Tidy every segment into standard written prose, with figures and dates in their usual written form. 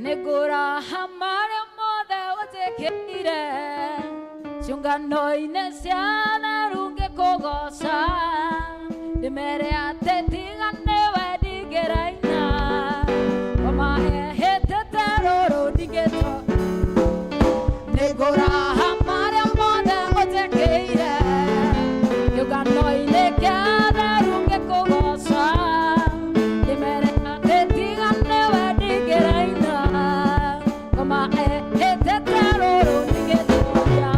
Nĩngũraha marĩa mothe ũnjĩkĩire ciũngano-inĩ cia theru ngĩkũgoca ndĩmere atĩ tiga nĩwe ndingĩraina ngoma ĩhĩtĩte rũrũ ndingĩto nĩngũraha marĩa mothe ũnjĩkĩire kĩũngano-inĩ kĩa theru ngĩkũgoca ndĩmere atĩ tiga nĩwe ndingĩraina ngoma ĩhĩtĩte rũrũ ndingĩtoria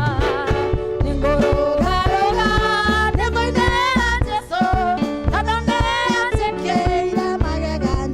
nĩngũrũgarũga nĩngũinĩra Jesũ tondũ nĩanjĩkĩire magegania.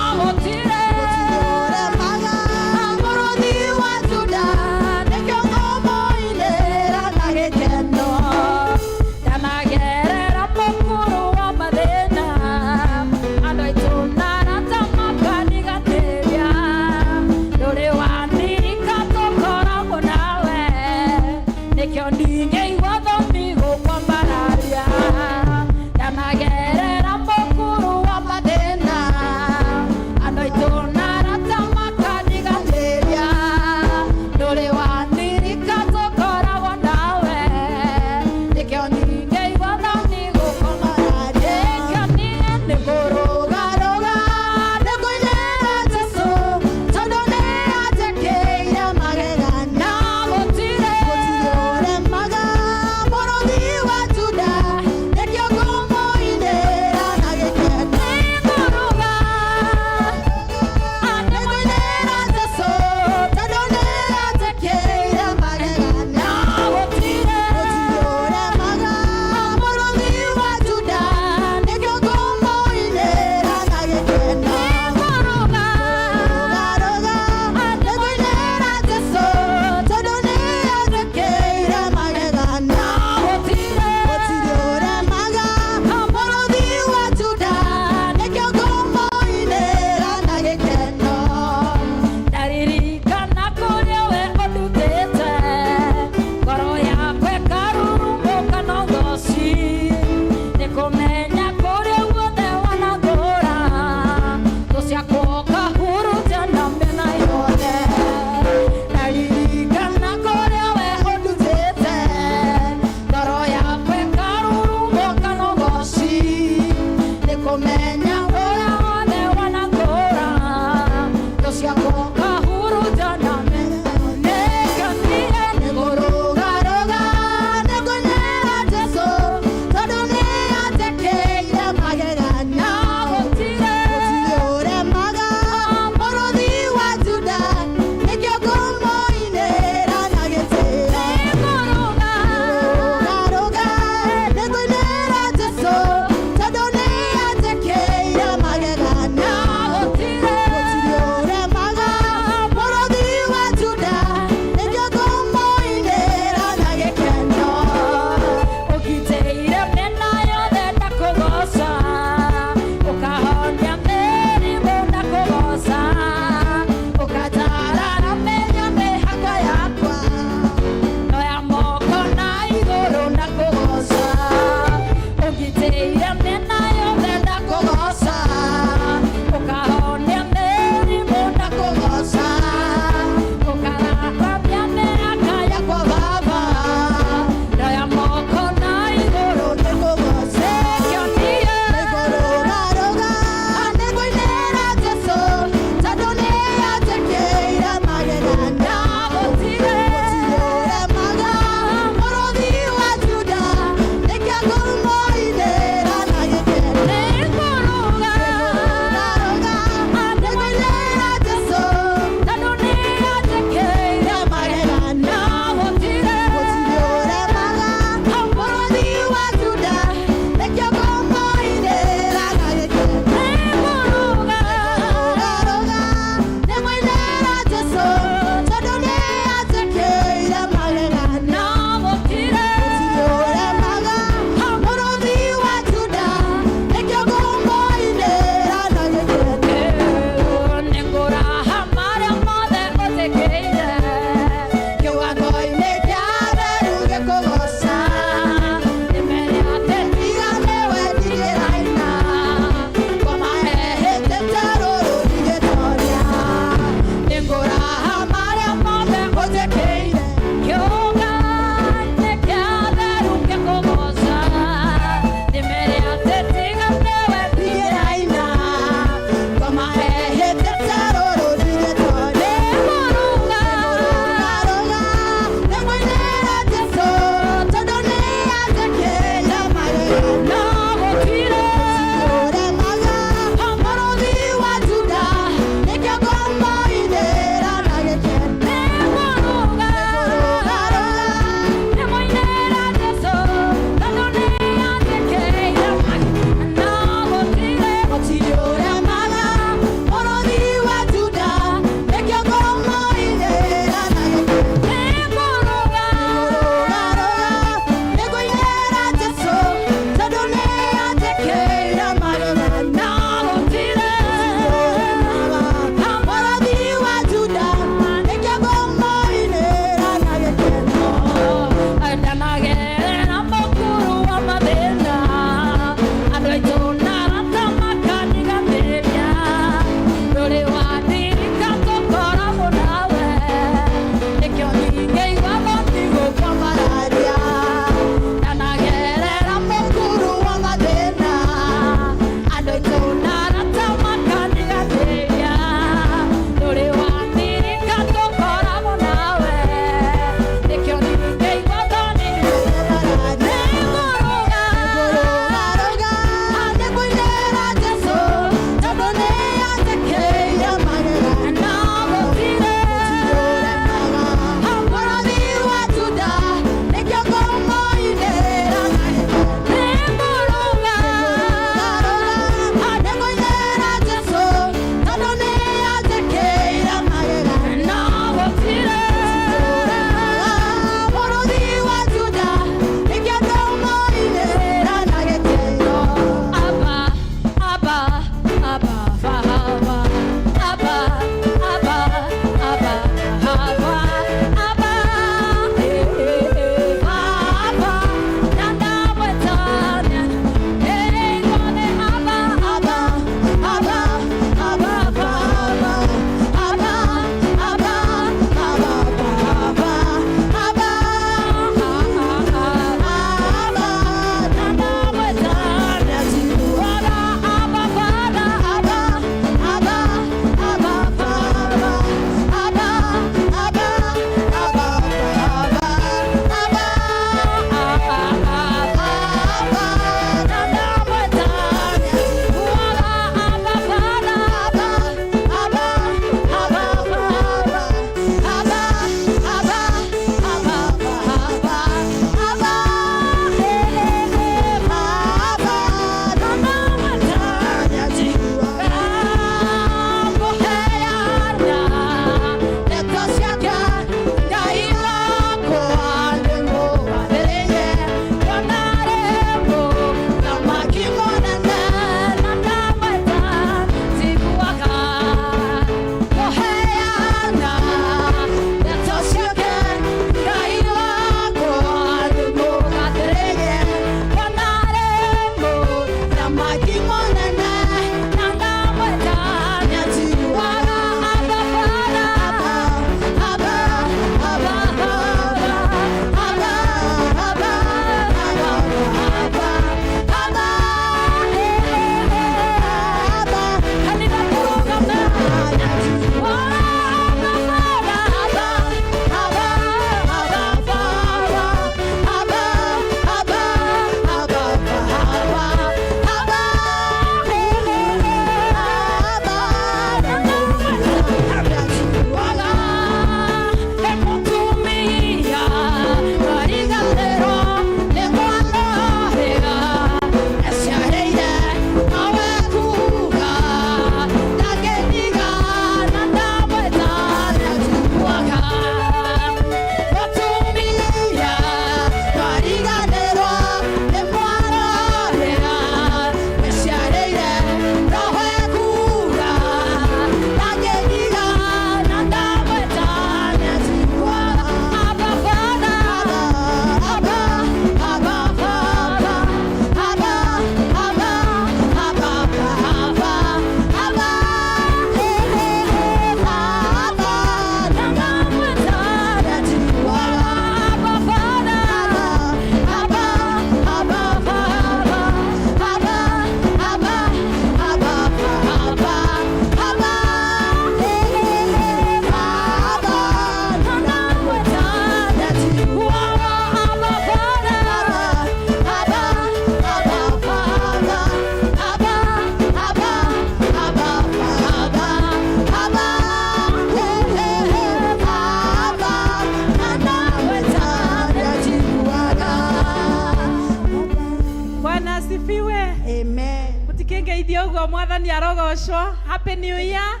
Asifiwe. Amen. Mũtikĩngeithie ũguo, Mwathani arogocwo. Happy New Year.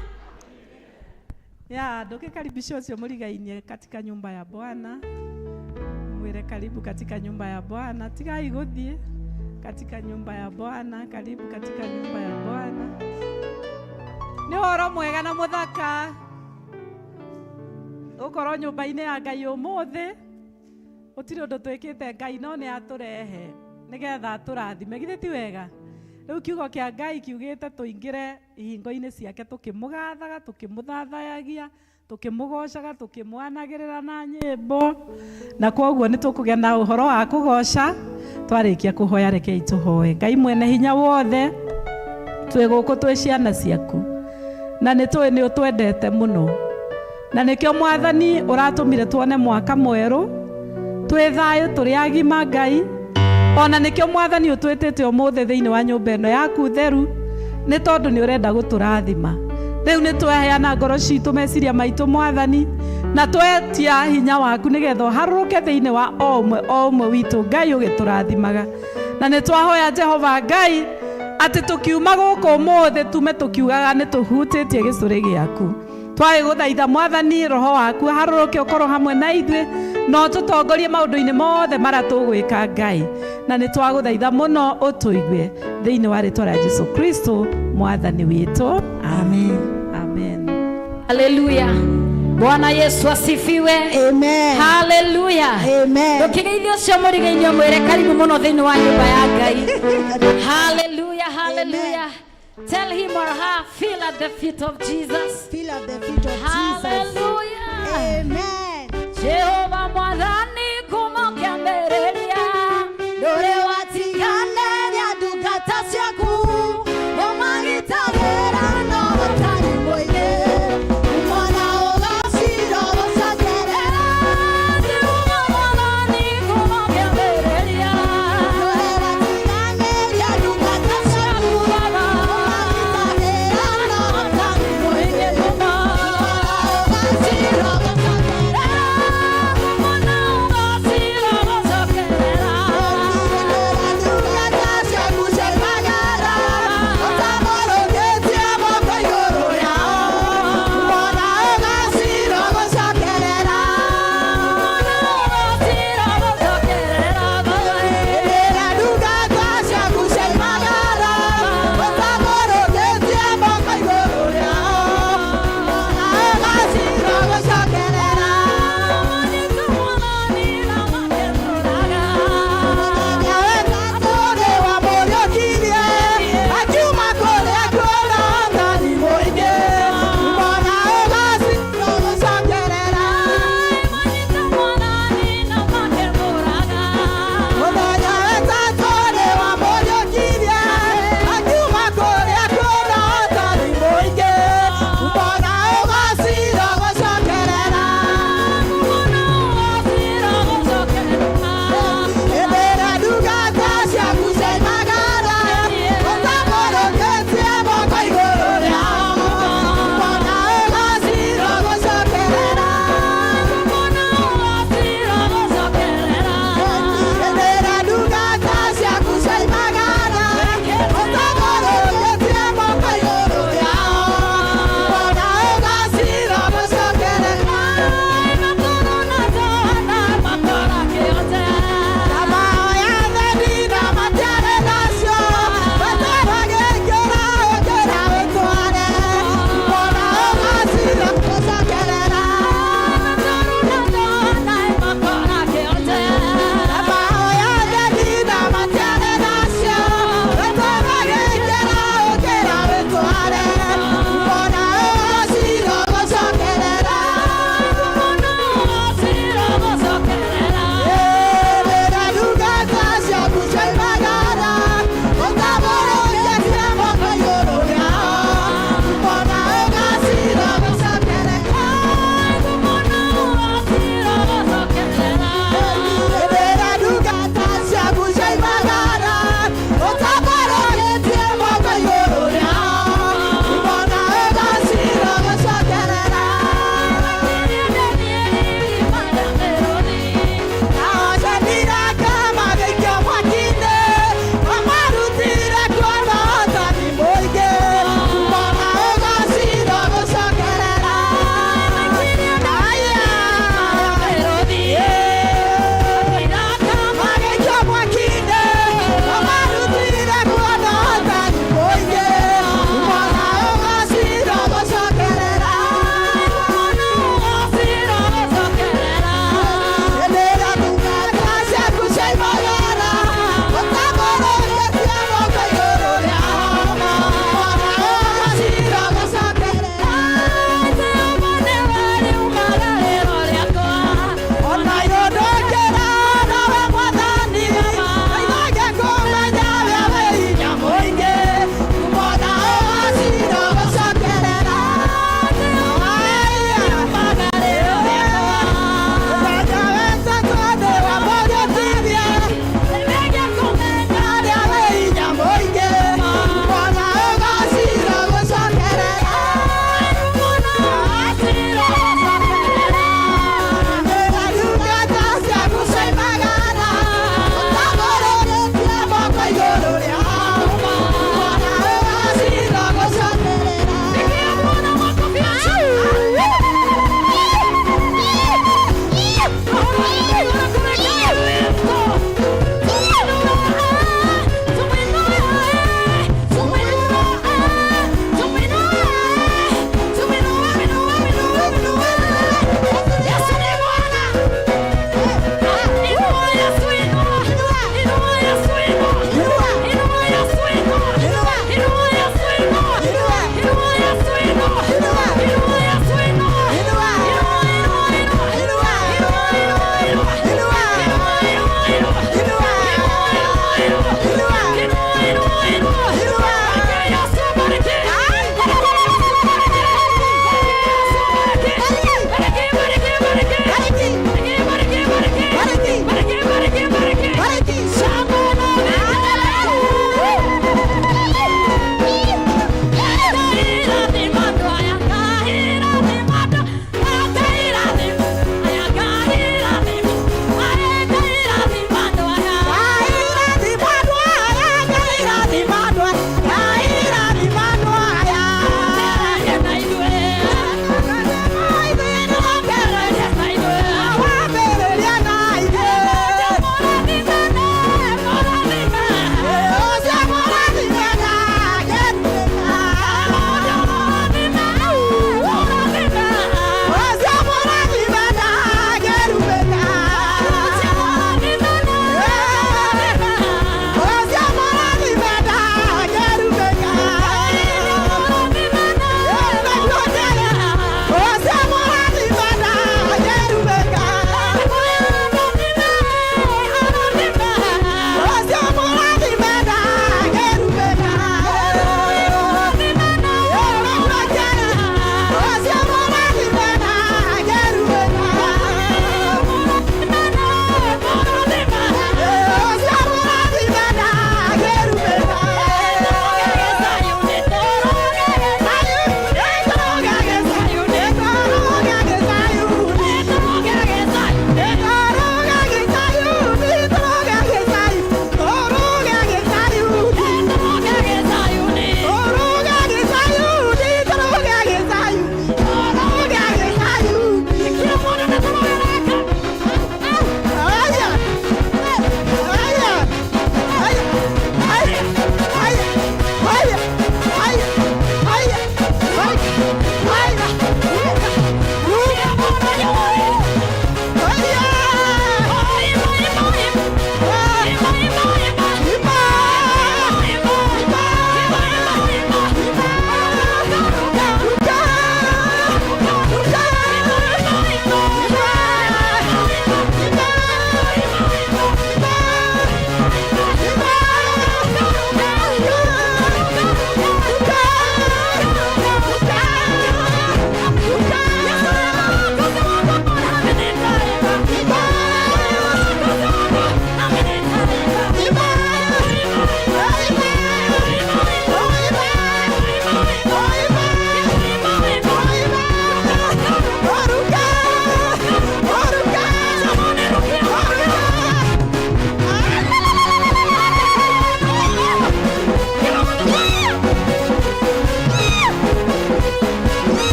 Ya, ndũkĩkaribisha ũcio mũrigainie katika nyumba ya Bwana. Mwĩre karibu katika nyumba ya Bwana. Tigai gũthiĩ katika nyumba ya Bwana, karibu katika nyumba ya Bwana. Nĩ ũhoro mwega na mũthaka gũkorwo nyũmba-inĩ ya Ngai ũmũthĩ. Gũtirĩ ũndũ twĩkĩte Ngai no nĩ atũrehe nĩgetha atũrathime. Githĩ ti wega? Rĩu kiugo kĩa Ngai kiugĩte tũingĩre ihingo-inĩ ciake tũkĩmũgathaga, tũkĩmũthathayagia, tũkĩmũgocaga, tũkĩmwanagĩrĩra na nyĩmbo. Na kwoguo nĩ tũkũgĩa na ũhoro wa kũgoca twarĩkia kũhoya. Rekei tũhoe. Ngai mwene hinya wothe, twĩ gũkũ twĩ ciana ciaku na nĩ tũĩ nĩ ũtwendete mũno, na nĩkĩo Mwathani ũratũmire tuone mwaka mwerũ twĩ thayũ, tũrĩ agima Ngai. Ona nĩkĩo Mwathani ũtwĩtĩte ũmũthĩ thĩinĩ wa nyũmba ĩno yaku theru, nĩ tondũ nĩ ũrenda gũtũrathima. Rĩu nĩ tweheana ngoro citũ, meciria maitũ, Mwathani, na twetia hinya waku nĩgetha ũharũrũke thĩinĩ wa o ũmwe o ũmwe witũ, Ngai, ũgĩtũrathimaga. Na nĩ twahoya, Jehova Ngai, atĩ tũkiuma gũkũ ũmũthĩ tume tũkiugaga nĩ tũhutĩtie gĩcũrĩ gĩaku. Twagĩgũthaitha, Mwathani, roho waku harũrũke, ũkorwo hamwe na ithuĩ na ũtũtongorie maũndũ-inĩ mothe marĩa tũgwĩka, Ngai. Na nĩ twagũthaitha mũno ũtũigue thĩinĩ wa rĩtwa rĩa Jesu Kristo Mwathani witũ, amen, amen. Haleluya. Bwana Yesu asifiwe. Amen. Haleluya. Amen. Ndũkĩgeithie ũcio mũrigainie, mwĩre karibu mũno thĩinĩ wa nyũmba ya Ngai. Haleluya, haleluya. Tell him or her, feel at the feet of Jesus. Feel at the feet of Jesus. Haleluya. Amen. Jehova Mwathani, kuma kĩambĩrĩria ndũrĩ watiganĩria ndungata ciaku, ũmagitagĩra na ũtarĩ mũingĩ, mwana ũgacira ũcagerera. Jehova Mwathani, kuma kĩambĩrĩria ndũrĩ watiganĩria ndungata ciaku, ũmagitagĩra na ũtarĩ mũingĩ, mwana ũgacira ũcagerera. Mwana.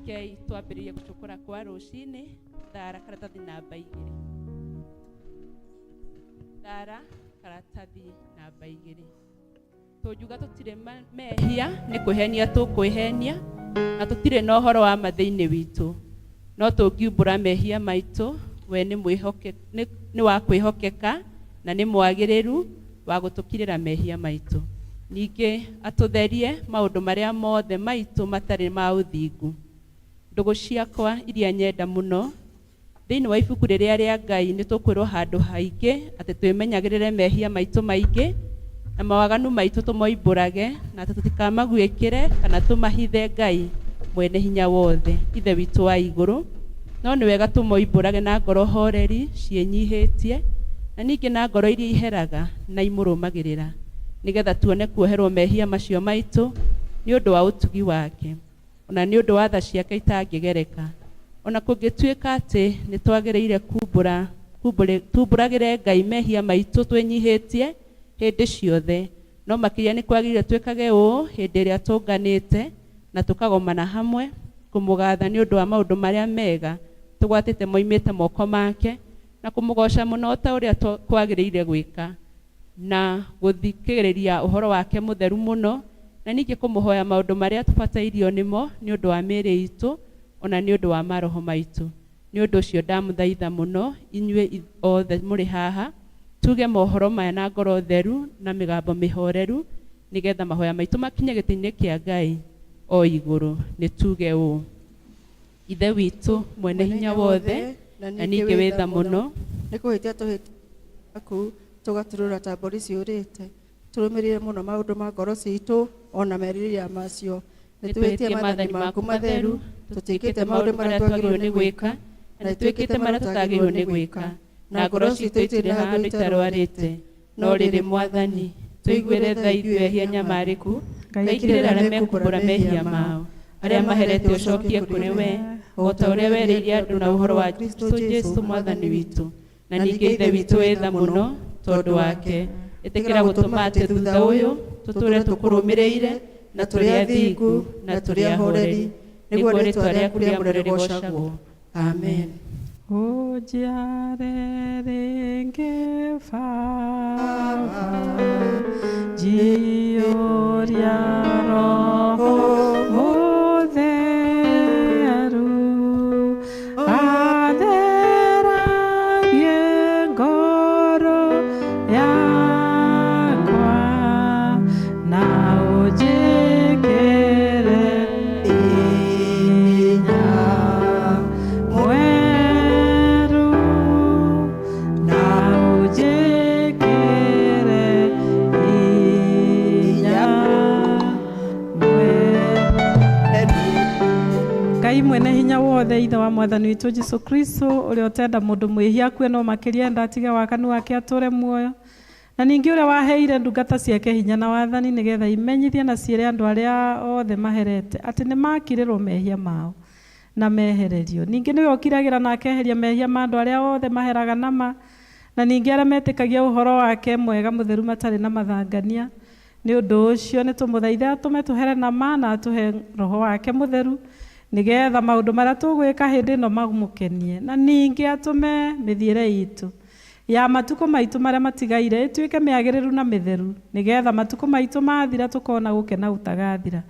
Rekei twambĩrĩrie gũcukũra kwa rũcinĩ. Thara karatathi namba 2. Thara karatathi namba 2. Tũngiuga tũtirĩ mehia nĩ kwĩhenia tũkwĩhenia, na tũtirĩ na ũhoro wa ma thĩinĩ witũ. No tũngiumbũra mehia maitũ, we nĩ wa kwĩhokeka na nĩ mwagĩrĩru wa gũtũkirĩra mehia maitũ. Ningĩ atũtherie maũndũ marĩa mothe maitũ matarĩ ma ũthingu. Ndũgũ ciakwa iria nyenda mũno, thĩinĩ wa ibuku rĩrĩa rĩa Ngai nĩ tũkwĩrwo handũ haingĩ atĩ twĩmenyagĩrĩre mehia maitũ maingĩ na mawaganu maitũ tũmoimbũrage, na atĩ tũtikamaguĩkĩre kana tũmahithe Ngai mwene hinya wothe, Ithe witũ wa igũrũ. No nĩ wega tũmoimbũrage na ngoro horeri ciĩnyihĩtie, na ningĩ na ngoro iria iheraga na imũrũmagĩrĩra, nĩgetha tuone kuoherwo mehia macio maitũ nĩ ũndũ wa ũtugi wake, ona nĩ ũndũ wa tha ciake itangĩgereka. Ona kũngĩtuĩka atĩ nĩ twagĩrĩire tumbũragĩre Ngai mehia maitũ twĩnyihĩtie hĩndĩ ciothe, no makĩria nĩ kwagĩrĩire twĩkage ũũ hĩndĩ ĩrĩa tũnganĩte na tũkagomana hamwe kũmũgatha nĩ ũndũ wa maũndũ marĩa mega tũgwatĩte moimĩte moko make, na kũmũgoca mũno ta ũrĩa kwagĩrĩire gwĩka, na gũthikĩrĩria ũhoro wake mũtheru mũno, na ningĩ kũmũhoya maũndũ marĩa tũbatairio nĩmo nĩ ũndũ wa mĩĩrĩ itũ ona nĩ ũndũ wa maroho maitũ. Nĩ ũndũ ũcio ndamũthaitha mũno inyuĩ othe mũrĩ haha, tuge mohoro maya na ngoro theru na mĩgambo mĩhoreru, nĩgetha mahoya maitũ makinye gĩtĩ-inĩ kĩa Ngai o igũrũ. Nĩ tuge ũũ: Ithe witũ mwene hinya wothe na ningĩ wĩ tha mũno, nĩ kũhĩtia tũhĩtia aku tũgaturũra ta mbũri ciũrĩte, tũrũmĩrĩire mũno maũndũ ma ngoro citũ ona merirĩria macio. Nĩ twĩhĩtie maathani maku matheru, tũtiĩkĩte maũndũ marĩa twagĩrĩirwo nĩ gwĩka, na nĩtwĩkĩte marĩa tũtagĩrĩirwo nĩ gwĩka, na ngoro citũ itirĩ handũ itarwarĩte. No rĩrĩ Mwathani, tũiguĩre tha ithuĩ ehia nyamarĩku, Ngai kirĩra arĩa mekumbũra mehia mao, arĩa maherete ũcokie kũrĩ we, o ta ũrĩa werĩire andũ na ũhoro wa Kristo Jesũ Mwathani witũ. Na ningĩ Ithe witũ wĩ tha mũno tondũ wake, ĩtĩkĩra gũtũma atĩ thutha ũyũ tũtũũre tũkũrũmĩrĩire na tũrĩ athingu na tũrĩ ahoreri, nĩguo rĩĩtwa rĩaku rĩamũre rĩgoocagwo. Amen. Ũnjiare rĩngĩ Baba, njiyũria Roho Mũtheru, atheragie ngoro yakwa, na ũnjĩkĩre hinya mwerũ, na ũnjĩkĩre hinya mwerũ. Ngai mwene hinya wothe, Ithe wa Mwathani witũ Jesũ Kristo, ũrĩa ũtenda mũndũ mwĩhia akue no makĩria enda atige wakanu wake atũre muoyo, na ningĩ ũrĩa waheire ndungata ciake hinya na wathani nĩgetha imenyithie na ciĩre andũ arĩa othe maherete atĩ nĩ makirĩrwo mehia mao na mehererio. Ningĩ nĩwe ũkiragĩra na akeheria mehia ma andũ arĩa othe maheraga nama, na ningĩ arĩa metĩkagia ũhoro wake mwega mũtheru matarĩ na mathangania. Nĩ ũndũ ũcio nĩ tũmũthaithe atũme tũhere nama na atũhe Roho wake mũtheru, nĩgetha maũndũ marĩa tũgwĩka hĩndĩ ĩno mamũkenie, na ningĩ atũme mĩthiĩre itũ ya matukũ maitũ marĩa matigaire ĩtuĩke mĩagĩrĩru na mĩtheru, nĩgetha matukũ maitũ mathira tũkona gũkena gũtagathira,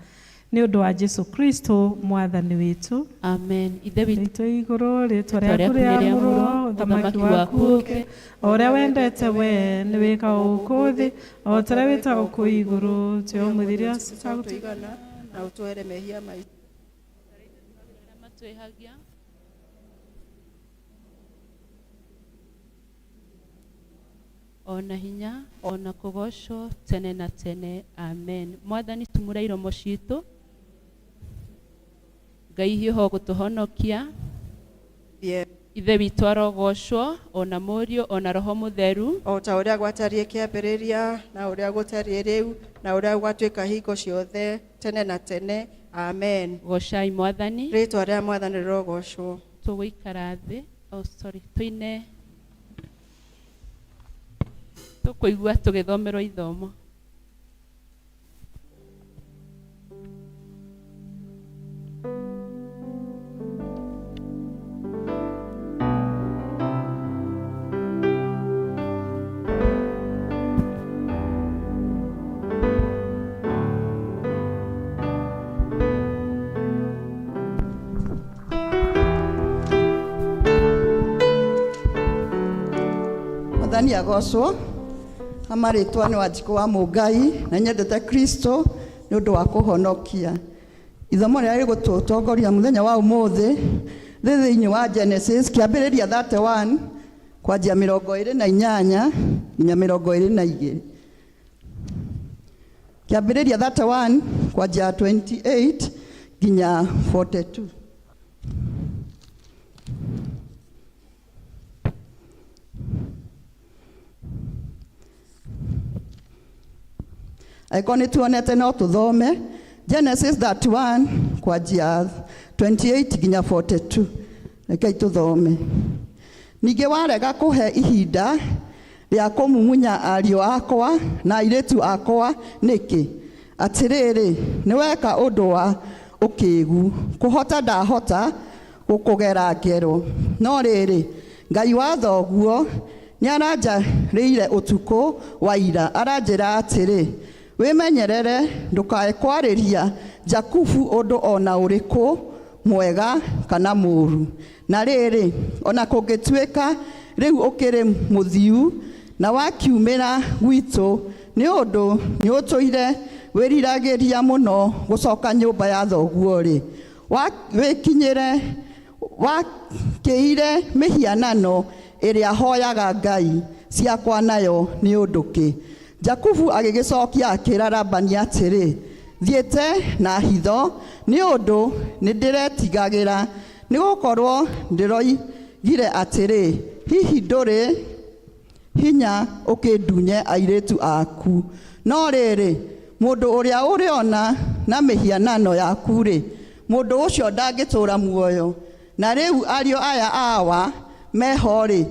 nĩ ũndũ wa Jesũ Kristo Mwathani witũ. Amen. Ithe witũ witũ igũrũ, rĩĩtwa rĩaku rĩaku nĩ rĩamũrwo, rĩamũrwo, ũthamaki ũthamaki waku waku ũũke, o ũrĩa wendete we nĩ wĩkaga gũkũ thĩ o ta ũrĩa wĩtagwo kũu igũrũ. Tũhe ũmũthĩ irio cia Tũigana na ũtũhere mehia maitũ arĩa matwĩhagia, ona hinya ona kũgocwo tene na tene. Amen. Mwathani, tumũra iromo citũ. Ngai hiũha gũtũhonokia. Ithe witũ arogocwo, ona Mũriũ ona Roho Mũtheru, o ta ũrĩa gwatariĩ kĩambĩrĩria na ũrĩa gũtariĩ rĩu na ũrĩa gwatuĩka hingo ciothe tene na tene. Amen. Gocai Mwathani. Rĩĩtwa rĩa Mwathani rĩrogocwo. Tũgũikara thĩ, oh sorry, tũine, tũkũigua tũgĩthomerwo ithomo. Mwathani agocwo. Amarĩtwa nĩ Wanjikũ wa Mũngai na nyendete Kristo nĩ ũndũ wa kũhonokia. Ithomo rĩrĩa rĩgũtũtongoria mũthenya wa ũmũthĩ rĩ thĩinĩ wa Genesis kĩambĩrĩria 31 kwanjia 28 nginya 22. Kĩambĩrĩria 31 kwanjia 28 nginya 42. Angĩkorwo nĩ tuonete no tũthome Genesis 31 kwanjia 28 nginya 42. Rekei tũthome. Ningĩ warega kũhe ihinda rĩa kũmumunya ariũ akwa na airĩtu akwa nĩkĩ? Atĩrĩrĩ, nĩ weka ũndũ wa ũkĩgu, kũhota ndahota gũkũgera ngero. No rĩrĩ, Ngai wa thoguo nĩaranjarĩire ũtukũ wa ira, aranjĩra atĩrĩ, wĩmenyerere ndũkae kwarĩria Jakubu ũndũ o na ũrĩkũ mwega kana mũũru. Na rĩrĩ, ona kũngĩtuĩka rĩu ũkĩrĩ mũthiu na wakiumĩra gwitũ, nĩ ũndũ nĩũtũire wĩriragĩria mũno gũcoka nyũmba ya thoguo-rĩ, wĩkinyĩre wakĩire mĩhianano ĩrĩa hoyaga ngai ciakwa nayo nĩ ũndũ kĩ? Jakubu agĩgĩcokia akĩra Labani atĩrĩ, thiĩte na hitho nĩ ũndũ nĩndĩretigagĩra, nĩgũkorwo ndĩroigire atĩrĩ, hihi ndũrĩ hinya ũkĩndunye airĩtu aku. No rĩrĩ, mũndũ ũrĩa ũrĩona na mĩhianano yaku-rĩ, mũndũ ũcio ndangĩtũũra muoyo. Na rĩu ariũ aya awa meho-rĩ,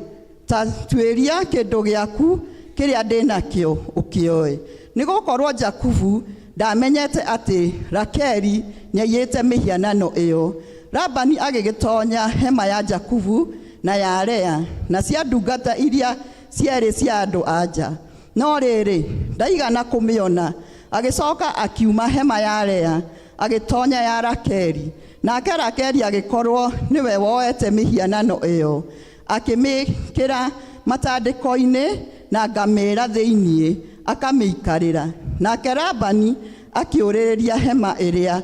ta tuĩria kĩndũ gĩaku kĩrĩa ndĩ nakĩo ũkĩoe. Nĩgũkorwo Jakubu ndamenyete atĩ Rakeli nĩaiyĩte mĩhianano ĩyo. Labani agĩgĩtonya hema ya Jakubu na ya Lea na cia ndungata iria cierĩ cia andũ a nja. No rĩrĩ, ndaigana kũmĩona. Agĩcoka akiuma hema ya Lea agĩtonya ya Rakeli. Nake Rakeli agĩkorwo nĩwe woete mĩhianano ĩyo, akĩmĩkĩra matandĩko-inĩ na ngamĩĩra thĩinĩ akamĩikarĩra. Nake Labani akĩũrĩrĩria hema ĩrĩa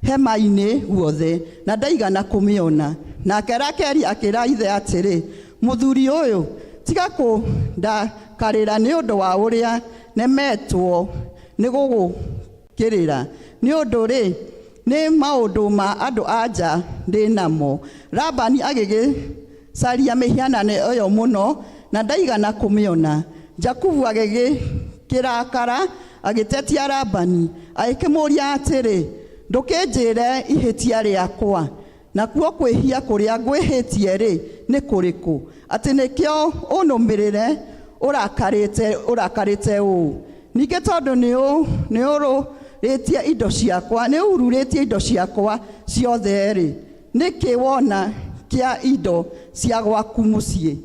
hema-inĩ guothe na ndaigana kũmĩona. Nake Rakeli akĩra ithe atĩrĩ, mũthuri ũyũ, tiga kũndakarĩra nĩ ũndũ wa ũrĩa nemetwo nĩ gũgũkĩrĩra, nĩ ũndũ rĩ, nĩ maũndũ ma andũ a nja ndĩ namo. Labani agĩgĩcaria mĩhianano ĩyo mũno na ndaigana kũmĩona. Jakubu agĩgĩkĩrakara agĩtetia Labani, agĩkĩmũũria atĩrĩ, ndũkĩnjĩre ihĩtia rĩakwa, nakuo kwĩhia kũrĩa ngwĩhĩtie rĩ nĩ kũrĩkũ, atĩ nĩkĩo ũnũmĩrĩre ũrakarĩte ũũ? Ningĩ tondũ nĩũrũrĩtie indo ciakwa, nĩũururĩtie indo ciakwa ciothe rĩ, nĩkĩ wona kĩa indo cia gwaku mũciĩ?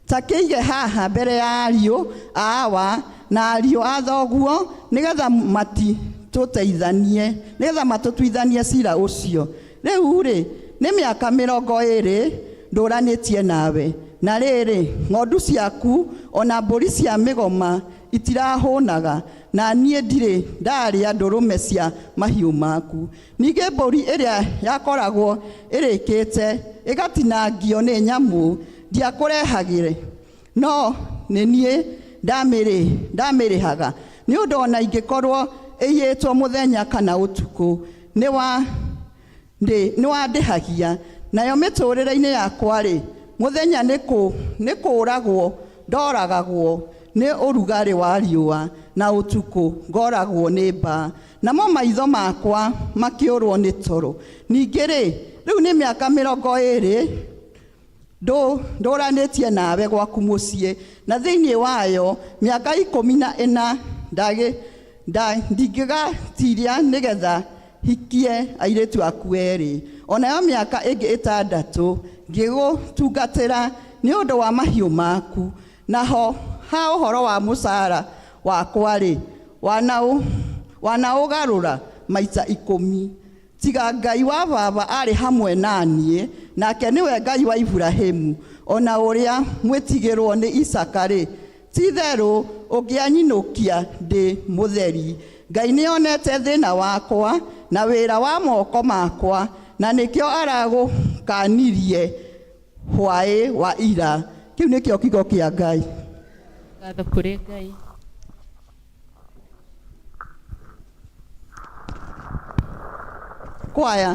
Ta kĩige haha mbere ya ariũ a awa na ariũ a thoguo, nĩgetha matitũteithanie, nĩgetha matũtuithanie cira ũcio. Rĩu rĩ, nĩ mĩaka 20 ndũranĩtie nawe, na rĩrĩ, ng'ondu ciaku ona mbũri cia mĩgoma itirahũnaga, na niĩ ndirĩ ndarĩa ndũrũme cia mahiũ maku. Ningĩ mbũri ĩrĩa yakoragwo ĩrĩkĩte ĩgatinangio nĩ nyamũ ndiakũrehagĩre, no nĩ niĩ ndamĩrĩhaga, nĩ ũndũ ona ingĩkorwo ĩiyĩtwo mũthenya kana ũtukũ, nĩwandĩhagia. Nayo mĩtũũrĩre-inĩ yakwa rĩ, mũthenya nĩ kũũragwo ndoragagwo nĩ ũrugarĩ wa riũa, na ũtukũ ngoragwo nĩ mbaa, namo maitho makwa makĩũrwo nĩ toro. Ningĩ rĩ, rĩu nĩ mĩaka 20 ndũranĩtie nawe gwaku mũciĩ, na thĩinĩ wayo mĩaka 14 ndingĩgatiria nĩgetha hikie airĩtu aku erĩ. Onayo mĩaka ĩngĩ 6 ngĩgũtungatĩra nĩ ũndũ wa mahiũ maku. Naho ha ũhoro wa mũcara wakwa rĩ, wanaũgarũra maita 10. Tiga Ngai wa baba arĩ hamwe na niĩ Nake nĩwe Ngai wa Iburahimu, ona ũrĩa mwĩtigĩrwo nĩ Isaka-rĩ, ti-itherũ ũngĩanyinũkia ndĩ mũtheri. Ngai nĩonete thĩna wakwa na wĩra wa moko makwa, na nĩkĩo aragũkanirie hwaĩ wa ira. Kĩu nĩkĩo kiugo kĩa Ngai. Ngatho kũrĩ Ngai. Kwaya.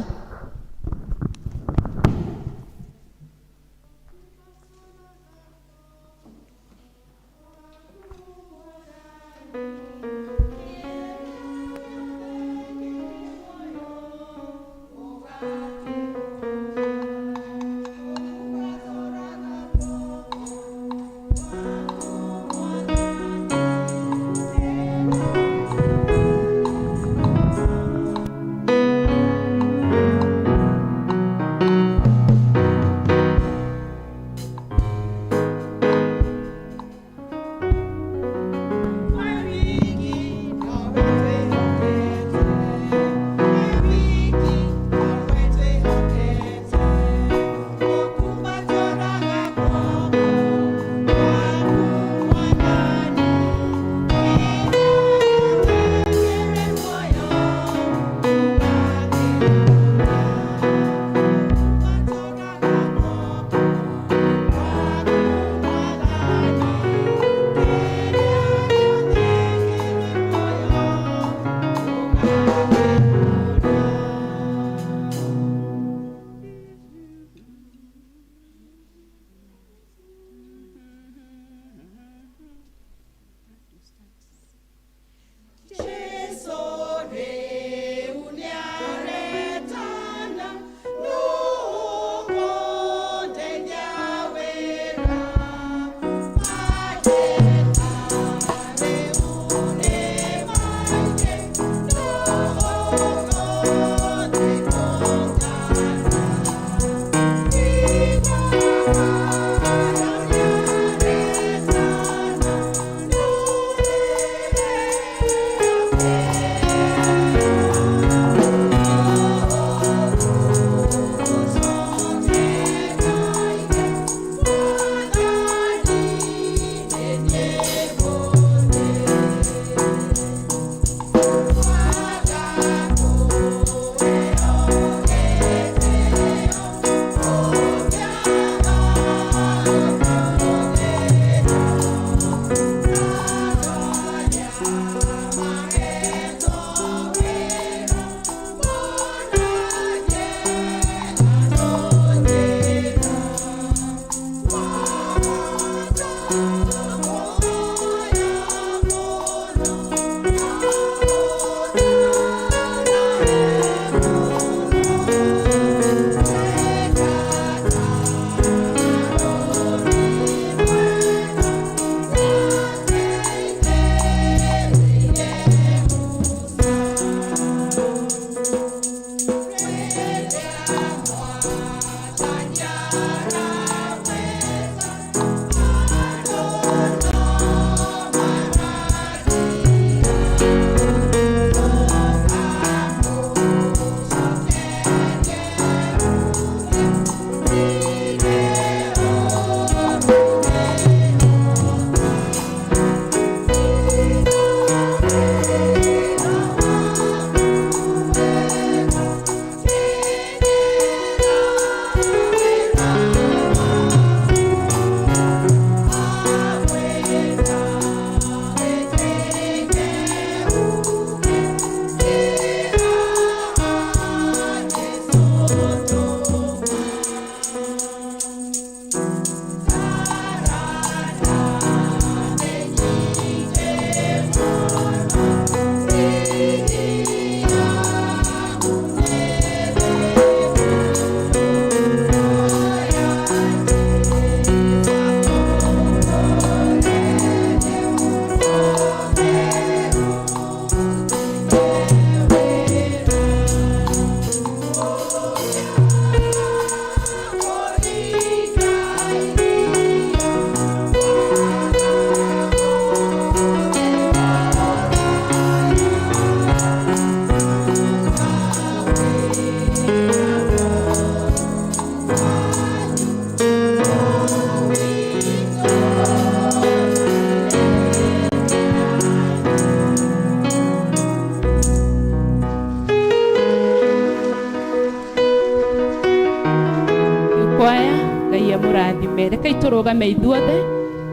Kwaya, Ngai amũrathime. Rekei tũrũgame ithuothe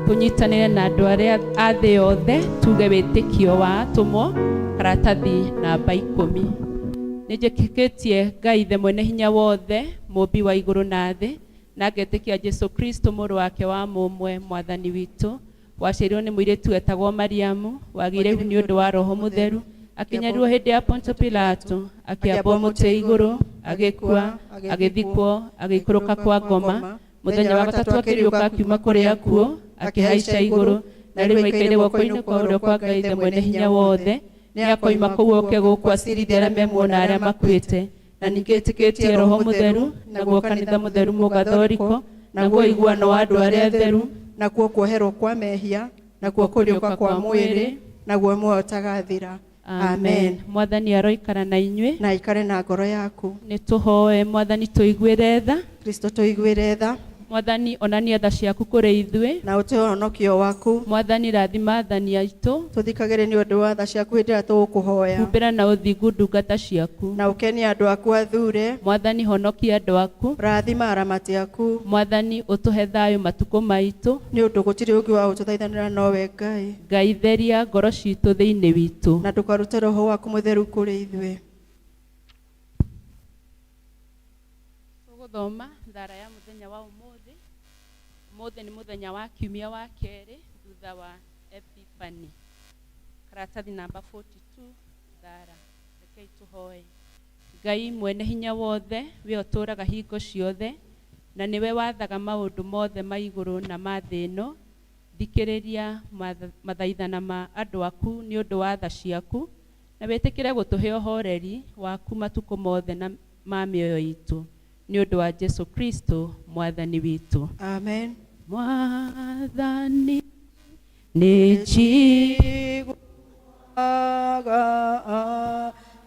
tũnyitanĩre na andũ arĩa a thĩ yothe tuge wĩtĩkio wa atũmwo karatathi namba 10. Nĩ njĩtĩkĩtie Ngai ithe mwene hinya wothe, mũmbi wa igũrũ na thĩ, na ngetĩkia Jesu Kristo mũrũ wake wa mũmwe mwathani witũ, waciarirwo nĩ mũirĩtu wetagwo Mariamu, wagĩire ihu nĩ ũndũ wa Roho Mũtheru, akĩnyarirwo hĩndĩ ya Pontio Pilato, akĩambwo mũtĩ igũrũ, agĩkua, agĩthikwo, agĩikũrũka kwa ngoma, mũthenya wa gatatũ akĩriũka akiuma kũrĩ akuũ, akĩhaica igũrũ, na rĩu aikaire guoko-inĩ kwa ũrĩo kwa Ngai Ithe mwene hinya wothe. Nĩ akoima kũu oke gũkũ acirithie arĩa me muoyo na arĩa makuĩte. Na ningĩ ĩtĩkĩtie Roho Mũtheru, naguo kanitha mũtheru mũgathoriko, naguo ũiguano wa andũ arĩa atheru, nakuo kuoherwo kwa mehia, nakuo kũriũka kwa mwĩrĩ, naguo muoyo ũtagathira. Amen. Mwathani aroikara na inyuĩ. Na aikare na ngoro yaku. Nĩ tũhoe Mwathani tũiguĩre tha. Kristo tũiguĩre tha. Mwathani onania tha ciaku kũrĩ ithuĩ. Na ũtũhe ũhonokio waku. Mwathani rathima athani aitũ. Tũthikagĩre nĩ ũndũ wa tha ciaku hĩndĩ ĩrĩa tũgũkũhoya. Humbĩra na ũthingu ndungata ciaku. Na ũkenie andũ aku athure. Mwathani honokia andũ aku. Rathima aramati aku. Mwathani ũtũhe thayũ matukũ maitũ. Nĩ ũndũ gũtirĩ ũngĩ wa gũtũthaithanĩra nowe Ngai. Ngai theria ngoro citũ thĩinĩ witũ. Na ndũkarute roho waku mũtheru kũrĩ ithuĩ. Tũgũthoma thara ya mũthenya wa ũmũthĩ. Ũmũthĩ nĩ mũthenya wa kiumia wa kerĩ thutha wa Epiphany. Karatathi namba 42 thara. Rekei tũhoe. Ngai mwene hinya wothe, we ũtũũraga hingo ciothe, na nĩwe wathaga maũndũ mothe ma igũrũ na ma thĩ ĩno, thikĩrĩria mathaithana ma andũ aku nĩ ũndũ wa tha ciaku, na wĩtĩkĩre gũtũhe ũhoreri waku matukũ mothe na ma mĩoyo itũ, nĩ ũndũ wa Jesu Kristo mwathani witũ. Amen. Mwathani nĩ njiguaga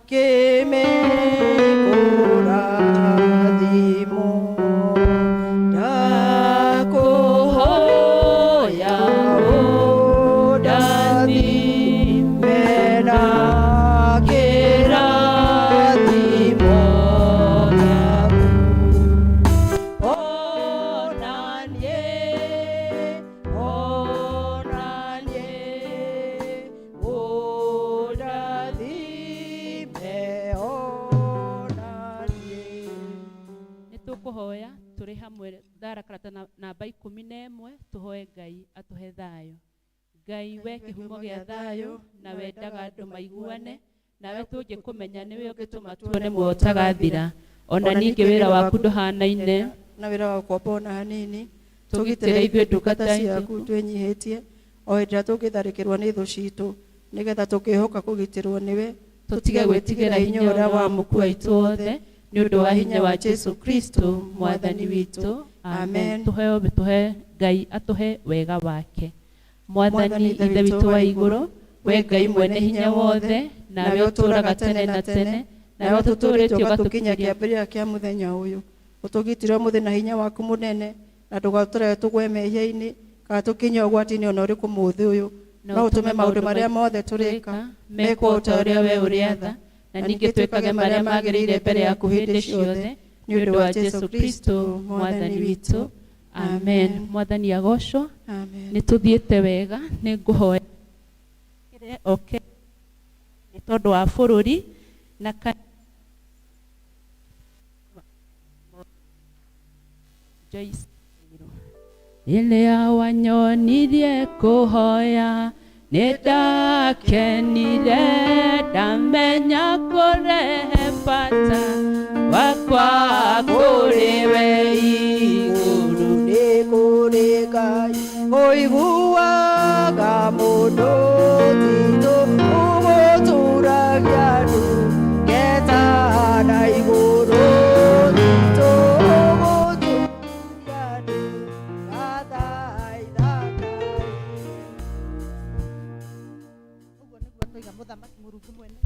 kĩmĩkũrathimo, ndakũhoya ũndathime na kĩrathimo gĩaku. Onanie, onanie, ũndathime, onanie. Nĩ tũkũhoya tũrĩ hamwe thara karata namba 11 tũhoe Ngai atũhe thayũ. Ngai we kĩhumo gĩa thayũ na wendaga andũ maiguane, nawe tũngĩkũmenya nĩwe ũngĩtũma tuone muoyo ũtagathira. Ona ningĩ wĩra waku ndũhanaine na wĩra wa gũkomba ona hanini. Tũgitĩre ithuĩ ndungata ciaku twĩnyihĩtie o hĩndĩ ĩrĩa tũngĩtharĩkĩrwo nĩ thũ citũ, nĩgetha tũkĩhoka kũgitĩrwo nĩwe, tũtige gwĩtigĩra hinya ũrĩa wa mũku aitũ othe, nĩ ũndũ wa hinya wa Jesu Kristo mwathani witũ. Amen. Tũhe Ngai atũhe wega wake. Mwathani Ithe witũ wa igũrũ, we Ngai mwene hinya wothe, nawe ũtũũraga tene na tene, nawe ũtũtũũrĩtie ũgatũkinya ũgatũkinyia kĩambĩrĩria kĩa mũthenya ũyũ. Ũtũgitĩre ũmũthĩ na hinya waku mũnene, na ndũgatũreke tũgwe mehia-inĩ kana tũkinye ũgwati-inĩ ona ũrĩkũ mũthĩ ũyũ. No ũtũme maũndũ marĩa mothe tũrĩka mekwo o ta ũrĩa we ũrĩatha, na ningĩ twĩkage marĩa magĩrĩire mbere yaku hĩndĩ ciothe, nĩ ũndũ wa Jesu Kristo mwathani witũ. Amen. Mwathani agocwo. Amen. Nĩ tũthiĩte wega, nĩ ngũhoya oke nĩ tondũ wa bũrũri na Joyce Rĩrĩa wanyonirie kũhoya nĩ ndakenire, ndamenya kũrehe bata wakwa kũrĩ we igũrũ. Nĩ kũrĩ Ngai ũiguaga mũndũ titũ, ũgũtũragia andũ ngetana igũrũ titũ, ũgũtũragia andũ ngathaitha Ngai. Ũguo nĩguo tũiga mũthamaki Mũrungu mwene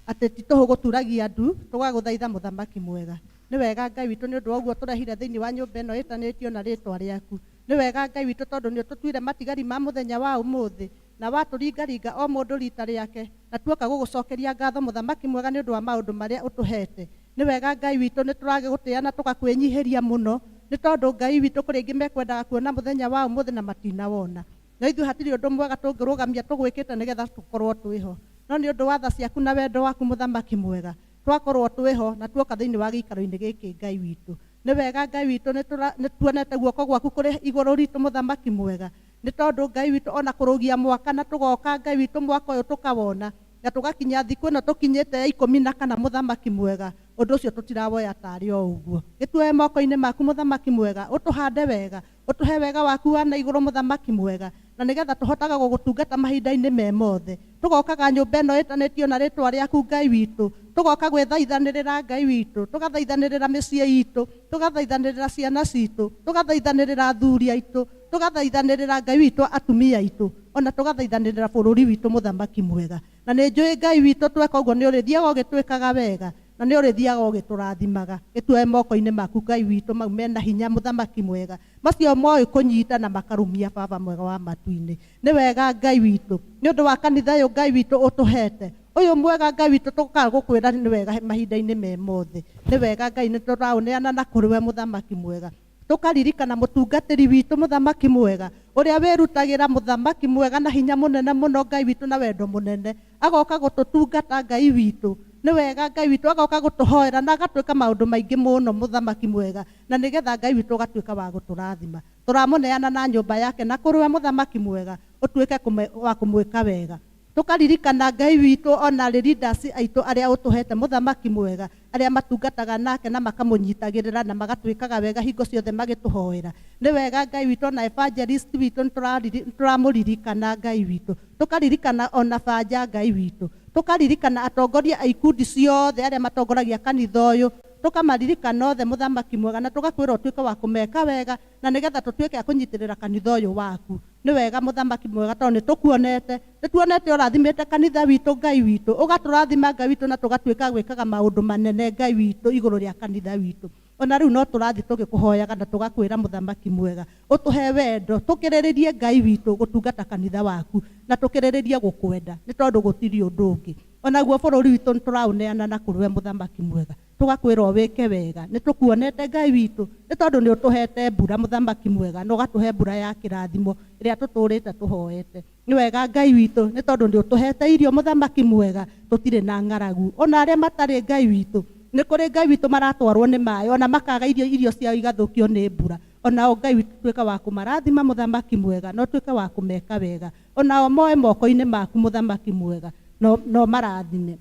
atĩ ti tũhũ gũturagia ndu tũgagũthaitha mũthamaki mwega. Nĩ wega Ngai witũ nĩ ũndũ wa ũguo tũrehire thĩinĩ wa nyũmba ĩno ĩtanĩtio na rĩtwa rĩaku. Nĩ wega Ngai witũ tondũ nĩ ũtũtuire matigari ma mũthenya wa ũmũthĩ na watũringaringa o mũndũ rita rĩake, na tuoka gũgũcokeria ngatho mũthamaki mwega nĩ ũndũ wa maũndũ marĩa ũtũhete. Nĩ wega Ngai witũ nĩ tũragĩgũtĩa na tũgakwĩnyihĩria mũno nĩ tondũ Ngai witũ kũrĩ aingĩ mekwendaga kuona mũthenya wa ũmũthĩ na matinawona. No ithuĩ hatirĩ ũndũ mwega tũngĩrũgamia tũgwĩkĩte nĩgetha tũkorwo twĩho. No nĩ ũndũ wa tha ciaku na wendo waku mũthamaki mwega twakorwo twĩho na tuoka thĩinĩ wa gĩikaro-inĩ gĩkĩ Ngai witũ. Nĩ wega Ngai witũ nĩ tuonete guoko gwaku kũrĩ igũrũ ritũ mũthamaki mwega. Nĩ tondũ Ngai witũ ona kũrũgia mwaka na tũgoka Ngai witũ mwaka ũyũ tũkawona na tũgakinya thikũ ĩno tũkinyĩte ya 14 mũthamaki mwega ũndũ ũcio tũtirawoya tarĩ o ũguo. Gĩtuoe moko-inĩ maku mũthamaki mwega ũtũhande wega ũtũhe wega waku wa na igũrũ mũthamaki mwega na nĩgetha tũhotaga gũgũtungata mahinda-inĩ me mothe. Tũgokaga nyũmba ĩno ĩtanĩtio na rĩtwa rĩaku Ngai witũ, tũgoka gwĩthaithanĩrĩra Ngai witũ, tũgathaithanĩrĩra mĩciĩ itũ, tũgathaithanĩrĩra ciana citũ, tũgathaithanĩrĩra athuri aitũ, tũgathaithanĩrĩra Ngai witũ atumia aitũ, ona tũgathaithanĩrĩra bũrũri witũ mũthamaki mwega. Na nĩ njũĩ Ngai witũ tweka ũguo nĩ ũrĩthiaga ũgĩtwĩkaga wega na nĩ ũrĩthiaga ũgĩtũrathimaga. Gĩtuoe moko-inĩ maku Ngai witũ mau mena hinya mũthamaki mwega macio moĩ kũnyita na makarumia baba mwega wa matu-inĩ. Nĩ wega Ngai witũ nĩ ũndũ wa kanitha ũyũ Ngai witũ ũtũhete ũyũ mwega Ngai witũ tũkaga gũkwĩra nĩ wega mahinda-inĩ me mothe. Nĩ wega Ngai nĩ tũraũneana na kũrĩ we mũthamaki mwega. Tũkaririkana mũtungatĩri witũ mũthamaki mwega ũrĩa wĩrutagĩra mũthamaki mwega na hinya mũnene mũno Ngai witũ na wendo mũnene agoka gũtũtungata Ngai witũ. Nĩ wega Ngai witũ agoka gũtũhoera na agatwĩka maũndũ maingĩ mũno mũthamaki mwega na nĩgetha Ngai witũ ũgatuĩka wa gũtũrathima. Tũramũneana na nyũmba yake na kũrĩ we mũthamaki mwega ũtuĩke wa kũmwĩka wega. Tũkaririkana Ngai witũ ona leaders aitũ arĩa ũtũhete mũthamaki mwega arĩa matungataga nake na makamũnyitagĩrĩra na magatwĩkaga wega hingo ciothe magĩtũhoera. Nĩ wega Ngai witũ ona evangelist witũ nĩ tũramũririkana Ngai witũ. Tũkaririkana ona banja Ngai witũ. Tũkaririkana atongoria a ikundi ciothe arĩa matongoragia kanitha ũyũ. Tũkamaririkana othe mũthamaki mwega na tũgakwĩra ũtuĩke wa kũmeka wega na nĩgetha tũtuĩke a kũnyitĩrĩra kanitha ũyũ waku. Nĩ wega mũthamaki mwega tondũ nĩ tũkuonete, nĩ tuonete ũrathimĩte kanitha witũ Ngai witũ, ũgatũrathima Ngai witũ na tũgatuĩka gwĩkaga maũndũ manene Ngai witũ igũrũ rĩa kanitha witũ. Ona rĩu no tũrathiĩ tũgĩkũhoyaga na tũgakwĩra mũthamaki mwega ũtũhe wendo tũkĩrĩrĩrie Ngai witũ gũtungata kanitha waku na tũkĩrĩrĩrie gũkwenda nĩ tondũ gũtirĩ ũndũ ũngĩ. Onaguo bũrũri witũ nĩ tũraũneana na kũrĩ we mũthamaki mwega tũgakwĩra wĩke wega nĩ tũkuonete Ngai witũ nĩ tondũ nĩ ũtũhete mbura mũthamaki mwega na ũgatũhe mbura ya kĩrathimo ĩrĩa tũtũrĩte tũhoete. Nĩ wega Ngai witũ nĩ tondũ nĩ ũtũhete irio mũthamaki mwega tũtirĩ na ng'aragu. Ona arĩa matarĩ Ngai witũ nĩ kũrĩ Ngai witũ maratwarwo nĩ maĩ ona makaga irio irio ciao igathũkio nĩ mbura. Onao Ngai witũ tuĩka wa kũmarathima mũthamaki mwega na ũtuĩke wa kũmeka wega. Onao moe moko-inĩ maku mũthamaki mwega no marathime.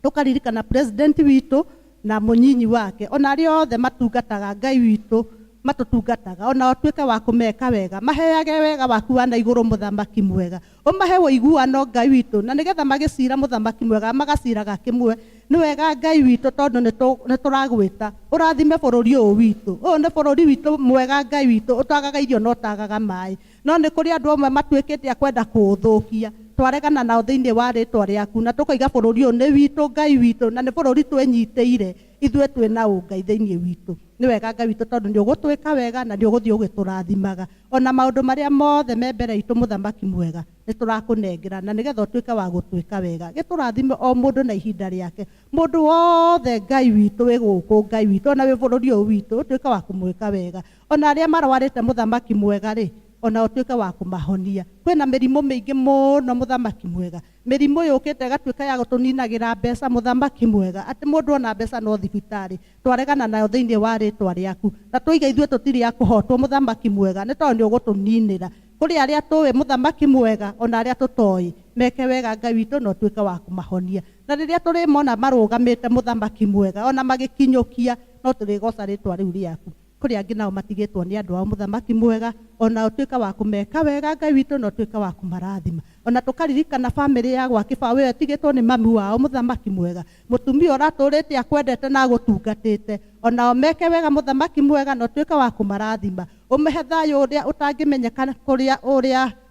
Tũkaririkana president witũ na mũnyinyi wake ona arĩa othe matungataga Ngai witũ matũtungataga ona ũtuĩke wa kũmeka wega maheage wega waku wa na igũrũ mũthamaki mwega ũmahe ũiguano Ngai witũ na nĩgetha magĩcira mũthamaki mwega magaciraga kĩmwe. Nĩ wega Ngai witũ tondũ nĩ tũragwĩta ũrathime bũrũri ũyũ witũ. Ũyũ nĩ bũrũri witũ mwega Ngai witũ ũtagaga irio na ũtagaga maĩ no nĩ kũrĩ andũ amwe matuĩkĩte a kwenda kũũthũkia. Twaregana nao thĩinĩ wa rĩtwa rĩaku na tũkoiga bũrũri ũyũ nĩ witũ Ngai witũ na nĩ bũrũri twĩnyitĩire ithuĩ twĩna ũngai thĩinĩ witũ. Nĩ wega Ngai witũ tondũ nĩ ũgũtwĩka wega na nĩ ũgũthiĩ ũgĩtũrathimaga. Ona maũndũ marĩa mothe me mbere itũ mũthamaki mwega nĩ tũrakũnengera na nĩgetha ũtuĩke wa gũtwĩka wega. Gĩtũrathime o mũndũ na ihinda rĩake. Mũndũ wothe Ngai witũ wĩ gũkũ Ngai witũ ona wĩ bũrũri ũyũ witũ ũtuĩke wa kũmwĩka wega. Ona arĩa marwarĩte mũthamaki mwega rĩ ona ũtuĩke wa kũmahonia. Kwĩna mĩrimũ mĩingĩ mũno mũthamaki mwega. Mĩrimũ yũkĩte ĩgatuĩka ya gũtũninagĩra mbeca mũthamaki mwega atĩ mũndũ ona mbeca no thibitarĩ. Twaregana nayo thĩinĩ wa rĩtwa rĩaku na tũiga ithuĩ tũtirĩ a kũhotwo mũthamaki mwega nĩ tondũ nĩ ũgũtũninĩra. Kũrĩ arĩa tũĩ mũthamaki mwega ona arĩa tũtoĩ meke wega Ngai witũ na ũtuĩke wa kũmahonia. Na rĩrĩa tũrĩmona marũgamĩte mũthamaki mwega ona magĩkinyũkia no tũrĩgoca rĩtwa rĩu rĩaku. Kũrĩ angĩ nao matigĩtwo nĩ andũ ao mũthamaki mwega ona ũtuĩke wa kũmeka wega Ngai witũ na ũtuĩke wa kũmarathima. Ona tũkaririkana bamĩrĩ ya gwa Kĩbaũ ĩyo ĩtigĩtwo nĩ mami wao mũthamaki mwega mũtumia ũratũrĩte akwendete na agũtungatĩte onao meke wega mũthamaki mwega na ũtuĩke wa kũmarathima. Ũmehe thayũ ũrĩa ũtangĩmenyeka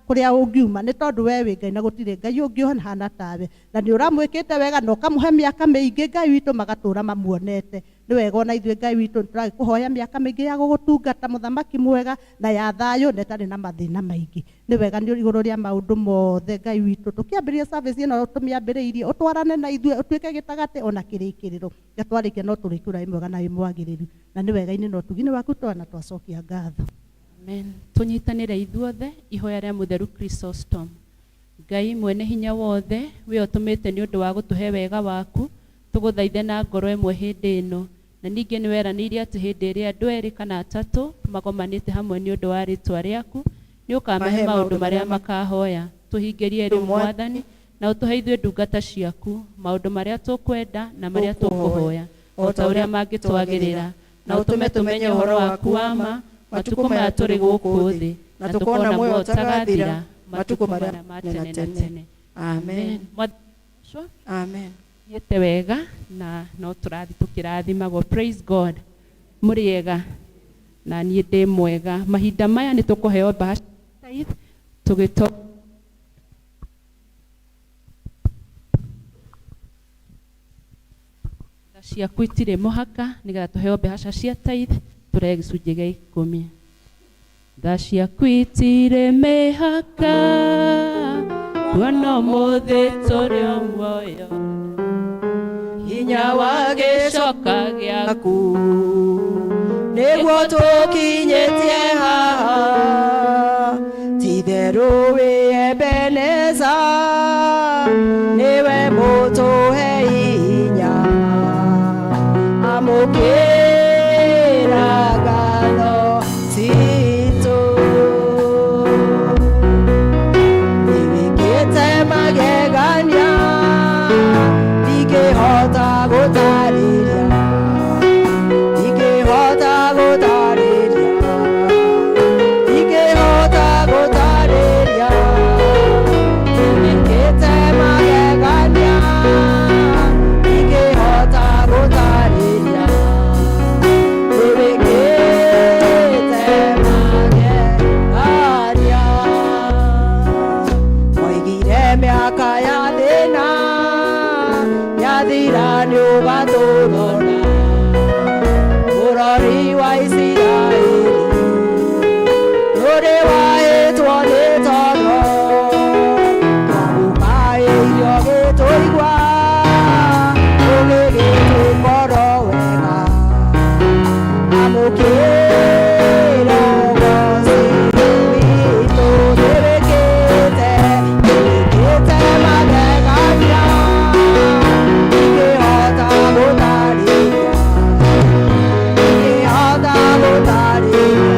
kũrĩa ũngiuma nĩ tondũ we wĩ Ngai na gũtirĩ Ngai ũngĩ ũhana tawe. Na nĩ ũramwĩkĩte wega na ũkamũhe mĩaka mĩingĩ Ngai witũ magatũra mamuonete. Nĩ wega ona ithuĩ Ngai witũ nĩtũragĩkũhoya mĩaka mĩingĩ ya gũgũtungata mũthamaki mwega na ya thayũ na ĩtarĩ na mathĩna maingĩ. Nĩ wega nĩ igũrũ rĩa maũndũ mothe Ngai witũ tũkĩambĩrĩria service ĩno tũmĩambĩrĩirie ũtwarane na ithuĩ ũtuĩke gĩtagatĩ ona kĩrĩkĩrĩro rĩrĩa twarĩkia no tũrĩkĩra wĩ mwega na wĩ mwagĩrĩru na nĩ wega-inĩ na ũtugi-inĩ waku twana twacokia ngatho. Amen. Tũnyitanĩre ithuothe ihoya rĩa mũtheru Chrysostom. Ngai mwene hinya wothe we ũtũmĩte nĩ ũndũ wa gũtũhe wega waku tũgũthaithe na ngoro ĩmwe hĩndĩ ĩno na ningĩ nĩ weranĩire atĩ hĩndĩ ĩrĩa andũ erĩ kana atatũ magomanĩte hamwe nĩ ũndũ wa rĩtwa rĩaku nĩ ũkamahe maũndũ marĩa makahoya. Tũhingĩrie rĩu Mwathani na ũtũhe ithuĩ ndungata ciaku maũndũ marĩa tũkwenda na marĩa tũkũhoya o ta ũrĩa mangĩtwagĩrĩra na ũtũme tũmenye ũhoro waku wa ma matukũ maya tũrĩ gũkũ thĩ na tũkona muoyo ũtagathira matukũ marĩa ma tene na tene. Amen. Mwathani ũcio, Amen. Thiĩte wega na no tũrathiĩ tũkĩrathimagwo. Praise God. Mũrĩ ega na niĩ ndĩ mwega. Mahinda maya nĩ tũkũheo bahasha tithe tũgĩto tha ciaku itirĩ mũhaka nĩgetha tũheo mbeca cia tithe tũree gĩcunjĩ gĩa ikũmi. Tha ciaku itirĩ mĩhaka kuona ũmũthĩ tũrĩ o muoyo Hinya wa gĩcoka gĩaku nĩguo tũkinyĩtie haha ti-itherũ wĩ Ebeneza nĩwe mũtũhe hinya amũkĩra ngatho citũ nĩwĩkĩte magegania ndingĩhota gũtarĩria ndingĩhota gũtarĩria ndingĩhota gũtarĩria nĩwĩkĩte magegania ndingĩhota gũtarĩria nĩwĩkĩte magegania moigire mĩaka ya thĩna yathira nĩũgatũrora bũrũri wa Isiraeli nĩũrĩ wahĩtwo nĩ toro twagũkaĩirio gĩtũigua ũgĩgĩtũkoro wega amũkĩra ũgoci witũ nĩwĩkĩte nĩwĩkĩte magegania ndingĩhota gũtarĩria ndingĩhota gũtarĩria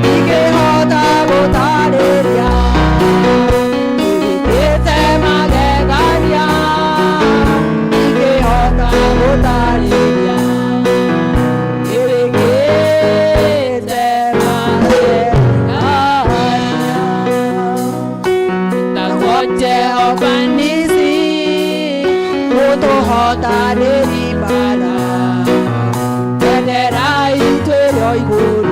ndingĩhota gũtarĩria nĩwĩkĩte magegania ndingĩhota gũtarĩria nĩwĩkĩte magegania Tagwo Jehova Nisi mũtũhotanĩri mbara bendera itũ ĩrĩ o igũrũ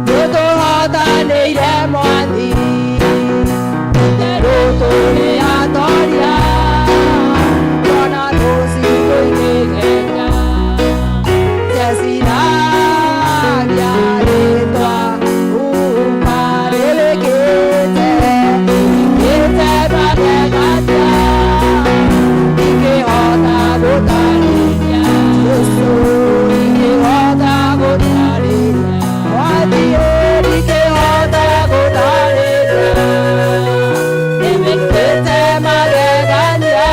nĩtũhotanĩire Mwathi itherũ tũrĩ atoria tuona rũciũ ikĩgega ceciragia rĩtwa uma rĩrĩkĩte rĩkĩte magegania ndingĩhota gũtarĩria Jesũ ndingĩhota gũtarĩria Mwathi ndingĩhota gũtarĩria nĩwĩkĩte magegania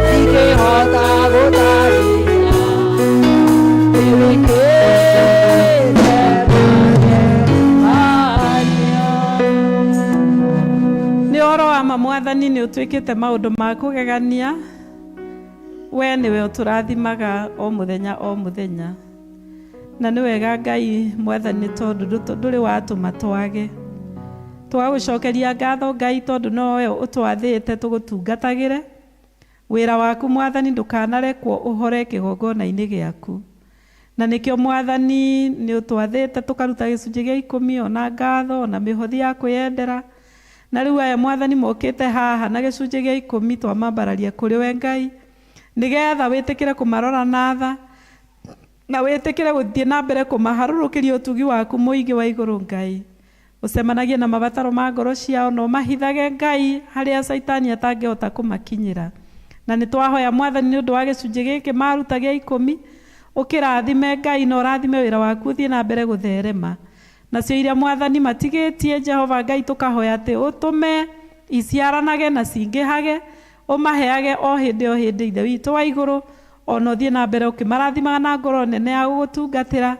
ndingĩhota gũtarĩria nĩwĩkĩte magegania Nĩ ũhoro wa ma Mwathani nĩ ũtwĩkĩte maũndũ ma kũgegania we nĩwe ũtũrathimaga o mũthenya o mũthenya na nĩ wega Ngai Mwathani tondũ ndũrĩ watũma twage twagũcokeria ngatho Ngai tondũ nowe ũtwathĩte tũgũtungatagĩre wĩra waku Mwathani ndũkanarekwo ũhore kĩgongona-inĩ gĩaku na nĩkĩo Mwathani nĩ ũtwathĩte tũkaruta gĩcunjĩ gĩa ikũmi ona ngatho ona mĩhothi ya kwĩyendera na rĩu aya Mwathani mokĩte haha na gĩcunjĩ gĩa ikũmi twamambararia kũrĩ we Ngai Nĩgetha wĩtĩkĩre kũmarora na tha na wĩtĩkĩre gũthiĩ na mbere kũmaharũrũkĩria ũtugi waku mũingĩ wa igũrũ Ngai. Ũcemanagie na mabataro ma ngoro ciao na ũmahithage Ngai harĩa caitani atangĩhota kũmakinyĩra. Na nĩ twahoya Mwathani nĩ ũndũ wa gĩcunjĩ gĩkĩ maruta gĩa ikũmi, ũkĩrathime Ngai na ũrathime wĩra waku ũthiĩ na mbere gũtherema. Nacio iria Mwathani matigĩtie Jehova Ngai tũkahoya atĩ ũtũme iciaranage na cingĩhage, ũmaheage o hĩndĩ o hĩndĩ Ithe witũ wa igũrũ, ona ũthiĩ na mbere ũkĩmarathimaga na ngoro nene ya gũgũtungatĩra,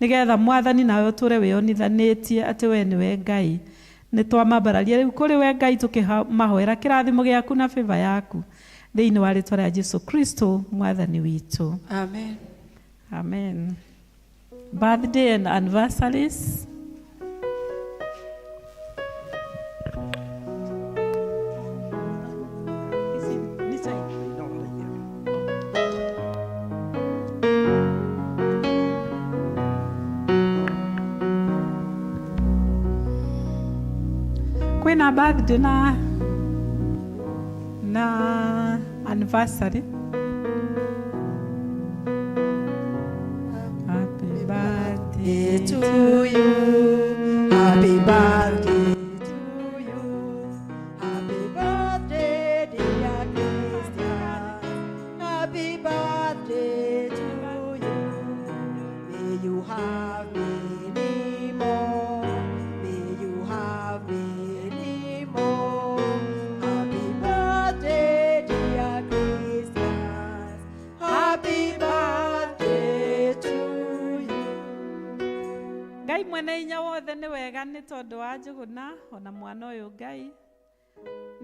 nĩgetha Mwathani nawe ũtũre wĩonithanĩtie atĩ we nĩwe Ngai. Nĩ twamambararia rĩu kũrĩ we Ngai tũkĩmahoera kĩrathimo gĩaku na favor yaku thĩinĩ wa rĩtwa rĩa Jesu Kristo Mwathani witũ. Amen. Amen. Birthday and anniversaries. Kwĩna birthday na anniversary. Happy birthday to you. Happy birthday to you. Happy birthday, dear Christian. Happy birthday to you. May you have many more. May you have many more. Happy birthday, dear Christians. Happy birthday to you. Ngai mwene hinya wothe nĩ wega nĩ tondũ wa Njũgũna ona mwana ũyũ Ngai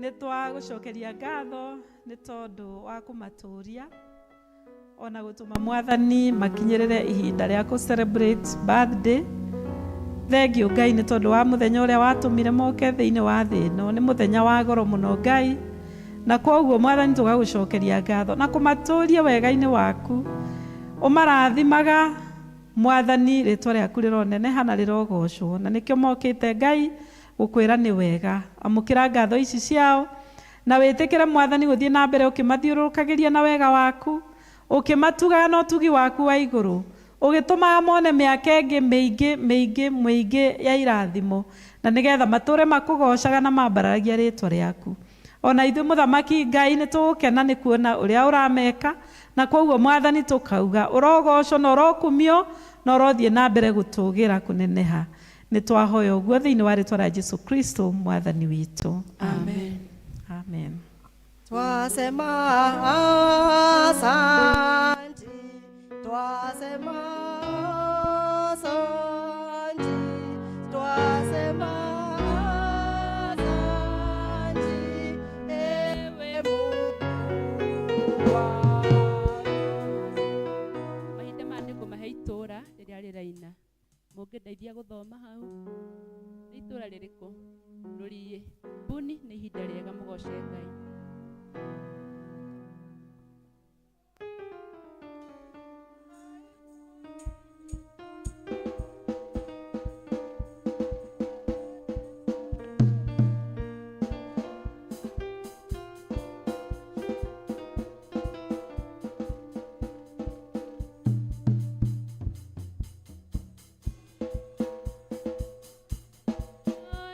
nĩ twagũcokeria ngatho nĩ tondũ wa kũmatũria ona gũtũma Mwathani makinyĩrĩre ihinda rĩa kũ celebrate birthday. Thengiũ Ngai nĩ tondũ wa mũthenya ũrĩa watũmire moke thĩinĩ wa thĩ ĩno, nĩ mũthenya wa goro mũno Ngai, na koguo Mwathani tũgagũcokeria ngatho na kũmatũria wega-inĩ waku, ũmarathimaga Mwathani, rĩtwa rĩaku rĩroneneha na rĩrogocwo, na nĩkĩo mokĩte Ngai gũkwĩra nĩ wega. Amũkĩra ngatho ici ciao na wĩtĩkĩre Mwathani gũthiĩ na mbere ũkĩmathiũrũrũkagĩria na wega waku, ũkĩmatugaga na ũtugi waku wa igũrũ, ũgĩtũmaga mone mĩaka ĩngĩ mĩingĩ mĩingĩ mĩingĩ ya irathimo, na nĩgetha matũre makũgocaga na mambararagia rĩtwa rĩaku. Ona ithuĩ Mũthamaki Ngai nĩ tũgũkena nĩ kuona ũrĩa ũrameka, na koguo Mwathani tũkauga ũrogocwo na ũrokumio na ũrothiĩ na mbere gũtũgĩra kũneneha. Nĩ twahoya ũguo thĩinĩ wa rĩtwa rĩa Jesu Kristo Mwathani witũ. Amen. Amen. Twasema asante, twasema asante, twasema asante, ewe Mungu wangu. Mahinda maya nĩ ngũmahe itũra rĩrĩa rĩraina. Mũngĩndeithia gũthoma hau, nĩ itũra rĩrĩkũ? Rũriĩ. Mbuni nĩ ihinda rĩega mũgoce Ngai.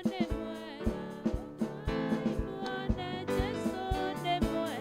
Nĩ mwega, muone Jesũ nĩ mwega.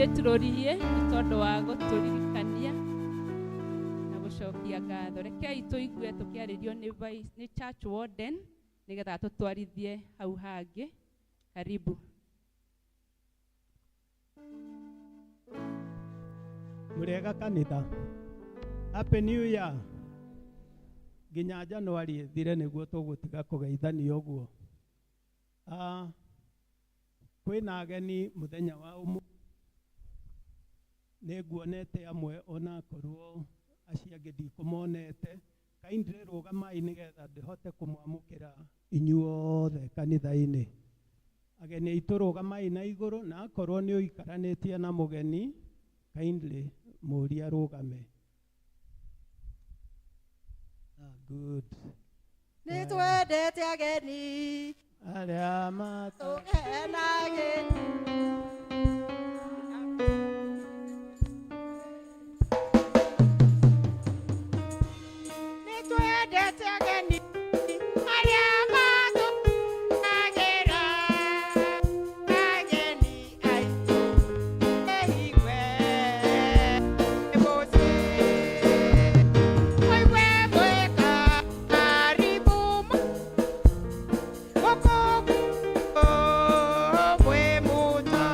MCA Turorie nĩ tondũ wa gũtũririkania na gũcokia ngatho. Rekei tũigue tũkĩarĩrio nĩ vice, nĩ church warden nĩgetha tũtwarithie hau hangĩ. Karibu. Mũrĩega kanitha. Happy New Year. Nginya January ĩthire nĩguo tũgũtiga kũgeithania ũguo. Kwĩna ageni mũthenya wa ũmũthĩ. Nĩ nguonete amwe onakorwo acio angĩ ndikũmonete. Kindly rũgamai nĩgetha ndĩhote kũmwamũkĩra inyuothe kanitha-inĩ. Ageni aitũ rũgamai na igũrũ, na akorwo nĩ ũikaranĩtie na mũgeni, kindly mũrie arũgame. Good. Nĩ twendete ageni arĩa matũkenagĩra. Nĩ twendete ageni arĩa matũkenagĩra. Ageni aitũ ehigwe mũciĩ. Mũigue mwĩ karibu gũkũ mwĩ mũto.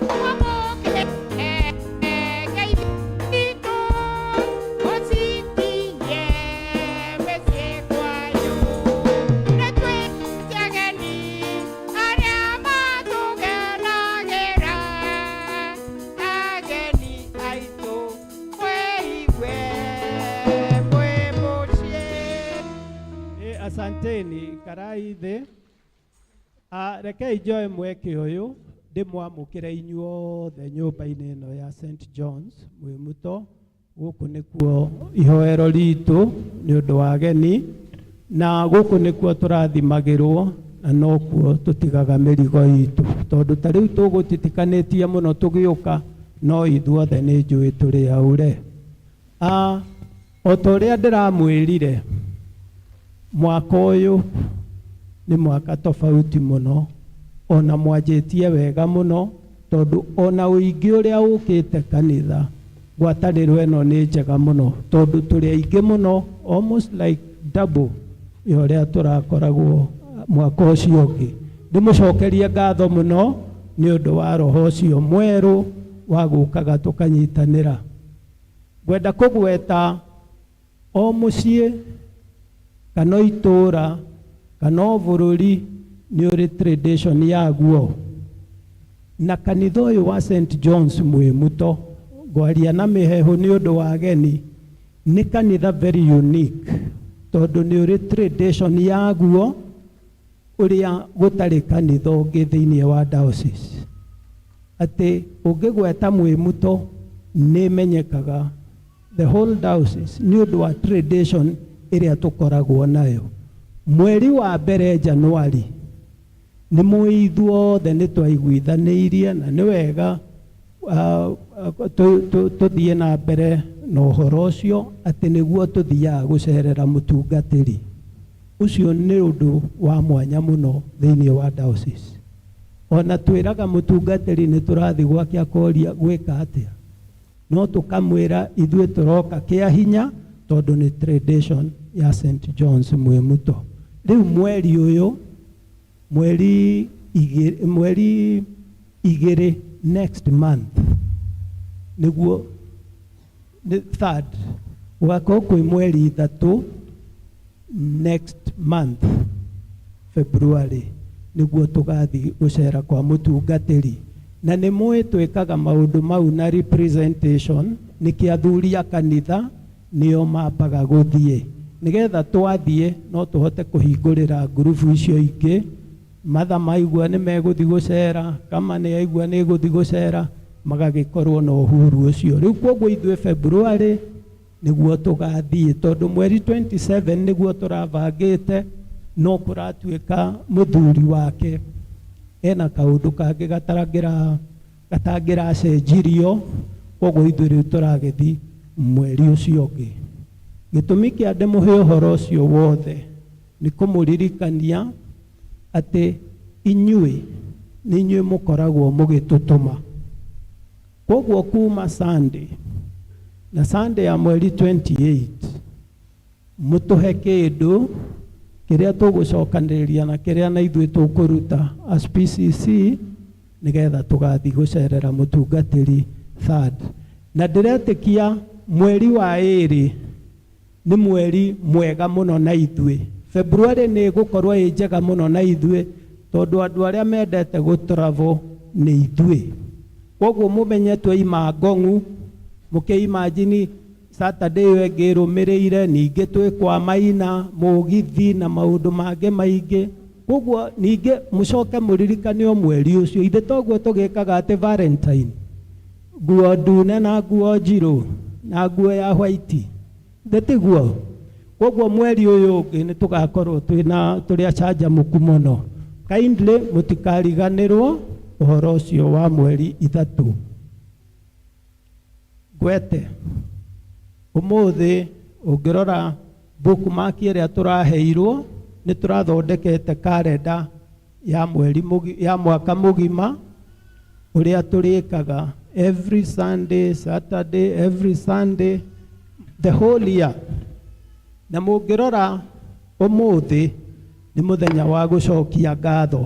Mwamũkĩre ngeithi itũ mũcikinyie mĩciĩ kwanyu. Nĩ twendete ageni arĩa matũgenagĩra. Ageni aitũ mwĩigue mwĩ mũciĩ. Asanteni, karai thĩ. Rekei njoe mweke ũyũ ndĩmwamũkĩre inyuothe nyũmba-inĩ ĩno ya St John's Mwĩmuto. Gũkũ nĩkuo ihoero ritũ nĩ ũndũ wa ageni, na gũkũ nĩkuo tũrathimagĩrwo na nokuo tũtigaga mĩrigo itũ, tondũ ta rĩu tũgũtitikanĩtie mũno tũgĩũka, no ithuothe nĩ njũĩ tũrĩ aure. O ta ũrĩa ndĩramwĩrire, mwaka ũyũ nĩ mwaka tofauti mũno, ona mwanjĩtie wega mũno, tondũ ona ũingĩ ũrĩa ũkĩte kanitha, ngwatanĩro ĩno nĩ njega mũno, tondũ tũrĩ aingĩ mũno, almost like double ya ũrĩa tũrakoragwo mwaka ũcio ũngĩ. Ndĩmũcokerie ngatho mũno nĩ ũndũ wa roho ũcio mwerũ wa gũkaga tũkanyitanĩra. Ngwenda kũgweta o mũciĩ kana itũũra kana o bũrũri nĩ ũrĩ tradition yaguo, na kanitha ũyũ wa St John's Mwĩmuto, ngwaria na mĩheehũ nĩ ũndũ wa ageni, nĩ kanitha very unique, tondũ nĩ ũrĩ tradition yaguo ũrĩa gũtarĩ kanitha ũngĩ thĩinĩ wa diocese. Atĩ ũngĩgweta Mwĩmuto nĩ ĩmenyekaga the whole diocese nĩ ũndũ wa tradition ĩrĩa tũkoragwo nayo. Mweri wa mbere January nĩ mũĩ ithuothe nĩ twaiguithanĩirie, na nĩ wega tũthiĩ na mbere na ũhoro ũcio, atĩ nĩguo tũthiaga gũcerera mũtungatĩri. Ũcio nĩ ũndũ wa mwanya mũno thĩinĩ wa diocese. Ona twĩraga mũtungatĩri nĩ tũrathiĩ gwake akoria gwĩka atĩa, no tũkamwĩra ithuĩ tũroka kĩa hinya, tondũ nĩ tradition ya St John's Mwĩmuto. Rĩu mweri ũyũ, mweri igĩrĩ, mweri igĩrĩ next month, nĩguo nĩ third, gũgakorwo kwĩ mweri 3 next month February, nĩguo tũgathiĩ gũcera kwa mũtungatĩri. Na nĩ mũĩ twĩkaga maũndũ mau na representation, nĩkĩo athuri a kanitha nĩo mambaga gũthiĩ, nĩgetha twathiĩ no tũhote kũhingũrĩra ngurubu icio ingĩ. Matha maigua nĩ megũthiĩ gũcera, kama nĩ aigua nĩ gũthiĩ gũcera, magagĩkorwo na ũhuru ũcio. Rĩu koguo ithuĩ February nĩguo tũgathiĩ, tondũ mweri 27 nĩguo tũrabangĩte, no kũratuĩka mũthuri wake ena kaũndũ kangĩ gatangĩracenjirio, koguo ithuĩ rĩu tũragĩthiĩ mweri ũcio ũngĩ. Gĩtũmi kĩa ndĩmũhe ũhoro ũcio wothe nĩ kũmũririkania atĩ inyuĩ nĩ inyuĩ mũkoragwo mũgĩtũtũma. Koguo kuma Sunday na Sunday ya mweri 28 mũtũhe kĩndũ kĩrĩa tũgũcokanĩrĩria na kĩrĩa na ithuĩ tũkũruta as PCC nĩgetha tũgathiĩ gũcerera mũtungatĩri third. Na ndĩretĩkia mweri wa ĩrĩ nĩ mweri mwega mũno na ithuĩ. February nĩ ĩgũkorwo ĩ njega mũno na ithuĩ tondũ andũ arĩa mendete gũ travel nĩ ithuĩ. Koguo mũmenye twaima Ngong'u, mũkĩ imagine Saturday ĩyo ĩngĩ ĩrũmĩrĩire ningĩ twĩ kwa Maina, mũgithi na maũndũ mangĩ maingĩ. Koguo ningĩ mũcoke mũririkane o mweri ũcio, ithe toguo tũgĩkaga atĩ Valentine, nguo ndune na nguo njirũ na nguo ya white, ithe tiguo? Koguo mweri ũyũ ũngĩ nĩ tũgakorwo twĩna tũrĩ acanjamũku mũno. Kindly mũtikariganĩrwo ũhoro ũcio wa mweri 3. Ngwete ũmũthĩ ũngĩrora bookmark ĩrĩa tũraheirwo nĩ tũrathondekete kalenda ya mweri ya mwaka mũgima ũrĩa tũrĩkaga every Sunday, Saturday, every Sunday the whole year. Na mũngĩrora ũmũthĩ nĩ mũthenya wa gũcokia ngatho.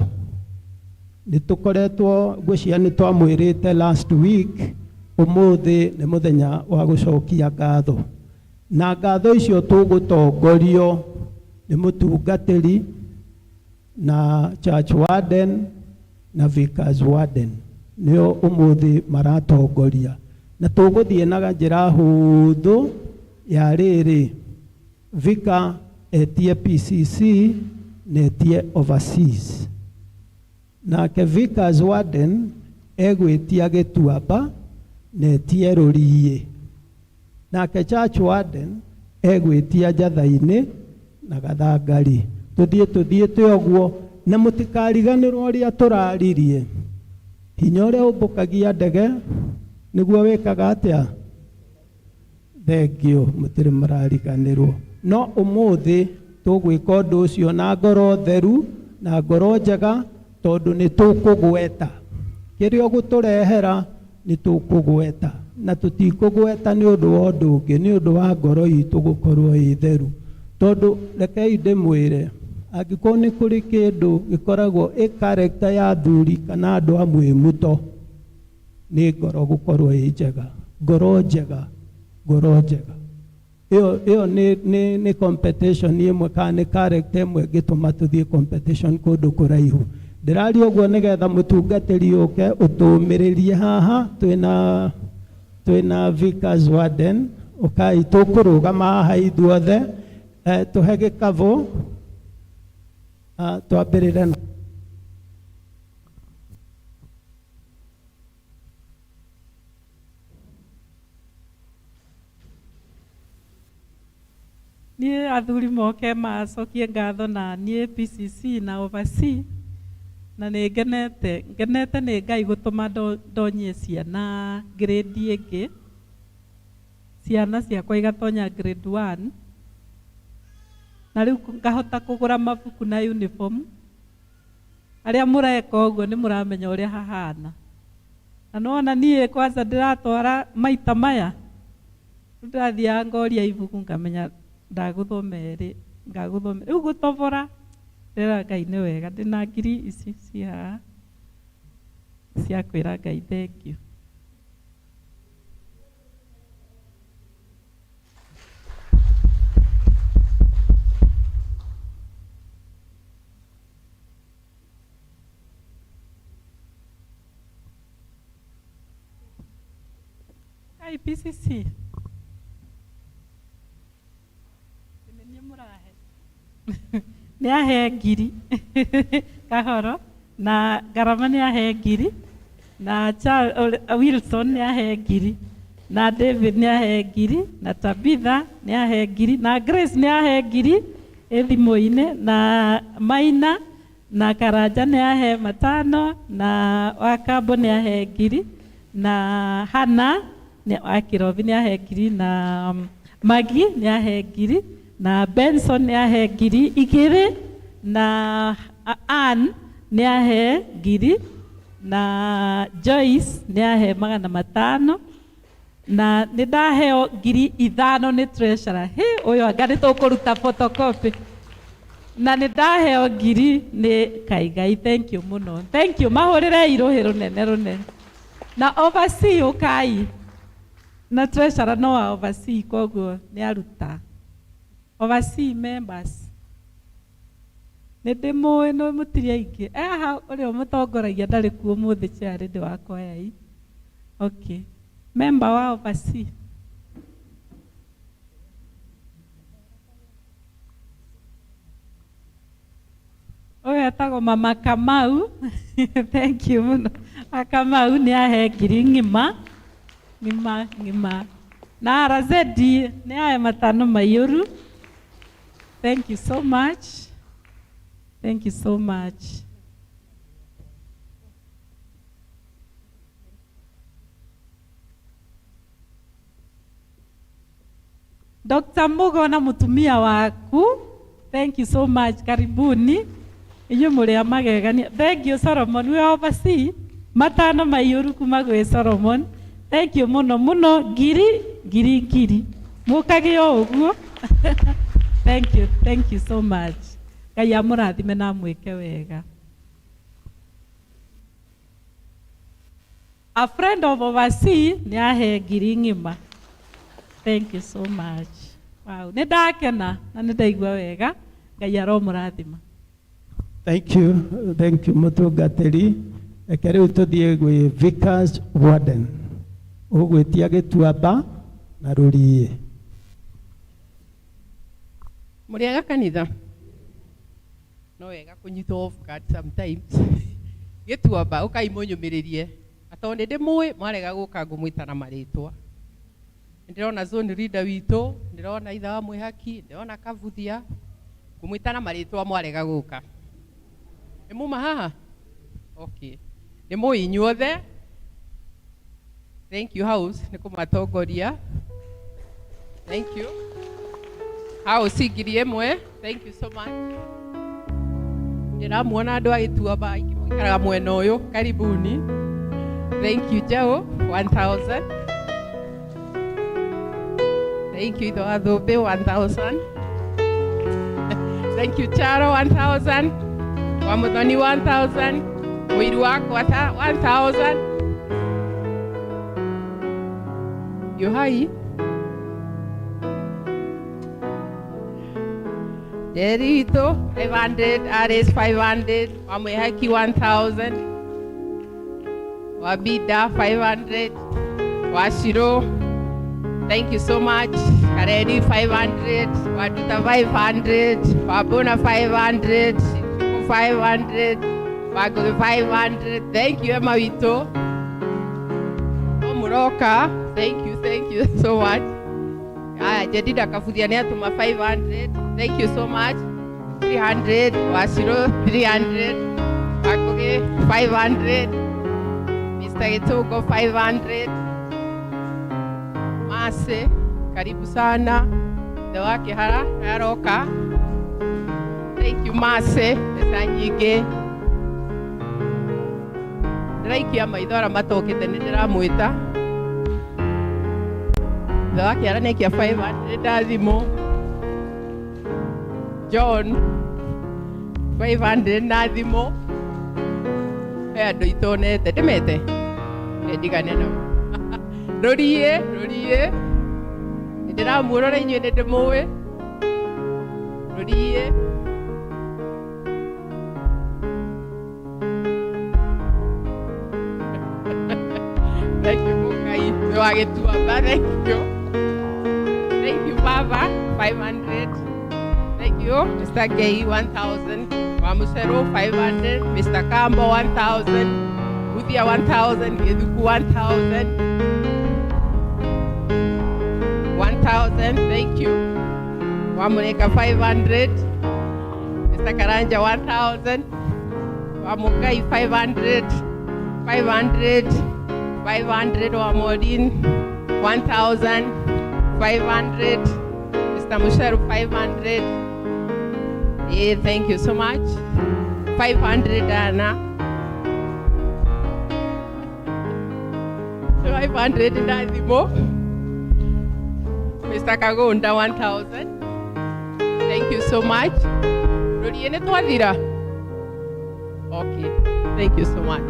Nĩ tũkoretwo ngwĩciria nĩ twamwĩrĩte last week, ũmũthĩ nĩ mũthenya wa gũcokia ngatho. Na ngatho icio tũgũtongorio nĩ mũtungatĩri na church warden na vicars warden nĩo ũmũthĩ maratongoria. Na tũgũthiĩ na njĩra hũthũ ya rĩrĩ, vicar etie PCC na etie overseas. Nake vicars warden egwĩtia Gĩtuamba na etie Rũriĩ. Nake church warden egwĩtia Njatha-inĩ na Gathangari. Tũthiĩ tũthiĩte ũguo na mũtikariganĩrwo ũrĩa tũraririe. Hinya ũrĩa ũmbũkagia ndege nĩguo wĩkaga atĩa? Thengio, mũtirĩ mũrariganĩrwo. No ũmũthĩ tũgwĩka ũndũ ũcio na ngoro theru na ngoro njega tondũ nĩ tũkũgweta. Kĩrĩa ũgũtũrehera nĩ tũkũgweta. Na tũtikũgweta nĩ ũndũ wa ũndũ ũngĩ, nĩ ũndũ wa ngoro itũ gũkorwo ĩ theru. Tondũ rekei ndĩmwĩre, angĩkorwo nĩ kũrĩ kĩndũ gĩkoragwo ĩ character ya athuri kana andũ a mwĩmuto, nĩ ngoro gũkorwo ĩ njega. Ngoro njega, ngoro njega. Ĩyo nĩ competition ĩmwe kana nĩ character ĩmwe ĩngĩtũma tũthiĩ competition kũndũ kũraihu. Ndĩraria ũguo nĩgetha mũtungatĩri ũke ũtũmĩrĩrie haha, twĩna vicars warden, ũkai tũkũrũgama haha ithuothe, tũhe gĩkabũ, twambĩrĩre na Niĩ athuri moke macokie ngatho na niĩ PCC na oversee na nĩ ngenete, ngenete nĩ Ngai gũtũma ndonyie ciana grade ĩngĩ. Ciana ciakwa igatonya grade 1. Na rĩu ngahota kũgũra mabuku na uniform. Arĩa mũreka ũguo nĩ mũramenya ũrĩa hahana. Na nĩwona niĩ kwanza ndĩratwara maita maya, ndĩrathiaga ngoria ibuku ngamenya ndagũthwo merĩ, ngagũthwo merĩ. Rĩu gũtobora, ndĩrera Ngai nĩ wega, ndĩna ngiri ici ci haha cia kwĩra Ngai thank you. IPCC. Nĩ mũrahe. Nĩ ahe ngiri kahoro na Ngarama nĩ ahe ngiri na Wilson nĩ ahe ngiri na David nĩ ahe ngiri na Tabitha nĩ ahe ngiri na Grace nĩ ahe ngiri ĩ thimũ-inĩ na Maina na Karanja nĩ ahe 5 na Wakambo nĩ ahe ngiri na Hana nĩ wa Kĩrobi nĩ ahe ngiri na Maggie nĩ ahe ngiri na Benson nĩ ahe ngiri 2 na Ann nĩ ahe ngiri Na Joyce nĩ ahe 500, na nĩ ndaheo 5,000 nĩ treasurer. Hĩ, ũyũ anga nĩ tũkũruta photocopy. Na nĩ ndaheo 1,000 nĩ Kaigai. Thank you mũno, thank you. Mahũrĩrei rũhĩ rũnene rũnene. Na oversee ũkai na treasurer no wa oversee, koguo nĩ aruta oversee members. Nĩ ndĩmũĩ no mũtirĩ aingĩ haha. Ũrĩa ũmũtongoragia ndarĩ kuo ũmũthĩ, chair ndĩ wakwa yai. Okay, member wa oversee. Ũyũ etagwo Mama Kamau. Thank you mũno. Kamau nĩ ahe 1,000 ng'ima ng'ima ng'ima. Na Razedi nĩ ahe 500 maiyũru. Thank you so much, thank you so much. Dr. Mugo na mutumia waku, thank you so much. Karibuni inyuĩ mũrĩ a magegania. Thank you Solomon, we oversee, 500 maiyũru kuma gwĩ Solomon. Thank you mũno mũno. Ngiri ngiri ngiri mũkage o ũguo. Thank you, thank you so much. Ngai amũrathime na amwĩke wega. A friend of oversee nĩ ahe 1,000 ng'ima. Thank you so much. Wow, nĩ ndakena na nĩ ndaigua wega. Ngai aromũrathima. Thank you, thank you mũtungatĩri. Reke rĩu tũthiĩ gwĩ Vickers Warden. Ũgwĩtia Gĩtuamba na Rũriĩ. Mũrĩega kanitha? No wega kũnyitwo off guard sometimes. Gĩtuamba, ũkai mũnyũmĩrĩrie atondũ nĩ ndĩmũĩ, mwarega gũka ngũmwĩta na marĩtwa. Ndĩrona zone leader witũ, ndĩrona ithe wa mwĩhaki, ndĩrona Kabuthia, ngũmwĩta na marĩtwa mwarega gũka. Nĩ muma haha? Okay, nĩ mũĩ inyuothe. Thank you house nĩ kũmatongoria. Thank you house, 1,000. Thank you so much. Ndĩramuona andũ a Gĩtuamba aingĩ mũikaraga mwena ũyũ, karibuni. Thank you Joe, 1000. Thank you ithe wa Thũmbĩ, 1000. Thank you Charo, 1000. Wa Muthoni, 1000. Mũiru wakwa ta 1000. Yohai Jerry witũ 500, Aris 500, Wamwĩhaki 1000, Wabida 500, Washiro, thank you so much. Kareri 500, Waduta 500, Wabona 500, Shiku 500, Wagogi 500. Thank you Emma witũ. Omuroka, thank you, thank you so much. Aya, Jedida Kabuthia nĩ atũma 500. Thank you so much. 300, Washiro 300, Wagogi 500, Mr. Gitugo 500. Mase, karibu sana. The wa Kĩhara aroka. Thank you Mase, mbeca nyingĩ. Ndĩraikia maitho arĩa matokĩte nĩ ndĩramwĩta. Ithe wa Kĩhara nĩ aikia 500 na thimũ. John 500 na thimũ. He andũ itonete ndĩmete ndigane nao. Rũriĩ, rũriĩ, nĩ ndĩramuorora inyuĩ nĩ ndĩmũĩ. Rũriĩ. Thank you Mũkai nĩ wa Gĩtuamba. Thank you, thank you baba, 500. Thank you Mr. Gay, 1000. Wa Mucero 500, Mr. Kambo 1000, Buthia 1000, Gĩthuku 1000, 1000. Thank you. Wa Mũrĩka 500, Mr. Karanja 1000, wa Mũkai 500, 500, 500, wa Maureen 1000, 500, Mr. Musharu 500. Yeah, thank you so much. 500 Dana. 500 na thimũ. Mr. Kagunda 1000. Thank you so much. Rũriĩ nĩ twathira. Okay. Thank you so much.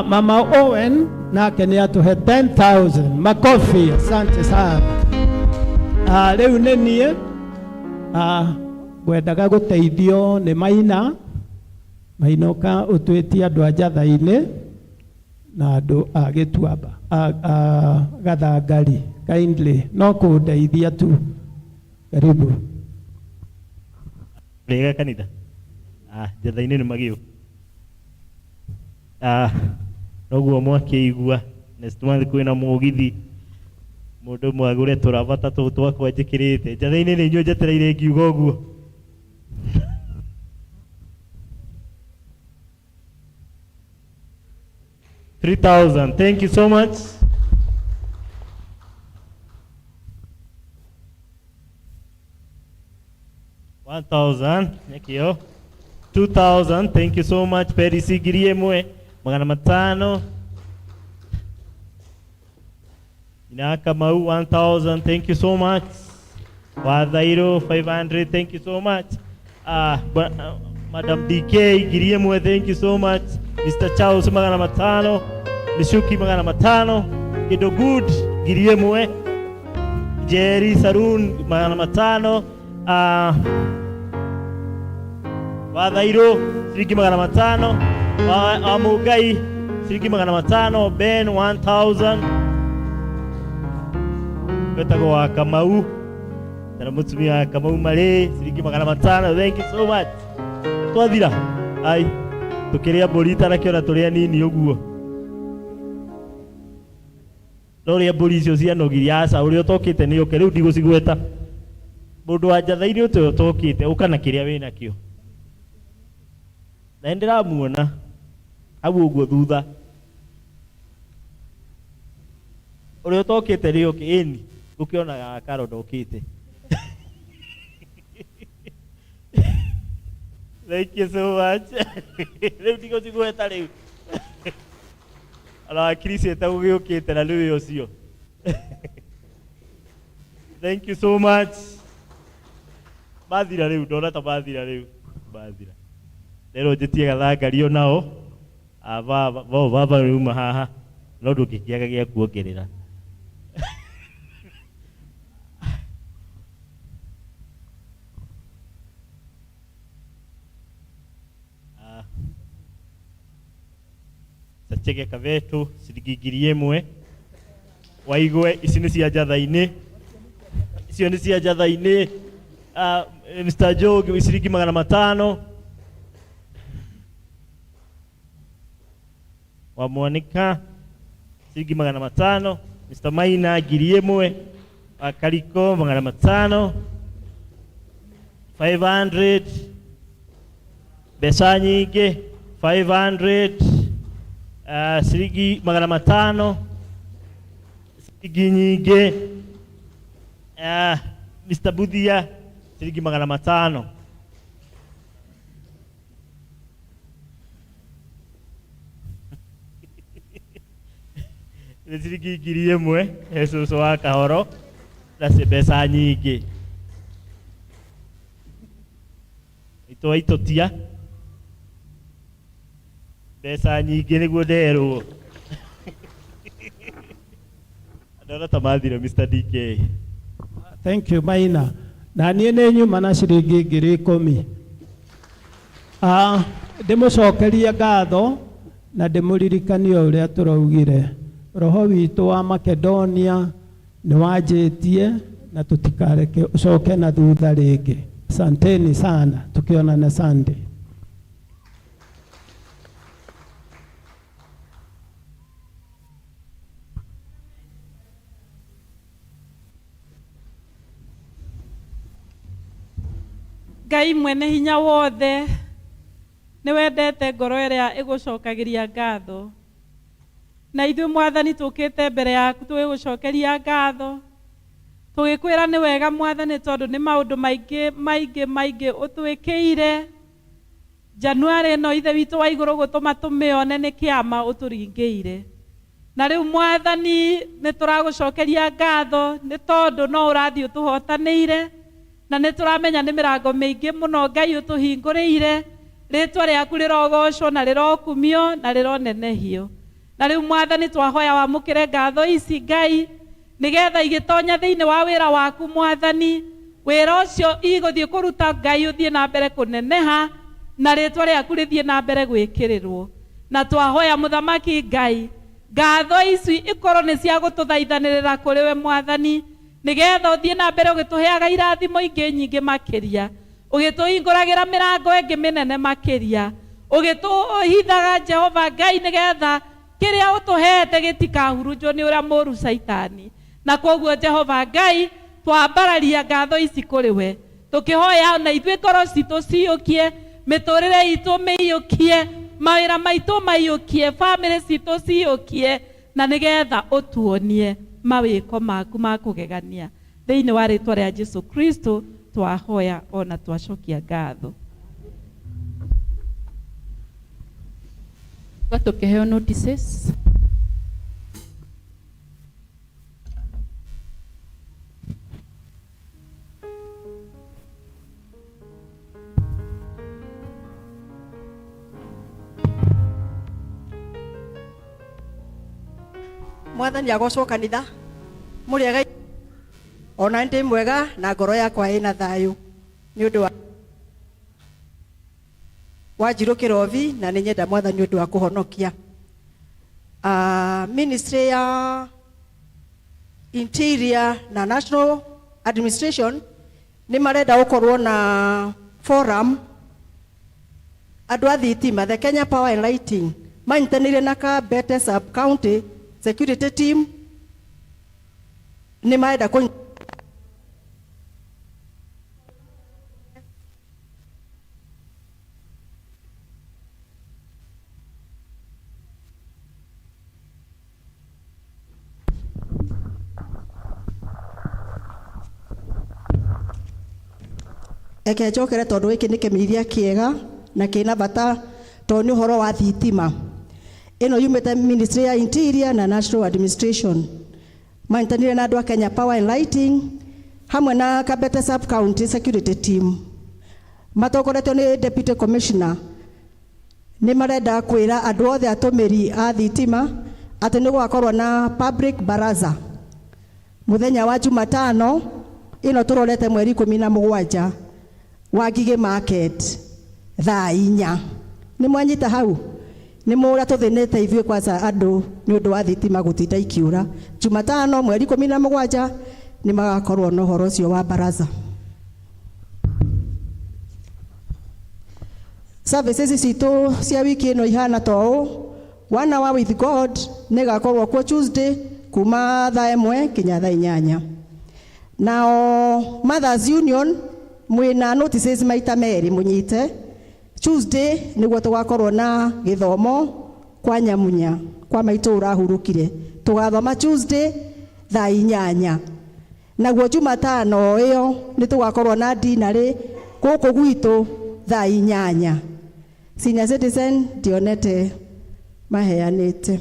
Mama Owen nake nĩ atũhe 10,000 makofi. Asante sana. Rĩu nĩ niĩ ngwendaga gũteithio nĩ Maina. Maina ũka ũtwĩtie andũ a Njatha-inĩ na andũ a Gĩtuamba a Gathangari, kindly no kũndeithia tu. Karibu. Rĩega kanitha. Njatha-inĩ nĩ magĩũ. Noguo mwakĩigua next month kwĩna mũgithi mũndũ mwagũre tũraba ta tũu twakwa njĩkĩrĩte. Njatha-inĩ nĩ inyuĩ njetereire ngiuga ũguo. 3,000. Thank you so much. 1,000. Thank you. 2,000. Thank you so much. Perisi ngiri ĩmwe magana matano. Nyina Kamau 1,000. Thank you so much. Wathairo 500. Thank you so much. Madam DK ngiri ĩmwe. Thank you so much. Mr. Charles magana matano. Mishuki magana matano. Kido Good ngiri ĩmwe. Jerry Sarun magana matano. Wathairo ciringi magana matano. Wa Mugai ciringi magana matano. Ben 1000. Wetagwo wa Kamau na mutumia wa Kamau Marĩ ciringi magana matano. Thank you so much. Twathira ai tukiria mbũri itarakĩona tũrĩ anini ũguo no ũrĩa mbũri icio cianogirie aca ũrĩa ũtokĩte nĩ ũke rĩu ndigũcigweta mũndũ wa njatha-inĩ ũtũ ũtokĩte ũka na kĩrĩa wĩnakĩo na nĩ ndĩramuona hau ũguo thutha ũrĩa ũtokĩte nĩ ũke ĩni ngũkĩonaga karo ndokĩte. Thank you so much. Rĩu ndigũcigweta rĩu ona wakiri ciĩtagwo gĩũkĩte na nĩwe ũcio. Thank you so much. Mathira rĩu ndona ta mathira rĩu mathira rero njĩtie gathangario nao baba baba rĩu haha no ndũngĩkĩaga gĩa kuongerera. Chege Kavetu ciringi ngiri ĩmwe waigue ici nĩ cia njatha-inĩ icio nĩ cia njatha-inĩ. Mr. Joe ciringi magana matano wa Mwanika ciringi magana matano. Mr. Maina ngiri ĩmwe wa Kariko magana matano 500 mbeca nyingĩ 500 ciringi magana matano ciringi nyingĩ. Mr. Buthia ciringi magana matano. Nĩ ciringi ngiri ĩmwe he cũcũ wa Kahoro na ci mbeca nyingĩ. Itũ wa Itotia mbeca nyingĩ nĩguo nderwo. Ndona ta mathira Mr. DK. Thank you Maina. Na niĩ nĩ nyuma na ciringi ngiri ikũmi. Ndĩmũcokerie ngatho na ndĩmũririkanie ũrĩa tũraugire. Roho witũ wa Makedonia nĩ wanjĩtie na tũtikareke ũcoke na thutha rĩngĩ. Asanteni sana, tukionana Sunday. Ngai mwene hinya wothe nĩ wendete ngoro ĩrĩa ĩgũcokagĩria ngatho na ithuĩ mwathani tũkĩte mbere yaku tũgĩgũcokeria ngatho tũgĩkwĩra nĩ wega mwathani tondũ nĩ maũndũ maingĩ maingĩ maingĩ ũtwĩkĩire Januarĩ ĩno ithe witũ wa igũrũ gũtũma tũmĩone nĩ kĩama ũtũringĩire. Na rĩu mwathani nĩ tũragũcokeria ngatho nĩ tondũ no ũrathiĩ ũtũhotanĩire na nĩ tũramenya nĩ mĩrango mĩingĩ mũno Ngai ũtũhingũrĩire. Rĩtwa rĩaku rĩrogocwo na rĩrokumio na rĩronenehio. Na rĩu mwathani twahoya wamũkĩre ngatho ici Ngai nĩgetha igĩtonya thĩinĩ wa wĩra waku mwathani, wĩra ũcio igũthiĩ kũruta Ngai ũthiĩ na mbere kũneneha na rĩtwa rĩaku rĩthiĩ na mbere gwĩkĩrĩrwo. Na twahoya mũthamaki Ngai ngatho ici ikorwo nĩ cia gũtũthaithanĩrĩra kũrĩ we mwathani nĩgetha ũthiĩ na mbere ũgĩtũheaga irathimo ingĩ nyingĩ makĩria, ũgĩtũhingũragĩra mĩrango ĩngĩ mĩnene makĩria, ũgĩtũhithaga Jehova Ngai nĩgetha kĩrĩa ũtũheete gĩtikahurunjwo nĩ ũrĩa mũũru Caitani. Na kwoguo Jehova Ngai twambararia ngatho ici kũrĩ we tũkĩhoya na ithuĩ ngoro citũ ciyũkie, mĩtũrĩre itũ mĩiyũkie, mawĩra maitũ maiyũkie, bamĩrĩ citũ ciyũkie, na nĩgetha ũtuonie mawĩko maku ma kũgegania. Thĩinĩ wa rĩtwa rĩa Jesu Kristo twahoya ona twacokia ngatho. Tũkĩheo notices. Mwathani agocwo kanitha mũrĩega ona ndĩ mwega na ngoro yakwa ĩna thayũ nĩ ũndũ wa Wanjirũ Kĩrobi na nĩ nyenda mwathani ũndũ wa kũhonokia. Ministry ya Interior na National Administration nĩ marenda gũkorwo na forum andũ a thitima, the Kenya Power and Lighting manyitanĩire na Kabete Sub County Security Team nĩ marenda kũ Reke njokere tondũ gĩkĩ nĩ kĩmenyithia kĩega na kĩna bata tondũ nĩ ũhoro wa thitima. Ĩno yumĩte Ministry ya Interior na National Administration. Manyitanĩire na andũ a Kenya Power and Lighting hamwe na Kabete Sub County Security Team. Matongoretio nĩ Deputy Commissioner. Nĩ marenda kwĩra andũ othe atũmĩri a thitima atĩ nĩ gũgakorwo na public baraza mũthenya wa Jumatano ĩno tũrorete mweri 17 wa Ngigĩ Market thaa 4. Nĩ mwanyita hau? Nĩ mũrĩa tũthĩnĩte ithuĩ kwanza andũ nĩ ũndũ wa thitima gũtinda ikiũra. Jumatano mweri 17 nĩ magakorwo na ũhoro ũcio wa baraza. Services citũ cia wiki ĩno ihana ta ũũ. One hour with God nĩ ĩgakorwo kuo Tuesday kuma thaa 1 nginya thaa 8. Nao Mothers Union mwĩna notices maita merĩ mũnyite. Tuesday nĩguo tũgakorwo na gĩthomo kwa Nyamunya kwa maitũ ũrahurũkire. Tũgathoma Tuesday thaa 8. Naguo Jumatano ĩyo nĩ tũgakorwo na dinarĩ gũkũ gwitũ thaa 8. Senior citizen ndionete maheanĩte.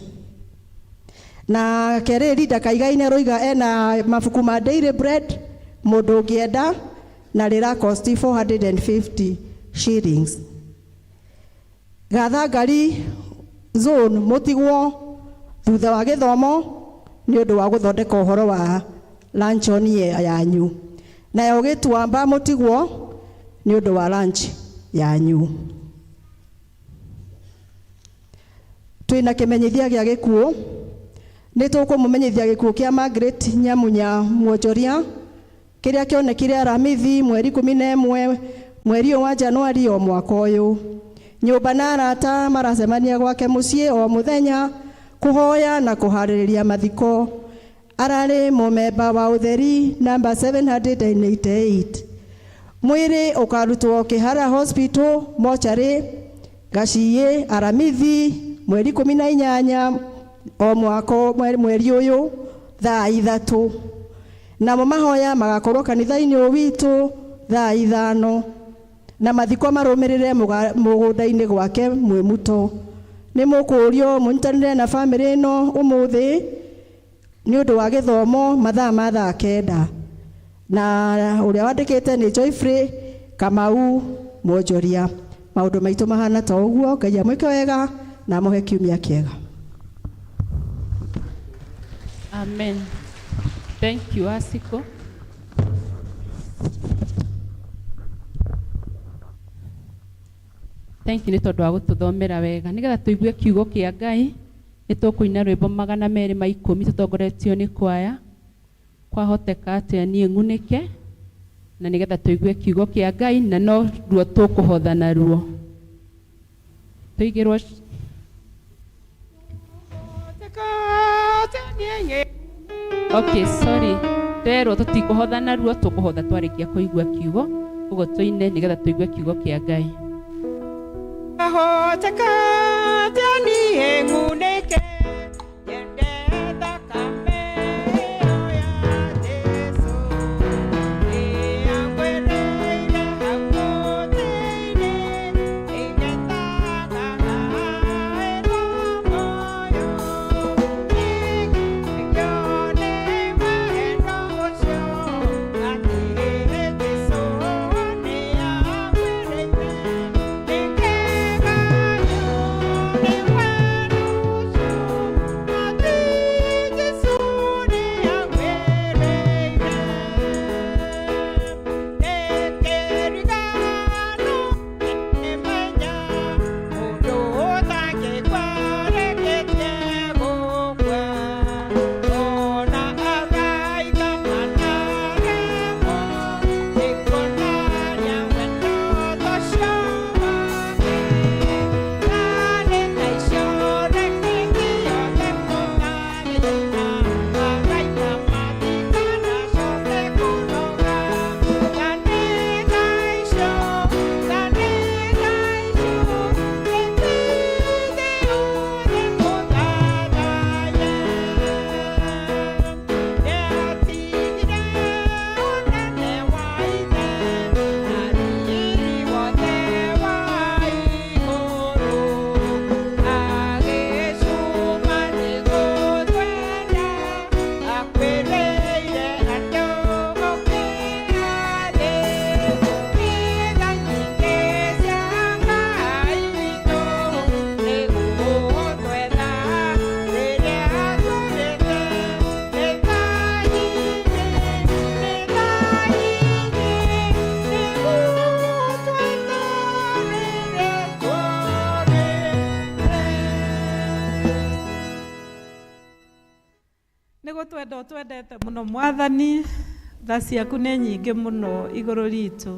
Na kerĩ Linda Kaigaine roiga ena mabuku ma Daily Bread mũndũ ũngĩenda na rĩra cost 450 shillings. Gathangari zone mũtigwo thutha wa gĩthomo nĩ ũndũ wa gũthondeka ũhoro wa luncheon yanyu. Nayo Gĩtuamba mũtigwo nĩ ũndũ wa lunch yanyu. Twĩna kĩmenyithia gĩa gĩkuũ. Nĩ tũkũmũmenyithia gĩkuũ kĩa Margaret Nyamunya Mwonjoria kĩrĩa kĩonekire Aramithi mweri 11 mweri ũyũ wa Januari o mwaka ũyũ. Nyũmba na arata maracemania gwake mũciĩ o mũthenya kũhoya na kũharĩrĩria mathiko. Ararĩ mũmemba wa ũtheri namba 788. Mwĩrĩ ũkarutwo Kĩhara Hospital mocarĩ Gaciĩ Aramithi mweri 18 o mwaka mweri ũyũ thaa 3. Namo mahoya magakorwo kanitha-inĩ ũyũ witũ thaa 5. Na mathiko marũmĩrĩre mũgũnda-inĩ gwake Mwĩmuto. Nĩ mũkũũrio mũnyitanĩre na bamĩrĩ ĩno ũmũthĩ nĩ ũndũ wa gĩthomo mathaa ma thaa kenda. Na ũrĩa wandĩkĩte nĩ Joyfrey Kamau Mwonjoria. Maũndũ maitũ mahana ta ũguo. Ngai amwĩke wega na amũhe kiumia kĩega. Amen. Thank you, Asiko. Thank you nĩ tondũ wa gũtũthomera wega. Nĩgetha tũigue kiugo kĩa Ngai, nĩ tũkũina rwĩmbo 210 tũtongoretio nĩ kwaya. Kwahoteka atĩa niĩ ng'unĩke, na nĩgetha tũigue kiugo kĩa Ngai, na no ruo tũkũhotha naruo. Tũigĩrwo Okay, sorry. Twerwo tũtikũhotha naruo, tũkũhotha twarĩkia kũigua kiugo. Ũguo tũine nĩgetha tũigue kiugo kĩa Ngai. Kwahoteka atĩa niĩ ng'unĩke, nyende thakame ĩyo ya Jesũ, ĩyangwĩrĩire hau mũtĩ-inĩ, ĩngethaga ngaĩrwo muoyo. Nĩkĩo nĩ wendo ũcio, atĩ Jesũ nĩangwĩrĩire. Nĩngegayo nĩ wendo ũcio, atĩ Jesũ nĩangwĩrĩire. Nĩkĩrigano nĩmenya mũndũ ũtangĩkua rĩkĩtie gũkua, ona araika manaremwo nĩ kuonania wendo ũcio wake. Na nĩ ta icio rĩkĩtie mũthathaiya, araika matikanacoke kũnoga. Na nĩ ta icio, na nĩ ta icio, rĩkĩtie mũthathaiya. Nĩatigire ũnene wa ithe, na riri wothe wa igũrũ, agĩcuma nĩgũtwenda, akuĩrĩire andũ gũkĩra thĩ. Nĩ tha nyingĩ cia Ngai witũ, nĩgũtwetha rĩrĩa twĩrĩte. Nĩ tha nyingĩ, nĩ tha nyingĩ, nĩgũtwetha rĩrĩa twarĩte. Nĩ gũtwenda ũtwendete mũno mwathani, tha ciaku nĩ nyingĩ mũno igũrũ ritũ,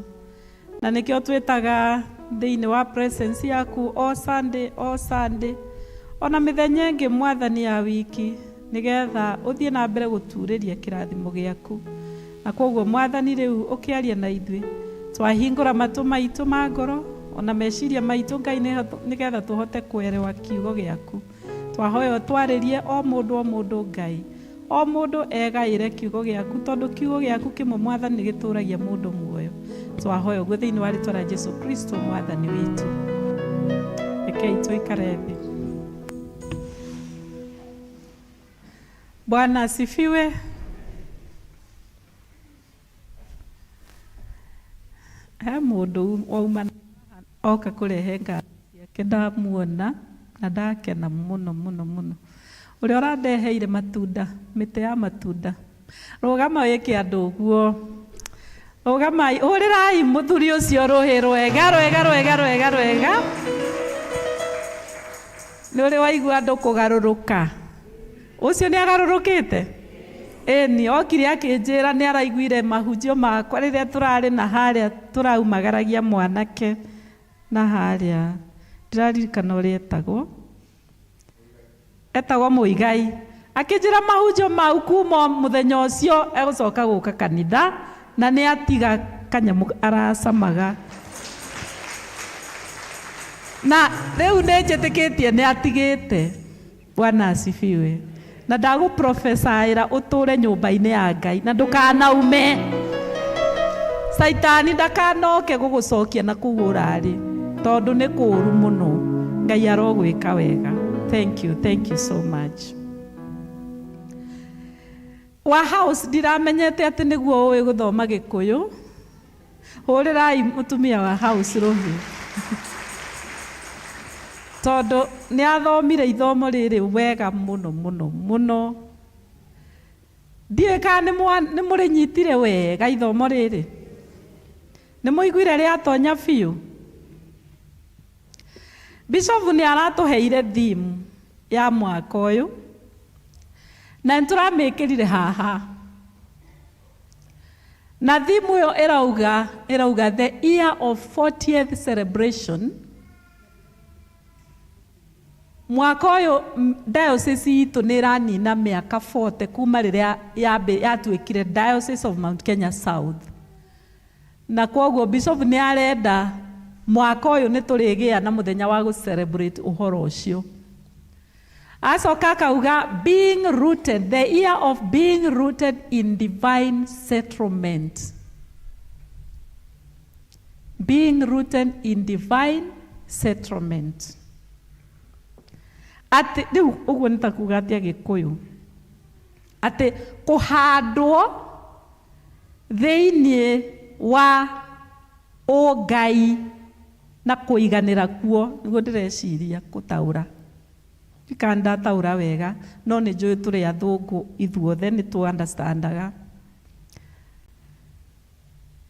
na nĩkĩo twĩtaga thĩinĩ wa presence yaku o Sunday, o Sunday, ona mĩthenya ĩngĩ mwathani ya wiki, nĩgetha ũthiĩ na mbere gũturĩria kĩrathimo gĩaku. Na koguo mwathani rĩu ũkĩaria na ithuĩ, twahingũra matũ maitũ ma ngoro ona meciria maitũ Ngai, nĩgetha tũhote kũerewa kiugo gĩaku. Twahoya ũtwarĩrie o mũndũ o mũndũ Ngai, o mũndũ egaĩre kiugo gĩaku, tondũ kiugo gĩaku kĩmwe mwathani nĩ gĩtũragia mũndũ muoyo. Twahoya ũguo thĩinĩ wa rĩtwa rĩa Jesu Kristo mwathani witũ. Rekei tũikare thĩ. Bwana asifiwe. He mũndũ wauma oka kũrehe ngatho ciake, ndamuona na ndakena mũno mũno mũno. Ũrĩa ũrandeheire matunda, mĩtĩ ya matunda, rũgama wĩke andũ ũguo, rũgamai, hũrĩrai mũthuri ũcio rũhĩ rwega rwega rwega rwega rwega. Nĩ ũrĩ waigua andũ kũgarũrũka? Ũcio nĩ agarũrũkĩte? Ĩni, okire akĩnjĩra nĩ araiguire mahunjio makwa rĩrĩa tũrarĩ na harĩa tũraumagaragia mwanake na harĩa, ndĩraririkana ũrĩa etagwo, etagwo Mũigai. Akĩnjĩra mahunjio mau kuma mũthenya ũcio egũcoka gũka kanitha, na nĩ atiga kanyamũ aracamaga, na rĩu nĩ njĩtĩkĩtie nĩ atigĩte. Bwana asifiwe. Na ndagũprofesaĩra ũtũre nyũmba-inĩ ya Ngai na ndũkanaume. Caitani ndakanoke gũgũcokia na kũu ũrarĩ tondũ nĩ kũũru mũno. Ngai arogwĩka wega. Thank you, thank you so much. Wa house ndiramenyete atĩ nĩguo ũĩ gũthoma gĩkũyũ. Hũrĩrai mũtumia wa house rũhĩ tondũ nĩ athomire ithomo rĩrĩ wega mũno mũno mũno. Ndiũĩ kana nĩ mũrĩnyitire wega ithomo rĩrĩ. Nĩ mũiguire rĩatonya biũ. Bishop nĩ aratũheire theme ya mwaka ũyũ na nĩ tũramĩkĩrire haha. Na theme ĩyo ĩrauga the year of 40th celebration. Mwaka ũyũ diocese itũ nĩ ĩranina mĩaka 40 kuma rĩrĩa yatuĩkire Diocese of Mount Kenya South. Na kwoguo bishop nĩ arenda mwaka ũyũ nĩ tũrĩgĩa na mũthenya wa gũ celebrate ũhoro ũcio. Acoka akauga being rooted, the year of being rooted in divine settlement. Being rooted in divine settlement. Atĩ rĩu ũguo nĩ ta kuga atĩa Gĩkũyũ? Atĩ kũhandwo thĩinĩ wa ũngai na kũiganĩra kuo nĩguo ndĩreciria gũtaũra. Ndiũĩ kana ndataũra wega no nĩ njũĩ tũrĩ athũngũ ithuothe nĩ tũ understandaga.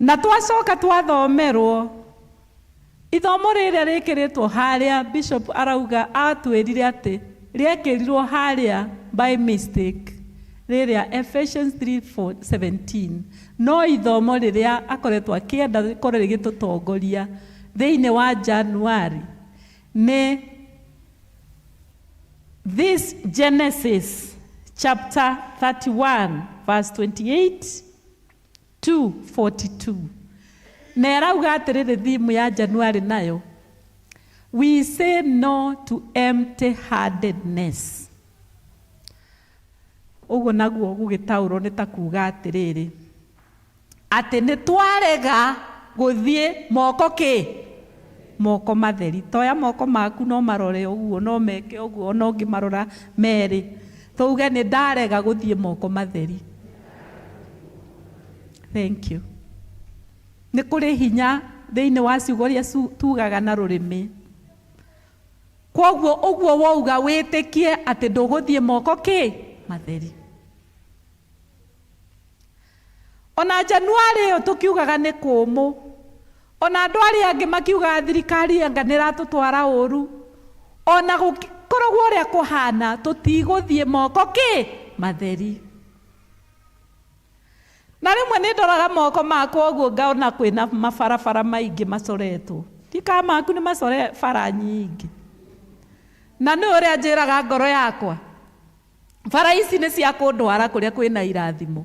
Na twacoka twathomerwo ithomo rĩrĩa rĩkĩrĩtwo harĩa bishop arauga atwĩrire atĩ rĩekĩrirwo harĩa by mistake rĩrĩa Ephesians 3:17 no ithomo rĩrĩa akoretwo akĩenda rĩkorwo rĩgĩtũtongoria thĩinĩ wa January nĩ this Genesis chapter 31 verse 28 to 42. Na ĩrauga atĩrĩrĩ theme ya January nayo, we say no to empty handedness. Ũguo naguo gũgĩtaũrwo nĩ ta kuga atĩrĩrĩ atĩ nĩ twarega gũthiĩ moko kĩ moko matheri. Toya moko maku no marore ũguo no meke ũguo ona ũngĩmarora merĩ tuge nĩ ndarega gũthiĩ moko matheri. Thank you. Nĩ kũrĩ hinya thĩinĩ wa ciugo iria tugaga na rũrĩmĩ. Kwoguo ũguo wauga wĩtĩkie atĩ ndũgũthiĩ moko kĩ matheri. Ona January ĩyo tũkiugaga nĩ kũmũ, ona andũ arĩa angĩ makiugaga thirikari anga nĩ ĩratũtwara ũru, ona gũkoragwo ũrĩa kũhana tũtigũthiĩ moko kĩ matheri. Na rĩmwe nĩ ndoraga moko makwa ũguo ngaona kwĩna mabarabara maingĩ macoretwo. Ndikaga maku nĩ macore bara nyingĩ. Na nĩ ũrĩa njĩraga ngoro yakwa, bara ici nĩ cia kũndwara kũrĩa kwĩna irathimo.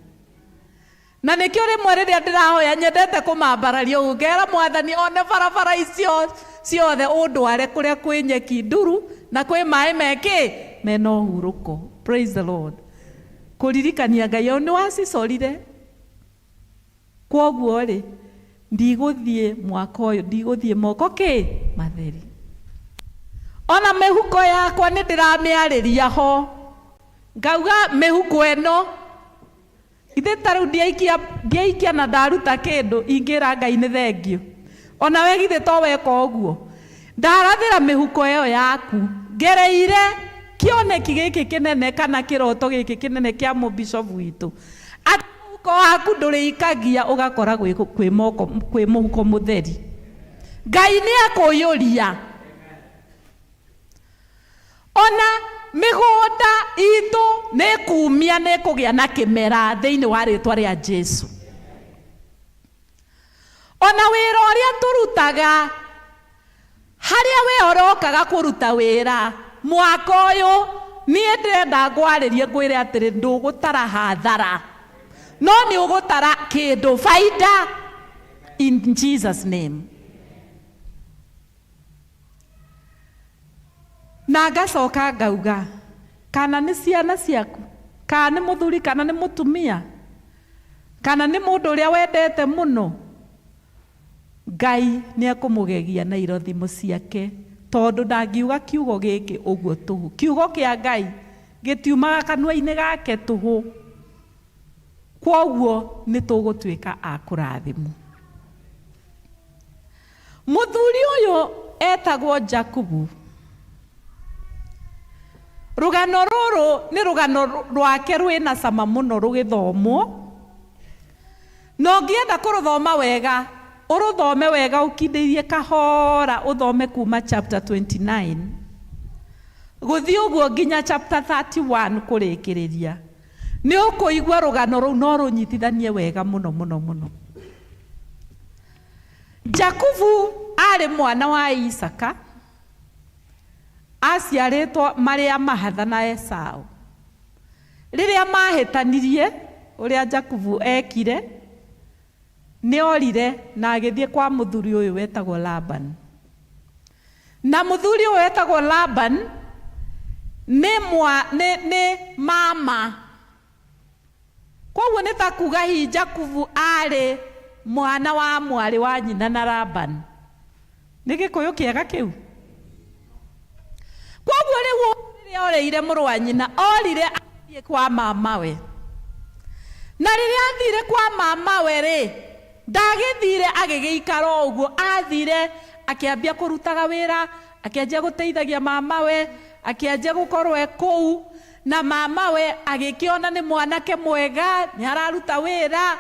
Na nĩkĩo rĩmwe rĩrĩa ndĩrahoya nyendete kũmambararia ũguo ngera mwathani one barabara icio ciothe ũndware kũrĩa kwĩ nyeki nduru na kwĩ maĩ mekĩ mena ũhurũko. Praise the Lord. Kũririkania Ngai o nĩ wacicorire. Kwoguo rĩ ndigũthiĩ mwaka ũyũ ndigũthiĩ moko kĩ matheri. Ona mĩhuko yakwa nĩ ndĩramĩarĩria ho ngauga mĩhuko ĩno ithe ta rĩu ndiaikia na ndaruta kĩndũ ingĩra Ngai nĩ thengio. Ona we githĩ to weka ũguo. Ndarathĩra mĩhuko ĩyo yaku ngereire kĩoneki gĩkĩ kĩnene kana kĩroto gĩkĩ kĩnene kĩa mũbishop witũ. Atĩ mũhuko waku ndũrĩikagia ũgakora kwĩ mũhuko mũtheri. Ngai nĩ akũiyũria. Ona mĩgũnda itũ nĩ kumia nĩ kũgĩa na kĩmera thĩinĩ wa rĩtwa rĩa Jesu. Ona wĩra ũrĩa tũrutaga harĩa we ũrokaga kũruta wĩra mwaka ũyũ niĩ ndĩrenda ngwarĩrie ngwĩre atĩrĩ ndũgũtara hathara no nĩ ũgũtara kĩndũ baida in Jesus name. Na ngacoka ngauga kana nĩ ciana ciaku kana nĩ mũthuri kana nĩ mũtumia kana nĩ mũndũ ũrĩa wendete mũno Ngai nĩ ekũmũgegia na irathimo ciake tondũ ndangiuga kiugo gĩkĩ ũguo tũhũ. Kiugo kĩa Ngai gĩtiumaga kanua-inĩ gake tũhũ. Kwoguo nĩ tũgũtuĩka a kũrathimwo. Mũthuri ũyũ etagwo Jakubu. Rũgano rũrũ nĩ rũgano rwake rwĩna cama mũno rũgĩthomwo. Na ũngĩenda kũrũthoma wega, ũrũthome wega ũkindĩirie kahora, ũthome kuma chapter 29 gũthiĩ ũguo nginya chapter 31 kũrĩkĩrĩria. Nĩ ũkũigua rũgano rũu no rũnyitithanie wega mũno mũno mũno. Jakubu arĩ mwana wa Isaka, aciarĩtwo marĩ a mahatha na Esau. Rĩrĩa mahĩtanirie, ũrĩa Jakubu ekire, nĩ orire na agĩthiĩ kwa mũthuri ũyũ wetagwo Laban. Na mũthuri ũyũ wetagwo Laban nĩ mwa, nĩ, nĩ mama. Koguo nĩ ta kuga hihi Jakubu arĩ mwana wa mwarĩ wa nyina na Laban. Nĩ gĩkũyũ kĩega kĩu? Koguo rĩu rĩrĩa oreire mũrũ wa nyina, orire athiĩ kwa mamawe. Na rĩrĩa athire kwa mamawe rĩ, ndagĩthire agĩgĩikara o ũguo, athire akĩambia kũrutaga wĩra, akĩanjia gũteithagia mamawe, akĩanjia gũkorwo e kũu, na mamawe agĩkĩona nĩ mwanake mwega, nĩ araruta wĩra.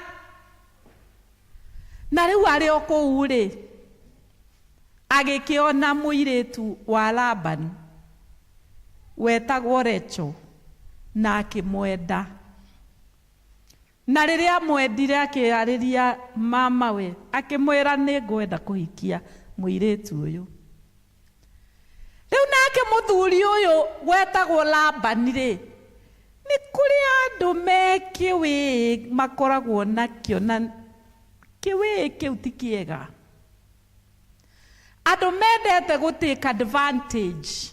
Na rĩu arĩ o kũu rĩ, agĩkĩona mũirĩtu wa Laban wetagwo Rachel na akĩmwenda. Na rĩrĩa amwendire akĩarĩria mamawe, akĩmwĩra nĩ ngwenda kũhikia mũirĩtu ũyũ. Rĩu nake mũthuri ũyũ wetagwo Laban rĩ, nĩ kũrĩ andũ me kĩwĩĩ makoragwo nakĩo, na kĩwĩĩ kĩu ti kĩega. Andũ mendete gũ take advantage.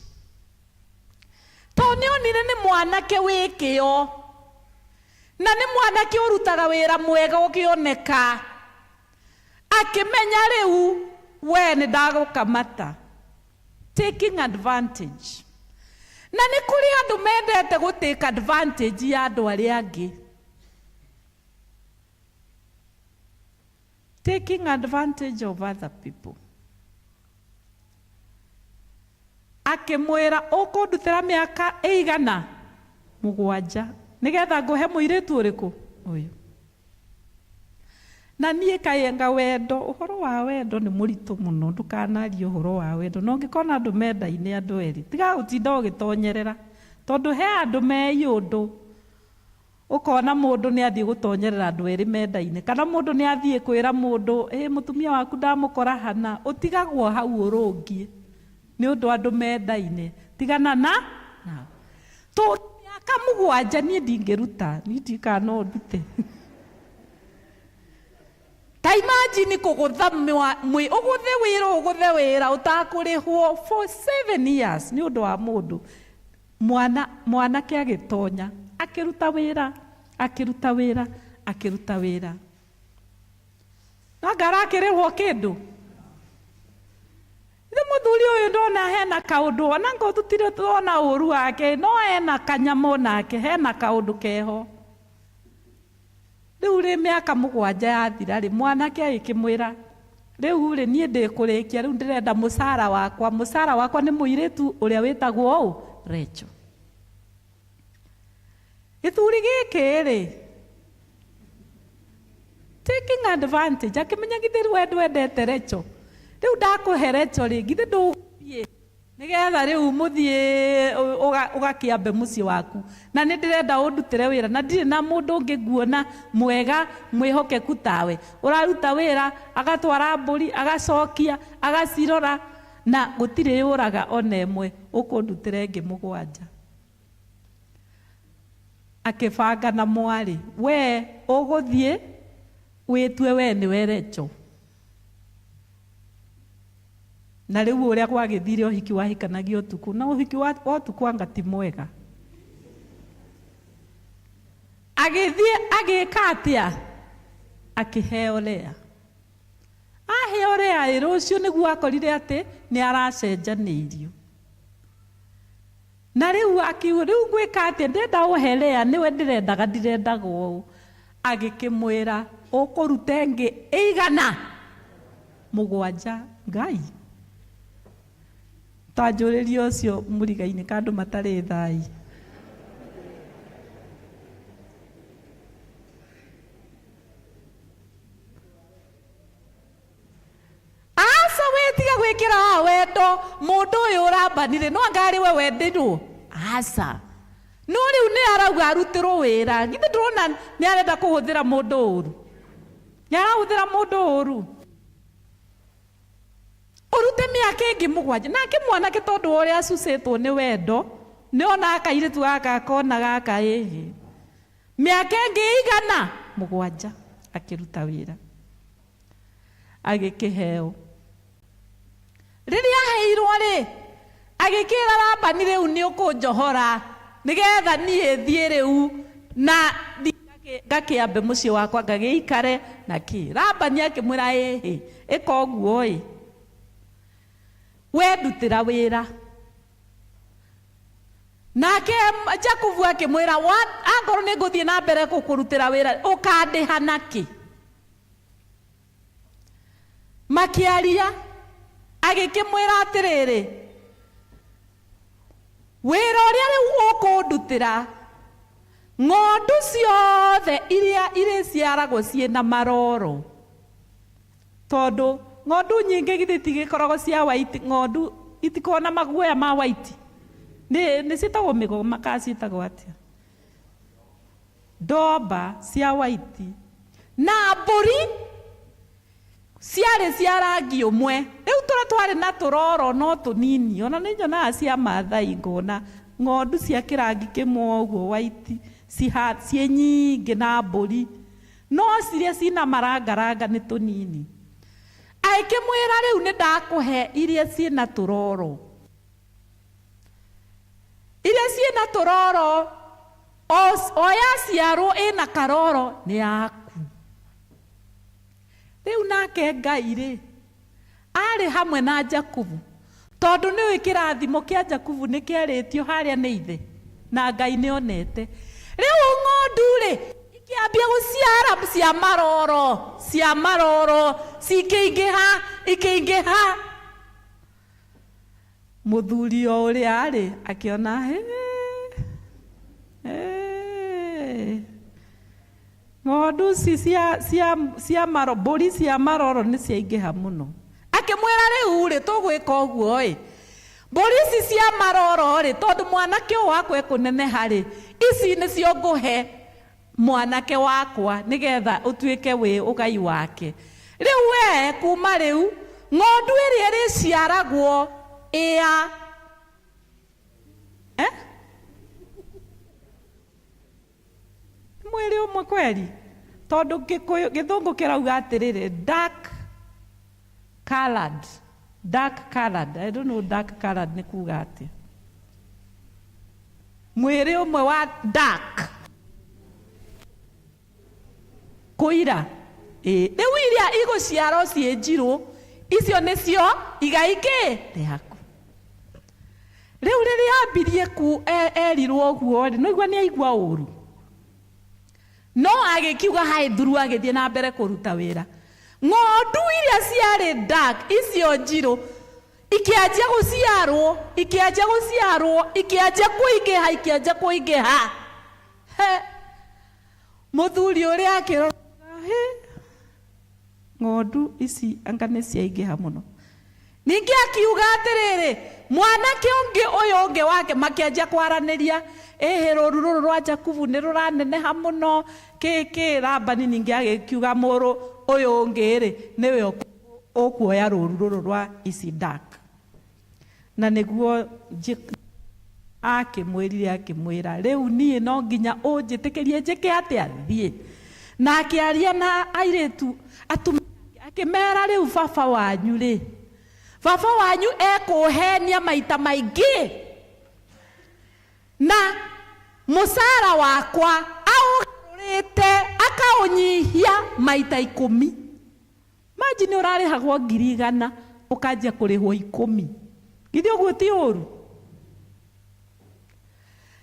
Tondũ nĩ onire nĩ mwanake wĩ kĩo, na nĩ mwanake ũrutaga wĩra mwega ũkĩoneka, akĩmenya rĩu we nĩ ndagũkamata. Taking advantage. Na nĩ kũrĩ andũ mendete gũ take advantage ya andũ arĩa angĩ. Taking advantage of other people. Akĩmwĩra ũkũndutĩra mĩaka ĩigana? 7, nĩgetha ngũhe mũirĩtu ũrĩkũ? Ũyũ. Na niĩ kaĩ wendo, ũhoro wa wendo nĩ mũritũ mũno, ndũkanarie ũhoro wa wendo. Na ũngĩkona andũ mendaine andũ erĩ, tiga gũtinda ũgĩtonyerera, tondũ he andũ me iũndũ. Ũkona mũndũ nĩ athiĩ gũtonyerera andũ erĩ mendaine, kana mũndũ nĩ athiĩ kwĩra mũndũ, ĩ mũtumia waku ndamũkora hana, ũtigagwo hau ũrũngiĩ nĩ ũndũ andũ mendaine. Tigana na nao. Tondũ mĩaka 7 niĩ ndingĩruta, niĩ ndiũĩ no ndute. Ta imagine kũgũtha ũgũthe wĩra, ũgũthe wĩra ũtakũrĩhwo for 7 years nĩ ũndũ wa mũndũ. Mwanake agĩtonya, akĩruta wĩra, akĩruta wĩra, akĩruta wĩra. No anga arakĩrĩhwo kĩndũ? Ithe mũthuri ũyũ ndona hena kaũndũ, ona ngorwo tũtirĩ tuona ũru wake, no hena kanyamũ nake, hena kaũndũ keho. Rĩu rĩ mĩaka 7 yathira rĩ, mwanake agĩkĩmwĩra, rĩu rĩ niĩ ndĩkũrĩkia, rĩu ndĩrenda mũcara wakwa. Mũcara wakwa nĩ mũirĩtu ũrĩa wĩtagwo ũũ? Rachel. Gĩthuri gĩkĩ rĩ, taking advantage, akĩmenya githĩ we ndwendete Rachel. Rĩu ndakũhe Rachel rĩ, githĩ ndũgũthiĩ nĩgetha rĩu mũthiĩ ũgakĩambe mũciĩ waku. Na nĩ ndĩrenda ũndutĩre wĩra, na ndirĩ na mũndũ ũngĩ nguona mwega mwĩhokeku tawe. Ũraruta wĩra, agatwara mbũri, agacokia, agacirora, na gũtirĩ yũraga ona ĩmwe, ũkũndutĩra ĩngĩ 7. Akĩbanga na mwarĩ, we ũgũthiĩ wĩtue we nĩwe Rachel. Na rĩu ũrĩa gwagĩthire ũhiki wahikanagia ũtukũ, na ũhiki wa ũtukũ anga ti mwega. Agĩthiĩ agĩka atĩa? Akĩheo Lea. Aheo Rea ĩ rũciũ nĩguo akorire atĩ nĩ aracenjanĩirio. Na rĩu akiuga rĩu ngwĩka atĩa ndĩrenda ũhe Rea nĩwe ndĩrendaga ndirendaga ũũ. Agĩkĩmwĩra ũkũruta ĩngĩ ĩigana mũgwanja Ngai. Tanjũrĩrie ũcio mũrigainĩ ka andũ matarĩ thai. Aca wĩtiga gwĩkĩra haha wendo mũndũ ũyũ ũrambanire no anga arĩ we wendirwo aca no rĩu nĩ arauga arutĩrwo wĩra githĩ ndũrona nĩ arenda kũhũthĩra mũndũ ũru nĩ arahũthĩra mũndũ ũru ũrute mĩaka ĩngĩ mũgwanja nake mwanake tondũ wa ũrĩa acucĩtwo nĩ wendo nĩ ona kairĩtu gaka akona gaka ĩhĩ mĩaka ĩngĩ igana mũgwanja akĩruta wĩra agĩkĩheo rĩrĩa aheirwo rĩ agĩkĩra Labani rĩu nĩ ũkũnjohora nĩgetha niĩ thiĩ rĩu na ngakĩambe mũciĩ wakwa ngagĩikare na kĩ Labani akĩmwĩra ĩhĩ ĩka ũguo ĩ we ndutĩra wĩra nake Jakubu akĩmwĩra angorwo nĩ ngũthiĩ na mbere gũkũrutĩra wĩra ũkandĩha nakĩ makĩaria agĩkĩmwĩra atĩrĩrĩ wĩra ũrĩa rĩu ũkũndutĩra ng'ondu ciothe iria irĩciaragwo ciĩ na maroro tondũ ng'ondu nyingĩ githĩ tigĩkoragwo cia white ng'ondu itikoragwo na maguoya ma white nĩ ciĩtagwo mĩgoma kana ciĩtagwo atĩa ndomba cia white na mbũri ciarĩ cia rangi ũmwe rĩu tũrĩa twarĩ na tũroro no tũnini ona nĩ nyonaga cia Maathai ngona ng'ondu cia kĩrangi kĩmwe ũguo white ciĩ nyingĩ na mbũri no ciria cina marangaranga nĩ tũnini agĩkĩmwĩra rĩu nĩ ndakũhe iria ciĩna tũroro iria ciĩna tũroro o yaciarwo ĩna karoro nĩ yaku rĩu nake Ngai rĩ arĩ hamwe na Jakubu tondũ nĩũĩ kĩrathimo kĩa Jakubu nĩ kĩarĩtio harĩa nĩ ithe na Ngai nĩ onete rĩu ng'ondu rĩ ikĩambia gũciara cia maroro cia maroro cikĩingĩha ikĩingĩha mũthuri o ũrĩa arĩ akĩona ng'ondu ici cia maro mbũri cia maroro nĩ ciaingĩha mũno akĩmwĩra rĩu rĩ tũgwĩka ũguo ĩ mbũri ici cia maroro rĩ tondũ mwanake ũyũ wakwa ekũneneha rĩ ici nĩcio ngũhe mwanake wakwa nĩgetha ũtuĩke wĩ ũgai wake rĩu we kuma rĩu ng'ondu ĩrĩa ĩrĩciaragwo ĩa mwĩrĩ ũmwe kweri tondũ gĩthũngũ kĩrauga atĩrĩrĩ dark colored dark colored I don't know dark colored nĩ kuga atĩa mwĩrĩ ũmwe wa dark kũira rĩu iria igũciarwo ciĩ njirũ icio nĩcio igai kĩ rĩaku rĩu rĩrĩa ambirie ku erirwo ũguo rĩ no igua nĩ aigua ũru no agĩkiuga haĩ thuru agĩthiĩ na mbere kũruta wĩra ng'ondu iria ciarĩ dark icio njirũ ikĩanjia gũciarwo ikĩanjia gũciarwo ikĩanjia kũingĩha ikĩanjia kũingĩha he mũthuri ũrĩa akĩrora he ng'ondu ici anga nĩ ciaingĩha mũno ningĩ akiuga atĩrĩrĩ mwanake ũngĩ ũyũ ũngĩ wake makĩanjia kwaranĩria ĩhĩ rũru rũrũ rwa Jakubu nĩ rũraneneha mũno kĩ Labani ningĩ agĩkiuga mũrũ ũyũ ũngĩ rĩ nĩwe ũkuoya rũru rũrũ rwa ici dark na nĩguo akĩmwĩrire akĩmwĩra rĩu niĩ no nginya ũnjĩtĩkĩrie njĩke atĩa thiĩ na akĩaria na airĩtu atumia akĩmera rĩu baba wanyu rĩ baba wanyu ekũhenia maita maingĩ na mũcara wakwa aũgarũrĩte akaũnyihia maita 10 Imagine ũrarĩhagwo 100,000 ũkanjia kũrĩhwo 10. Githĩ ũguo ti ũru?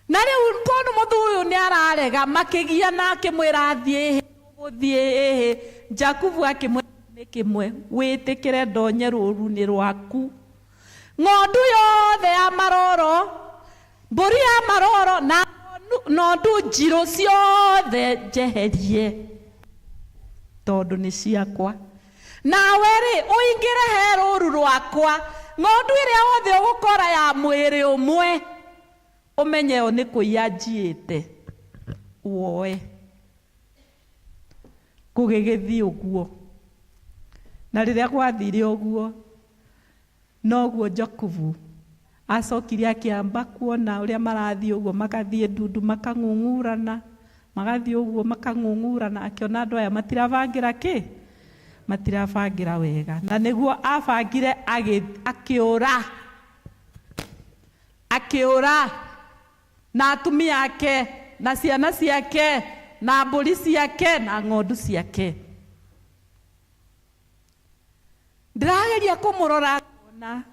Na rĩu tondũ mũthuri ũyũ nĩ ararega, makĩgiana akĩmwĩra athiĩ ĩhĩ, ũgũthiĩ ĩhĩ. Jakubu akĩmwĩra nĩ kĩmwe, wĩtĩkĩre ndonye rũũru-inĩ rwaku. Ng'ondu yothe ya maroro, mbũri ya maroro na ng'ondu njirũ ciothe njeherie, tondũ nĩ ciakwa. Nawe rĩ, ũingĩre he rũũru rwakwa, ng'ondu ĩrĩa yothe ũgũkora ya mwĩrĩ ũmwe, ũmenye yo nĩ kũiya njiĩte, woe. Gũgĩgĩthiĩ ũguo. Na rĩrĩa gwathire ũguo, noguo Jakubu acokire akĩamba kuona ũrĩa marathiĩ ũguo, magathiĩ ndundu makang'ung'urana, magathiĩ ũguo makang'ung'urana, akĩona andũ aya matirabangĩra kĩ? Matirabangĩra wega. Na nĩguo abangire akĩũra. Akĩũra na atumia ake, na ciana ciake, na mbũri ciake, na ng'ondu ciake. Ndĩrageria kũmũrora ngona.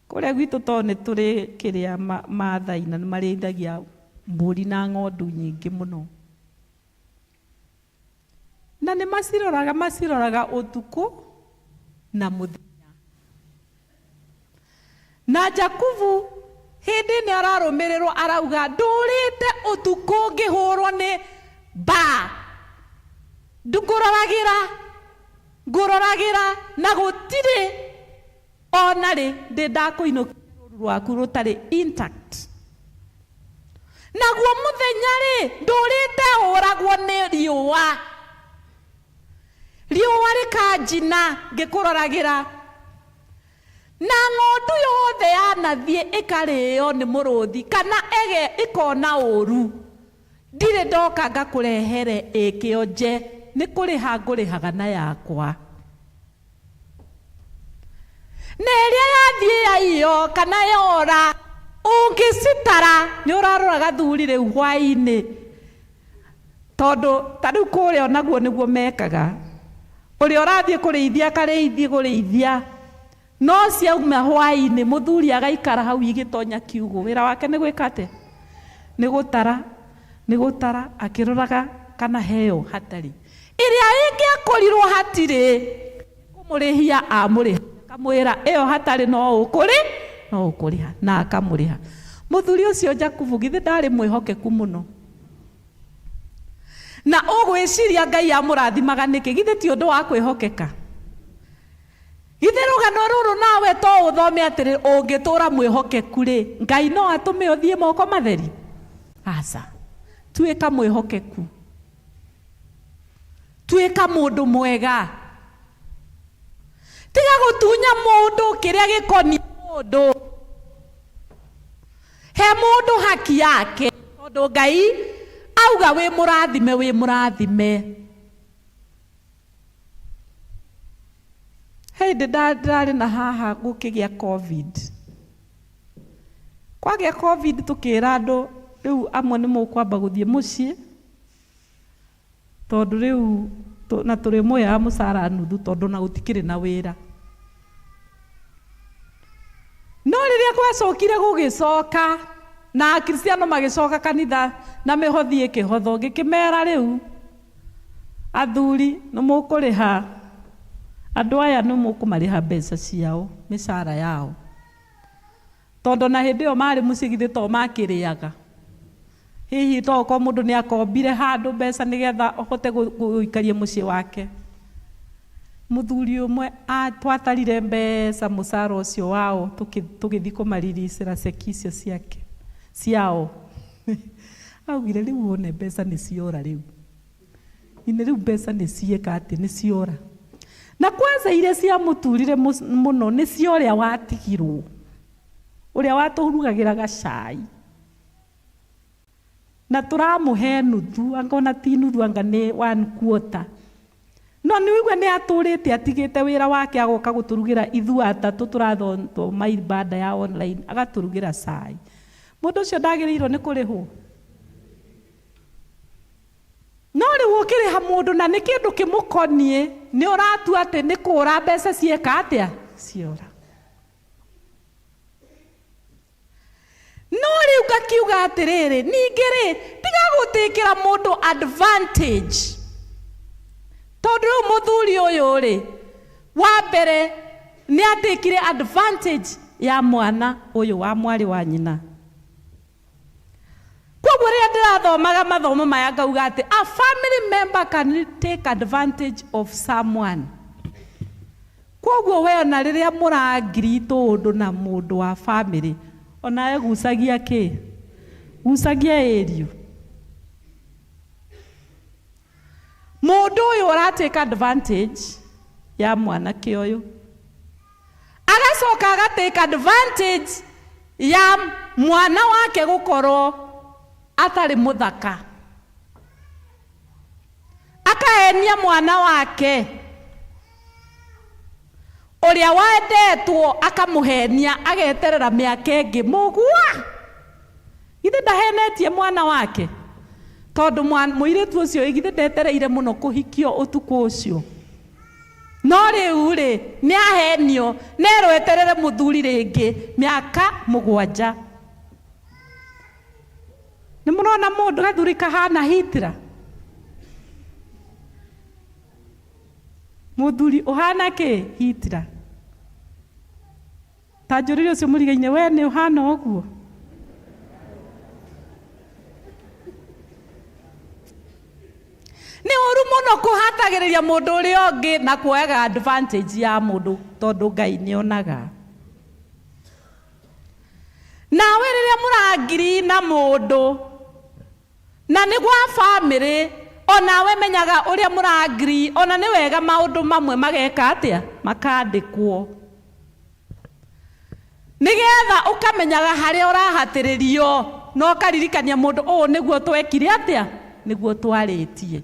Kũrĩa gwitũ tondũ nĩ tũrĩ kĩrĩa Maathai na nĩ marĩithagia mbũri na ng'ondu nyingĩ mũno. Na nĩ maciroraga ũtukũ na mũthenya. Na Jakubu hĩndĩ nĩ ararũmĩrĩrwo arauga ndũrĩte ũtukũ ngĩhũrwo nĩ mbaa. Ngũroragĩra, ngũroragĩra na gũtirĩ ona rĩ ndĩ ndakũinũkia rũũru rwaku rũtarĩ intact. Naguo mũthenya rĩ ndũrĩte ũragwo nĩ riũa. Riũa rĩkanjina ngĩkũroragĩra. Na ng'ondu yothe yanathiĩ ĩkarĩo nĩ mũrũthi kana ege ĩkona ũru. Ndirĩ ndoka ngakũrehere ĩkĩonje, nĩ kũrĩha ngũrĩhaga na yakwa. Na ĩrĩa yathiĩ yaiyo kana yora, ũngĩcitara nĩ ũrarora gathuri rĩu hwaĩ-inĩ. Tondũ ta rĩu kũrĩa onaguo nĩguo mekaga. Ũrĩa ũrathiĩ kũrĩithia akarĩithia kũrĩithia. No ciauma hwaĩ-inĩ mũthuri agaikara hau igĩtonya kiugũ. Wĩra wake nĩ gwĩka atĩa? Nĩ gũtara, nĩ gũtara akĩroraga kana heo hatarĩ. Ĩrĩa ĩngĩakorirwo hatirĩ, kũmũrĩhia amũrĩha. Akamwĩra ĩyo hatarĩ no ũkũrĩ, no ũkũrĩha, na akamũrĩha. Mũthuri ũcio Jakubu githĩ ndarĩ mwĩhokeku mũno. Na ũgwĩciria Ngai amũrathimaga nĩkĩ? Githĩ ti ũndũ wa kwĩhokeka? Githĩ rũgano rũrũ nawe to ũthome atĩrĩ, ũngĩtũra mwĩhokeku rĩ, Ngai no atũme ũthiĩ moko matheri? Aca. Tuĩka mwĩhokeku. Tuĩka mũndũ mwega. Tiga gũtunya mũndũ kĩrĩa gĩkoniĩ mũndũ. He mũndũ haki yake, tondũ Ngai auga wĩ mũrathime, wĩ mũrathime. Hĩndĩ ndarĩ na haha gũkĩgĩa COVID. Kwagĩa COVID tũkĩra andũ rĩu amwe nĩ mũkwamba gũthiĩ mũciĩ, tondũ rĩu na tũrĩmũheaga mũcara nuthu tondũ na gũtikĩrĩ na wĩra. No rĩrĩa gwacokire gũgĩcoka na akristiano magĩcoka kanitha na mĩhothi ĩkĩhothwo, ngĩkĩmera rĩu athuri nĩ mũkũrĩha andũ aya, nĩ mũkũmarĩha mbeca ciao, mĩcara yao, tondũ na hĩndĩ ĩyo marĩ mũciĩ githĩ to makĩrĩaga. Hihi to okorwo mũndũ nĩ akombire handũ mbeca nĩgetha ahote gũikaria mũciĩ wake. Mũthuri ũmwe twatarire mbeca mũcara ũcio wao tũgĩthiĩ kũmariricĩra ceki icio ciake ciao. Augire rĩu wone mbeca nĩ ciora rĩu. Ine rĩu mbeca nĩ ciĩka atĩ nĩ ciora. Na kwanza iria ciamũturire mũno nĩ cia ũrĩa watigirwo, ũrĩa watũrugagĩra gacai. Na tũramũhe nuthu, anga ona ti nuthu, anga nĩ 1/4. No nĩ ũigua nĩ atũrĩte atigĩte wĩra wake agoka gũtũrugĩra ithuĩ atatũ tũrathoma ibada ya online, agatũrugĩra cai. Mũndũ ũcio ndagĩrĩirwo nĩ kũrĩhwo. No rĩu ũkĩrĩha mũndũ na nĩ kĩndũ kĩmũkoniĩ, nĩ ũratua atĩ nĩ kũra mbeca cieka atĩa? Ciora. No rĩu ngakiuga atĩrĩrĩ, ningĩ rĩ, tiga gũtĩkĩra mũndũ advantage. Tondũ rĩu mũthuri ũyũ rĩ, wa mbere nĩ atĩkire advantage ya mwana ũyũ wa mwarĩ wa nyina. Koguo rĩrĩa ndĩrathomaga mathomo maya ngauga atĩ a family member can take advantage of someone. Koguo we ona rĩrĩa mũrangiri ũndũ na mũndũ wa family, onawe gucagia kĩ? Gucagia ĩriũ. Mũndũ ũyũ ũratake advantage ya mwanake ũyũ, agacoka agatake advantage ya mwana wake gũkorwo atarĩ mũthaka, akahenia mwana wake ũrĩa wendetwo, akamũhenia ageterera mĩaka ĩngĩ mũgwa. Githĩ ndahenetie mwana wake? Tondũ mũirĩtu ũcio githĩ ndetereire mũno kũhikio ũtukũ ũcio? No rĩu rĩ, nĩ ahenio, nerwo eterere mũthuri rĩngĩ mĩaka 7. Nĩ mũrona mũndũ gathuri kahana Hitler? Mũthuri ũhana kĩ? Hitler. Ta njũrĩre ũcio mũrigaine, we nĩ ũhana ũguo? Nĩ ũru mũno kũhatagĩrĩria mũndũ ũrĩa ũngĩ na kuoyaga advantage ya mũndũ, tondũ Ngai nĩonaga. Nawe rĩrĩa mũrangiri na mũndũ na nĩ gwa family, onawe menyaga ũrĩa mũrangiri, ona nĩ wega maũndũ mamwe mageka atĩa? Makandĩkwo, nĩgetha ũkamenyaga harĩa ũrahatĩrĩrio, na ũkaririkania mũndũ ũũ nĩguo twekire atĩa, nĩguo twarĩtie.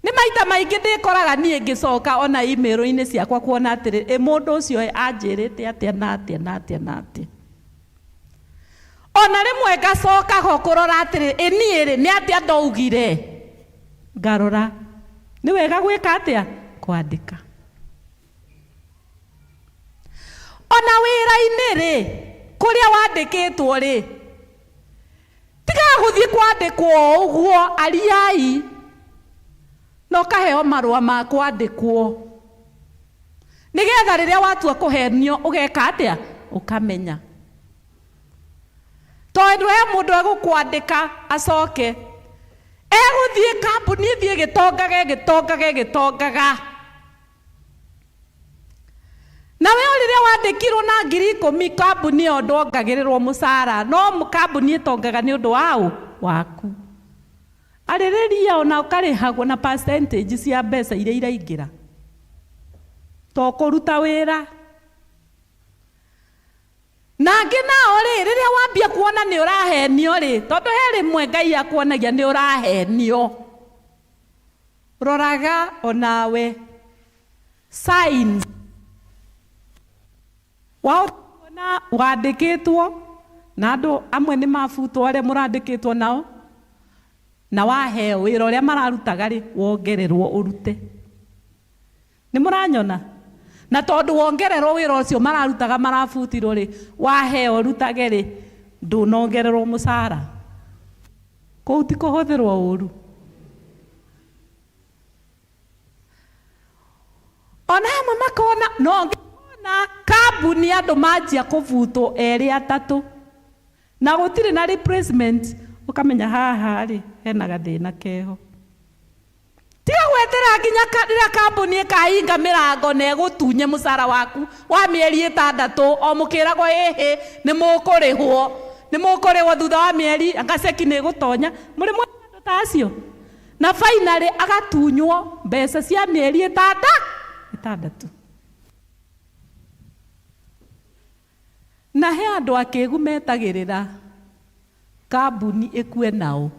Nĩ maita maingĩ ndĩkoraga niĩ ngĩcoka ona email-inĩ ciakwa kuona atĩrĩ, ĩ mũndũ ũcio anjĩrĩte atĩa na atĩa na atĩa na atĩa. Ona rĩmwe ngacoka ho kũrora atĩrĩ, ĩ niĩ rĩ, nĩ atĩa ndaugire? Ngarora. Nĩ wega gwĩka atĩa? Kwandĩka. Ona wĩra-inĩ rĩ, kũrĩa wandĩkĩtwo rĩ, tiga gũthiĩ kwandĩkwo ũguo, ariai na ũkaheo marũa ma kwandĩkwo, nĩgetha rĩrĩa watua kũhenio ũgeka atĩa? Ũkamenya. Tondũ he mũndũ egũkwandĩka acoke egũthiĩ kambuni ĩthiĩ ĩgĩtongaga ĩgĩtongaga ĩgĩtongaga, nawe o rĩrĩa wandĩkirwo na 10,000 kambuni ĩyo ndwongagĩrĩrwo mũcara, no kambuni ĩtongaga nĩ ũndũ waũ waku. Arĩrĩria ona ũkarĩhagwo na percentage cia mbeca iria iraingĩra, to kũruta wĩra. Na angĩ nao rĩ, rĩrĩa wambia kuona nĩ ũrahenio rĩ, tondũ he rĩmwe Ngai akuonagia nĩ ũrahenio, roraga onawe signs. Waona wandĩkĩtwo na andũ amwe nĩ mabutwo arĩa mũrandĩkĩtwo nao, na waheo wĩra ũrĩa mararutaga rĩ, wongererwo ũrute. Nĩ mũranyona? Na tondũ wongererwo wĩra ũcio mararutaga marabutirwo rĩ, waheo ũrutage rĩ, ndũnongererwo mũcara. Kũu ti kũhũthĩrwo ũru. Ona amwe makona, no ngĩkona kambuni andũ manjia kũbutwo erĩ atatũ, na gũtirĩ na replacement, ũkamenya haha rĩ, hena gathĩna keho. Tiga gwetera nginya rĩrĩa kambuni ĩkahinga mĩrango na ĩgũtunye mũcara waku wa mĩeri 6, o mũkĩragwo ĩhĩ nĩ mũkũrĩhwo, nĩ mũkũrĩhwo thutha wa mĩeri, anga ceki nĩ ĩgũtonya. Mũrĩ mwena andũ ta acio? Na finally agatunywo mbeca cia mĩeri 6. Na he andũ akĩgu metagĩrĩra kambuni ĩkue nao.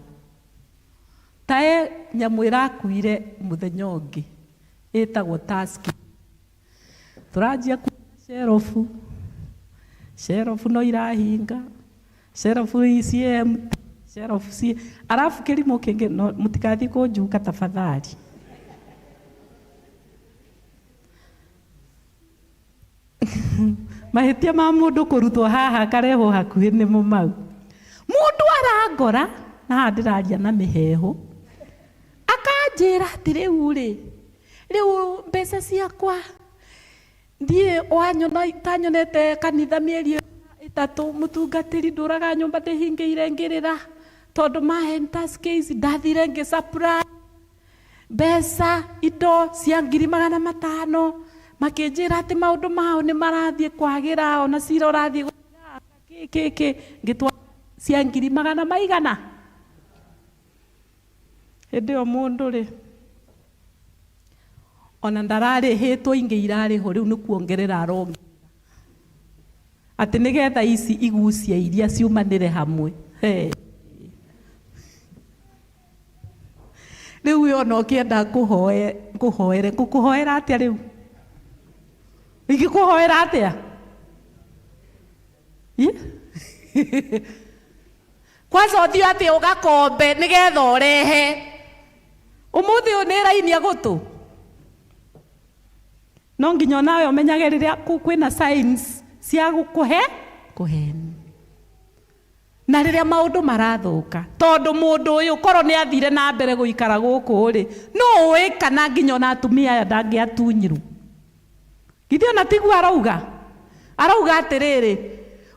Ta e nyamũ ĩrakuire mũthenya ũngĩ ĩtagwo task. Tũranjia kuona sherofu, sherofu no irahinga, sherofu ici empty, Shelf ci arabu kĩrimũ kĩngĩ no mũtikathiĩ kũnjuka tafadhali. Mahĩtia ma mũndũ kũrutwo haha akarehwo hakuhĩ nĩmo mau. Mũndũ arangora na haha ndĩraria na mĩheehũ akanjĩra atĩ rĩu rĩ rĩu mbeca ciakwa Ndiĩ wanyona itanyonete kanitha mĩeri ĩtatũ mũtungatĩri ndũraga nyũmba ndĩhingĩire ngĩrĩra tondũ ma case ndathire ngĩ supply mbeca indo cia 500,000 makĩnjĩra atĩ maũndũ mao nĩ marathiĩ kwagĩra ona cira ũrathiĩ gũthira kĩ kĩ kĩ ngĩtwara cia ngiri magana maigana. Hĩndĩ ĩyo mũndũ rĩ ona ndararĩhĩtwo ingĩ irarĩhwo rĩu nĩ kuongerera arongerera atĩ nĩgetha ici igucie iria ciumanĩre hamwe. Hey. Rĩu we ona ũkĩenda ngũhoere ngũkũhoera atĩa rĩu? Ingĩkũhoera atĩa? Kwanza ũthiĩ atĩ ũgakombe nĩgetha ũrehe. Ũmũthĩ ũyũ nĩ ĩrainia gũtũ. No nginya onawe ũmenyage rĩrĩa kwĩna signs cia gũkũhe kũheni. Na rĩrĩa maũndũ marathũka, tondũ mũndũ ũyũ korwo nĩ athire na mbere gũikara gũkũ rĩ, nũ ũĩ kana nginya ona atumia aya ndangĩatunyirwo. Githĩ ona tiguo arauga? Arauga atĩrĩrĩ,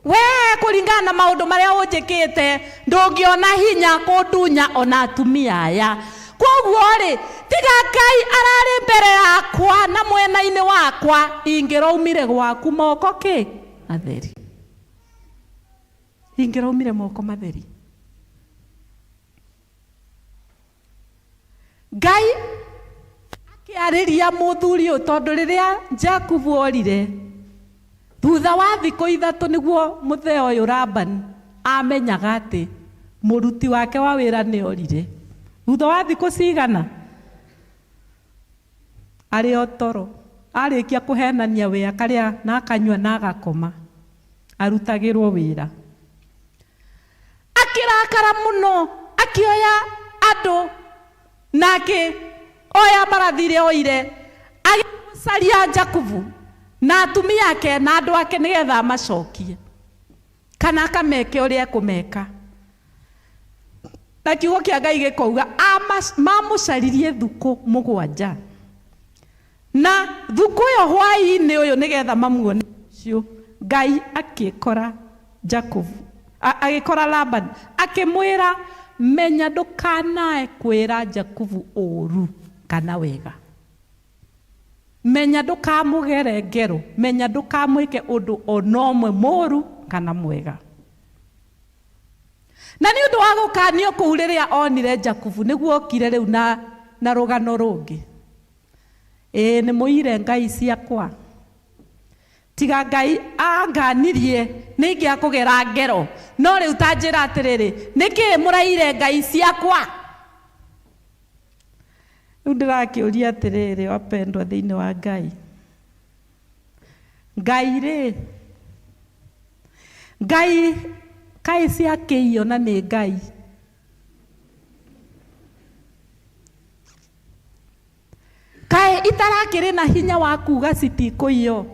wee kũringana na maũndũ marĩa ũnjĩkĩte, ndũngĩona hinya kũndunya ona atumia aya. Kwoguo-rĩ, tiga Ngai ararĩ mbere yakwa na mwena-inĩ wakwa, ingĩraumire gwaku moko kĩ? Matheri. Ingĩraumire moko matheri. Ngai akĩarĩria mũthuri ũyũ tondũ rĩrĩa Jakubu orire, thutha wa thikũ ithatũ nĩguo mũthee ũyũ Labani amenyaga atĩ mũruti wake wa wĩra nĩ orire. Thutha wa thikũ cigana? Arĩ o toro. Arĩkia kũhenania we akarĩa na akanyua na agakoma. Arutagĩrwo wĩra. Akĩrakara mũno, akĩoya andũ na akĩoya mbarathi iria oire, agĩthiĩ gũcaria Jakubu na atumia ake na andũ ake nĩgetha amacokie, kana akameke ũrĩa ekũmeka. Na kiugo kĩa Ngai gĩkauga mamũcaririe thukũ mũgwanja, na thukũ ĩyo hwaĩ-inĩ ũyũ nĩgetha mamuone rũciũ. Ngai akĩkora Jakubu, agĩkora Labani, akĩmwĩra, menya ndũkanae kwĩra Jakubu ũũru kana wega. Menya ndũkamũgere ngero, menya ndũkamwĩke ũndũ o na ũmwe mũũru kana mwega. Na nĩ ũndũ wa gũkaanio kũu rĩrĩa onire Jakubu, nĩguo okire rĩu na, na rũgano rũngĩ. Ĩĩ, nĩ mũiyire ngai ciakwa. Tiga Ngai aangaanirie, nĩ ingĩakũgera ngero. No rĩu ta njĩra atĩrĩrĩ, nĩ kĩĩ mũraiyire ngai ciakwa? Rĩu ndĩrakĩũria atĩrĩrĩ, wapendwa thĩinĩ wa Ngai, Ngai-rĩ, Ngai kaĩ ciakĩiywo na nĩ Ngai? Kaĩ itarakĩrĩ na hinya wa kuga citikũiywo?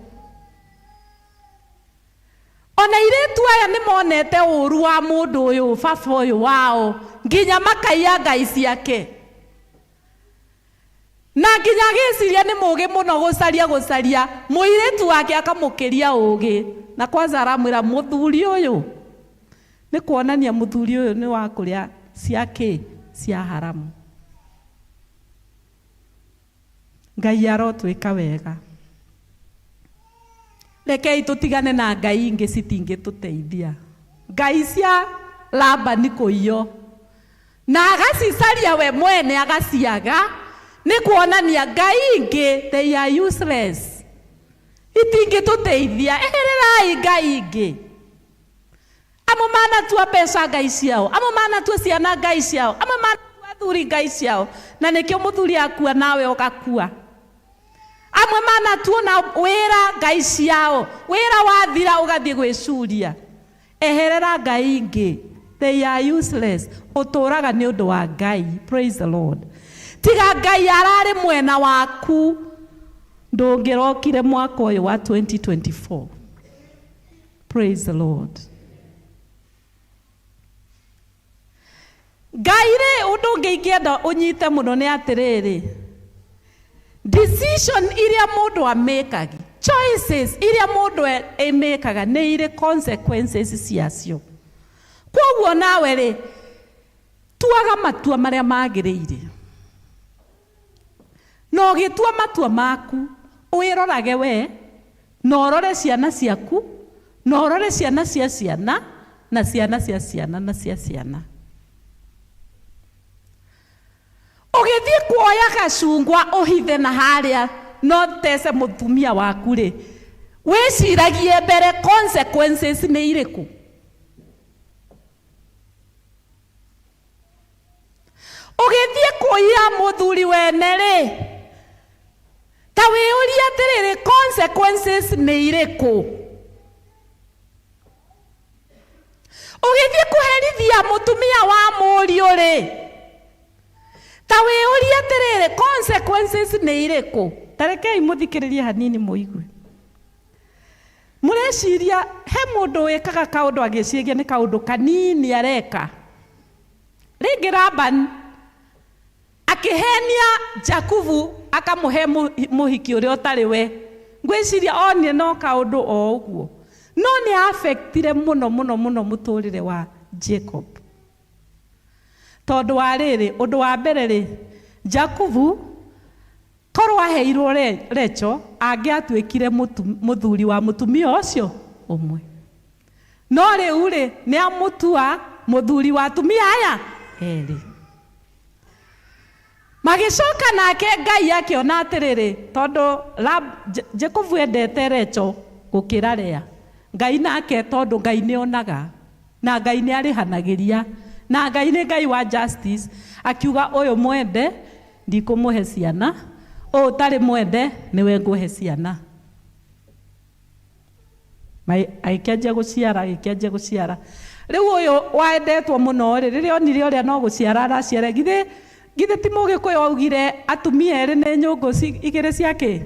Ona airĩtu aya nĩ monete ũũru wa mũndũ ũyũ, baba ũyũ wao, nginya makaiya ngai ciake. Na nginya agĩciria nĩ mũũgĩ mũno gũcaria gũcaria, mũirĩtu wake akamũkĩria ũũgĩ. Na kwanza aramwĩra mũthuri ũyũ, nĩ kuonania mũthuri ũyũ nĩ wa kũrĩa cia kĩ? Cia haramu. Ngai arotwĩka wega. Rekei tũtigane na ngai ingĩ citingĩtũteithia. Ngai cia Labani kũiywo na agacicaria we mwene agaciaga nĩ kuonania ngai ingĩ they are useless. Itingĩtũteithia. Ehererai ngai ingĩ. Amwe manatua mbeca ngai ciao, amwe manatua ciana ngai ciao, amwe manatua athuri ngai ciao, na nĩkĩo mũthuri akua nawe ũgakua. Amwe manatua na wĩra ngai ciao, wĩra wathira ũgathiĩ gwĩcuria. Eherera ngai ingĩ. They are useless. Ũtũraga nĩ ũndũ wa Ngai. Praise the Lord. Tiga Ngai ararĩ mwena waku, ndũngĩrokire mwaka ũyũ wa 2024. Praise the Lord. Ngai rĩ, ũndũ ũngĩ ingĩenda ũnyite mũno nĩ atĩrĩrĩ, decision iria mũndũ amĩkagi, choices iria mũndũ ĩmĩkaga nĩ irĩ consequences ciacio. Kwoguo nawe rĩ, tuaga matua marĩa magĩrĩire, na ũgĩtua matua maku wĩrorage we, na ũrore ciana ciaku, na ũrore ciana cia ciana, na ciana cia ciana, na cia ciana. Ũgĩthiĩ kuoya gacungwa ũhithe na harĩa no tece mũtumia waku rĩ, wĩciragie mbere consequences nĩ irĩkũ. Ũgĩthiĩ kũiya mũthuri wene rĩ, ta wĩyũrie atĩrĩrĩ, consequences nĩ irĩkũ. Ũgĩthiĩ kũherithia mũtumia wa mũriũ rĩ, ta wĩyũrie atĩrĩrĩ, consequences nĩ irĩkũ. Ta rekei mũthikĩrĩrie hanini mũigue. Mũreciria he mũndũ wĩkaga kaũndũ agĩciria nĩ kaũndũ kanini areka. Rĩngĩ Laban akĩhenia Jakubu akamũhe mũhiki ũrĩa ũtarĩ we. Ngwĩciria onire no kaũndũ o ũguo, no nĩ affectire mũno mũno mũno mũtũrĩre wa Jacob. Tondũ wa rĩrĩ, ũndũ wa mbere rĩ, Jakubu korwo aheirwo Recho, angĩatuĩkire mũthuri wa mũtumia ũcio ũmwe. No rĩu rĩ, nĩ amũtua mũthuri wa atumia aya erĩ. Magĩcoka nake Ngai akĩona atĩrĩrĩ, tondũ Jakubu endete Recho gũkĩra Lea. Ngai nake, tondũ Ngai nĩ onaga, na Ngai nĩ arĩhanagĩria, na Ngai nĩ Ngai wa justice, akiuga ũyũ mwende ndikũmũhe ciana, ũyũ ũtarĩ mwende nĩwe ngũhe ciana. Agĩkĩanjia gũciara, agĩkĩanjia gũciara. Rĩu ũyũ waendetwo mũno rĩ, rĩrĩa onire ũrĩa no gũciara araciara, githĩ ti Mũgĩkũyũ augire atumia erĩ nĩ nyũngũ igĩrĩ cia kĩ?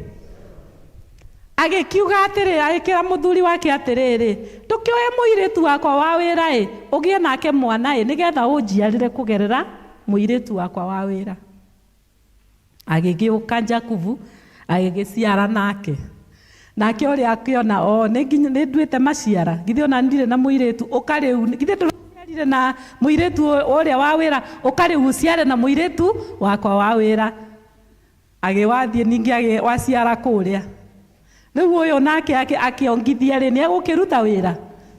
Agĩkiuga atĩrĩ, agĩkĩra mũthuri wake atĩrĩrĩ, ndũkĩoe mũirĩtu wakwa wa wĩra ĩ, ũgĩe nake mwana ĩ, nĩgetha ũnjiarĩre kũgerera mũirĩtu wakwa wa wĩra. Agĩgĩũka Jakubu, agĩgĩciara nake. Nake ũrĩa akĩona, o, nĩ nginya nĩ nduĩte maciara, githĩ ona ndirĩ na mũirĩtu, ũka rĩu, githĩ ndũraciarire na mũirĩtu ũrĩa wa wĩra, ũka rĩu ũciare na mũirĩtu wakwa wa wĩra. Agĩwathiĩ ningĩ agĩwaciara kũrĩa. Rĩu ũyũ nake akĩongithia rĩ, nĩ egũkĩruta wĩra.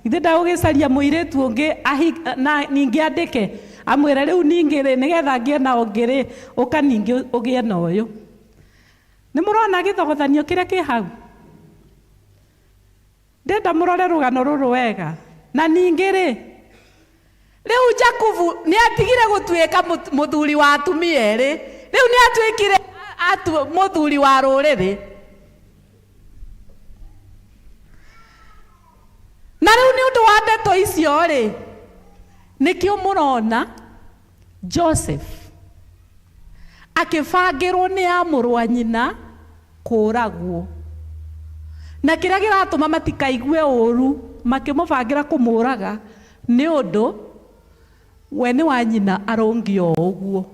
Githĩ ndagũgĩcaria mũirĩtu ũngĩ na ningĩ andĩke, amwĩre rĩu ningĩ rĩ, nĩgetha ngĩe na ũngĩ rĩ, ũka ningĩ ũgĩe na ũyũ. Nĩ mũrona gĩthogothanio kĩrĩa kĩ hau? Ndĩrenda mũrore rũgano rũrũ wega. Na ningĩ rĩ, rĩu Jakubu nĩ atigire gũtuĩka mũthuri wa atumia erĩ, rĩu nĩ atuĩkire mũthuri wa rũrĩrĩ. Na rĩu nĩ ũndũ wa ndeto icio rĩ, nĩkĩo mũrona Joseph akĩbangĩrwo nĩ amũrũ wa nyina kũragwo. Na kĩrĩa kĩratũma matikaigue ũru makĩmũbangĩra kũmũraga nĩ ũndũ we nĩ wa nyina arũngi o ũguo,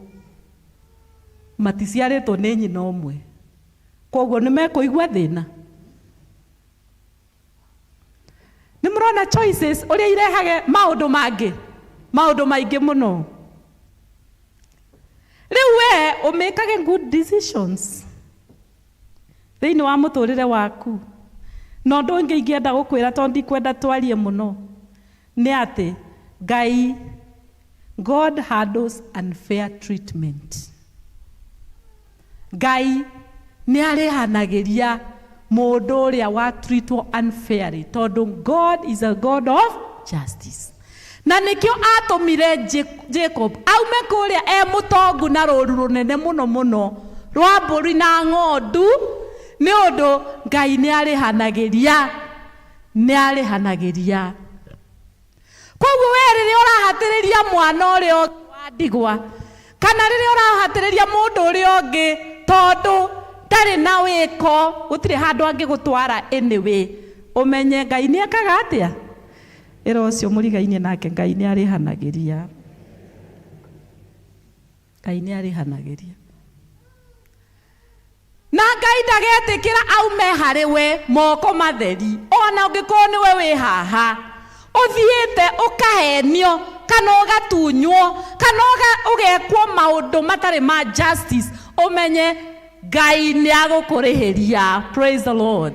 maticiarĩtwo nĩ nyina ũmwe, koguo nĩ mekũigua thĩna. Nĩ mũrona choices ũrĩa irehage maũndũ mangĩ, maũndũ maingĩ mũno. Rĩu we ũmĩkage good decisions thĩinĩ wa mũtũrĩre waku. Na ũndũ ũngĩ ingĩenda gũkwĩra, tondũ ndikwenda twarie mũno, nĩ atĩ Ngai, God handles unfair treatment. Ngai nĩ arĩhanagĩria mũndũ ũrĩa wa treatwo unfairly, tondũ God is a God of justice. Na nĩkĩo atũmire Jacob aume kũrĩa e mũtongu na rũru rũnene mũno mũno rwa mbũri na ng'ondu, nĩ ũndũ Ngai nĩ arĩhanagĩria, nĩ arĩhanagĩria. Koguo we rĩrĩa ũrahanda ũrahatĩrĩria mwana ũrĩa ũngĩ wa ndigwa, kana rĩrĩa ũrahatĩrĩria mũndũ ũrĩa ũngĩ tondũ ndarĩ na wĩko, gũtirĩ handũ angĩgũtwara anyway, ũmenye Ngai nĩ ekaga atĩa? Ĩra ũcio mũrigainie nake Ngai nĩ arĩhanagĩria. Ngai nĩ arĩhanagĩria. Na Ngai ndagetĩkĩra aume harĩ we moko matheri, ona ũngĩkorwo nĩwe wĩ haha ũthiĩte ũkahenio kana ũgatunywo kana ũgekwo maũndũ matarĩ ma justice, ũmenye Ngai nĩ agũkũrĩhĩria. Praise the Lord.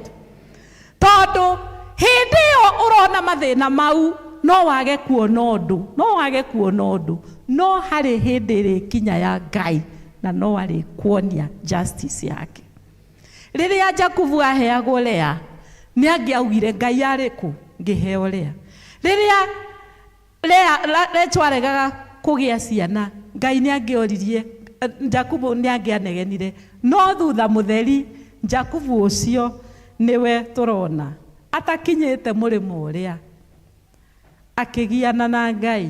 Tondũ hĩndĩ ĩyo ũrona mathĩna mau, no wage kuona ũndũ, no wage kuona ũndũ, no harĩ hĩndĩ ĩrĩkinya ya Ngai na no arĩkuonia justice yake. Rĩrĩa Jakubu aheagwo Lea, nĩ angĩaugire Ngai arĩ kũ ngĩheo Lea. Rĩrĩa Lea Rachel aregaga kũgĩa ciana, Ngai nĩ angĩoririe, Jakubu nĩ angĩanegenire. No thutha mũtheri, Jakubu ũcio nĩwe tũrona atakinyĩte mũrĩmo ũrĩa, akĩgiana na Ngai,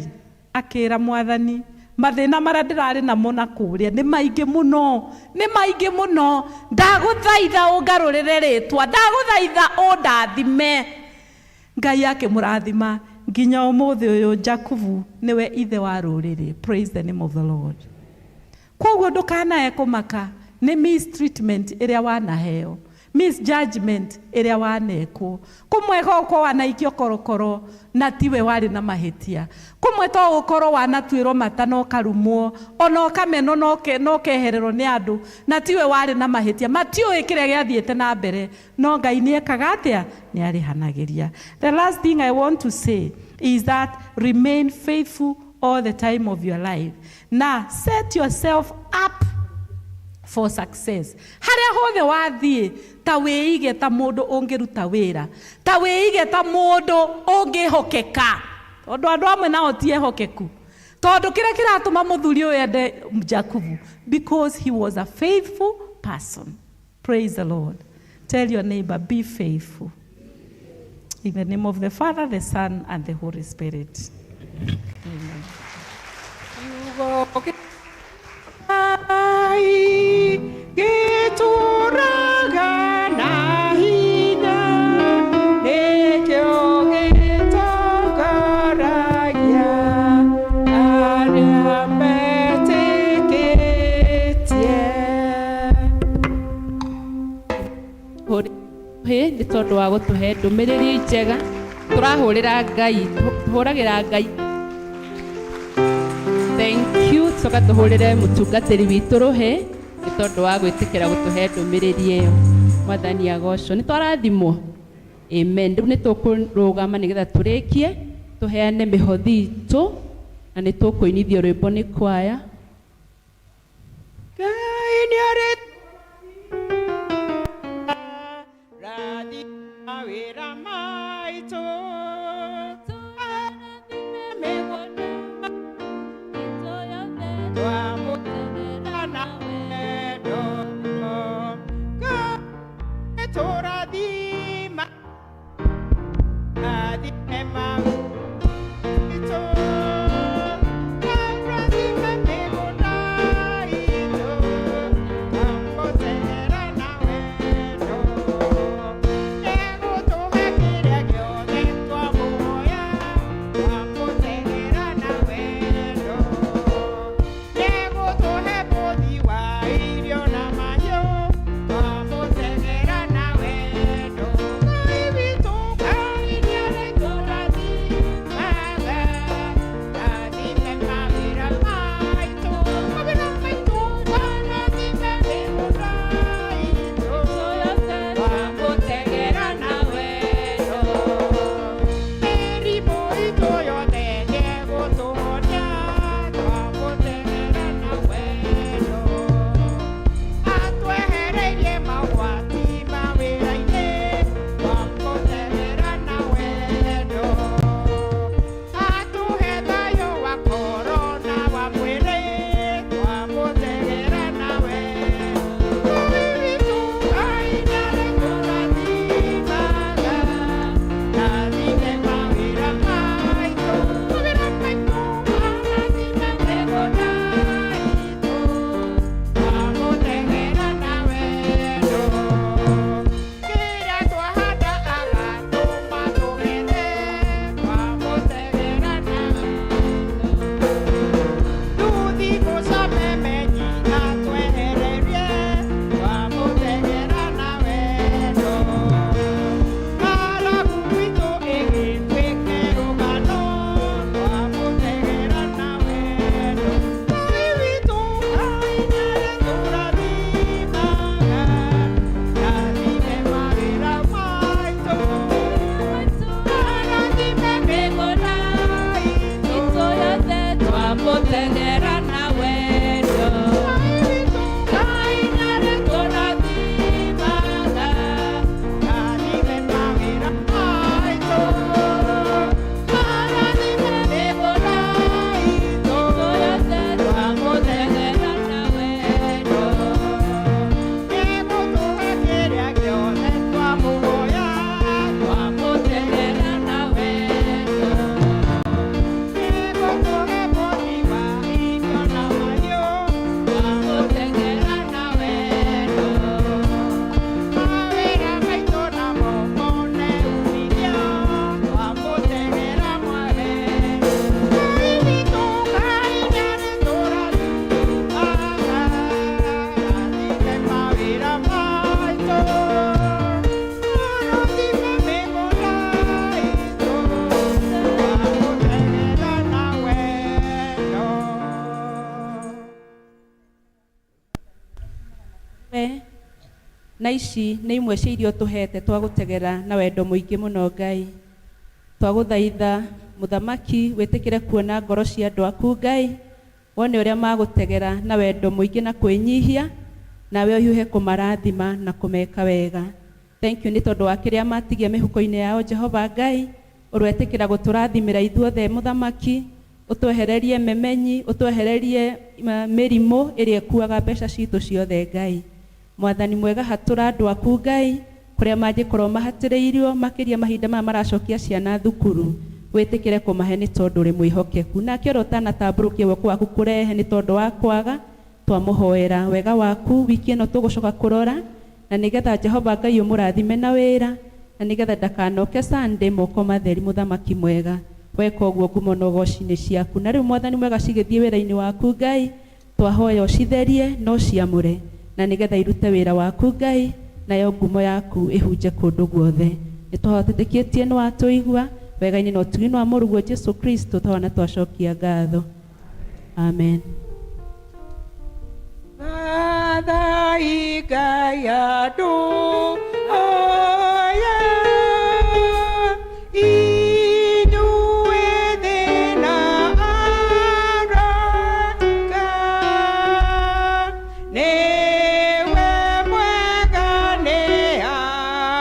akĩra Mwathani, mathĩna marĩa ndĩrarĩ namo na kũrĩa nĩ maingĩ mũno, nĩ maingĩ mũno, ndagũthaitha ũngarũrĩre rĩtwa, ndagũthaitha ũndathime. Ngai akĩmũrathima nginya ũmũthĩ ũyũ Jakubu nĩwe ithe wa rũrĩrĩ. Praise the name of the Lord. Koguo ndũkanae kũmaka nĩ mistreatment ĩrĩa wanaheo, misjudgment ĩrĩa wanekwo. Kũmwe gũkorwo wanaikio korokoro na tiwe warĩ na mahĩtia. Kũmwe to gũkorwo wanatuĩrwo mata na ũkarumwo, ona ũkamenwo na ũkehererwo nĩ andũ na tiwe warĩ na mahĩtia. Matiũĩ kĩrĩa gĩathiĩte na mbere, no Ngai nĩ ekaga atĩa? Nĩ arĩhanagĩria. The last thing I want to say is that remain faithful all the time of your life. Na set yourself up for success. Harĩa hothe wathiĩ, ta wĩige ta mũndũ ũngĩruta wĩra, ta wĩige ta mũndũ ũngĩhokeka, tondũ andũ amwe nao ti ehokeku. Tondũ kĩrĩa kĩratũma mũthuri ũyũ ende Jakubu, because he was a faithful person. Praise the Lord. Tell your neighbor, be faithful. In the name of the Father, the Son, and the Holy Spirit. Amen. Ngai gĩtũũraga na hinya, nĩkĩo gĩtongoragia arĩa metĩkĩtie. Hĩ nĩ tondũ wa gũtũhe ndũmĩrĩri njega. Tũrahũrĩra Ngai, tũhũragĩra Ngai thank you. Tũcoka tũhũrĩre mũtungatĩri witũ rũhĩ nĩ tondũ wa gwĩtĩkĩra gũtũhe ndũmĩrĩri ĩyo. Mwathani agocwo. Nĩ twarathimwo. Amen. Rĩu nĩ tũkũrũgama nĩgetha tũrĩkie tũheane mĩhothi itũ na nĩ tũkũinithio rwĩmbo nĩ kwaya. Ngai nĩarĩ rathima wĩra maitũ, mĩgũnda twamũteng'era na wendo. Ngai tũrathima, rathime maitũ, rathime mĩgũnda itũ, twamũteng'era na wendo. Egũtũhe kĩrĩa gĩothe twamũhoya, twamũteng'era na wendo. Egũtũhe bũthi wa irio na mahiũ, twamũteng'era na wendo. Ngai witũ, Ngai nĩarĩtũrathima. Na ici nĩ imwe cia irio tũhete twagũtegera na wendo mũingĩ mũno Ngai. Twagũthaitha mũthamaki wĩtĩkĩre kuona ngoro cia andũ aku Ngai, wone ũrĩa magũtegera na wendo mũingĩ na kwĩnyihia, nawe ũhiũhe kũmarathima na kũmeka wega. Thank you nĩ tondũ wa kĩrĩa matigia mĩhuko-inĩ yao Jehova Ngai, ũroetĩkĩra gũtũrathimĩra ithuothe mũthamaki, ũtwehererie memenyi, ũtwehererie mĩrimũ ĩrĩa ĩkuaga mbeca citũ ciothe Ngai. Mwathani mwega hatũra andũ aku Ngai, kũrĩa mangĩkorwo mahatĩrĩirio makĩria mahinda maya maracokia ciana thukuru, wĩtĩkĩre kũmahe nĩ tondũ ũrĩ mwĩhokeku. Nake ũrĩa ũtanatambũrũkia guoko gwaku kũrehe nĩ tondũ wa kwaga, twamũhoera wega waku wiki ĩno tũgũcoka kũrora, na nĩgetha Jehova Ngai ũmũrathime na wĩra, na nĩgetha ndakanoke Sunday moko matheri mũthamaki mwega. Weka ũguo ngumo na ũgoci nĩ ciaku. Na rĩu mwathani mwega cigĩthiĩ wĩra-inĩ waku Ngai, twahoya ũcitherie na ũciamũre, na nĩgetha irute wĩra waku Ngai, nayo ngumo yaku ĩhunje kũndũ guothe. Nĩ tũhotetĩkĩtie nĩ watũigua, wega-inĩ na ũtugi-inĩ wa mũrũguo Jesu Kristo twana twacokia ngatho. Amen. Gathai Ngai andũ aya, inyuĩ thĩ na araka, nĩwe mwega nĩ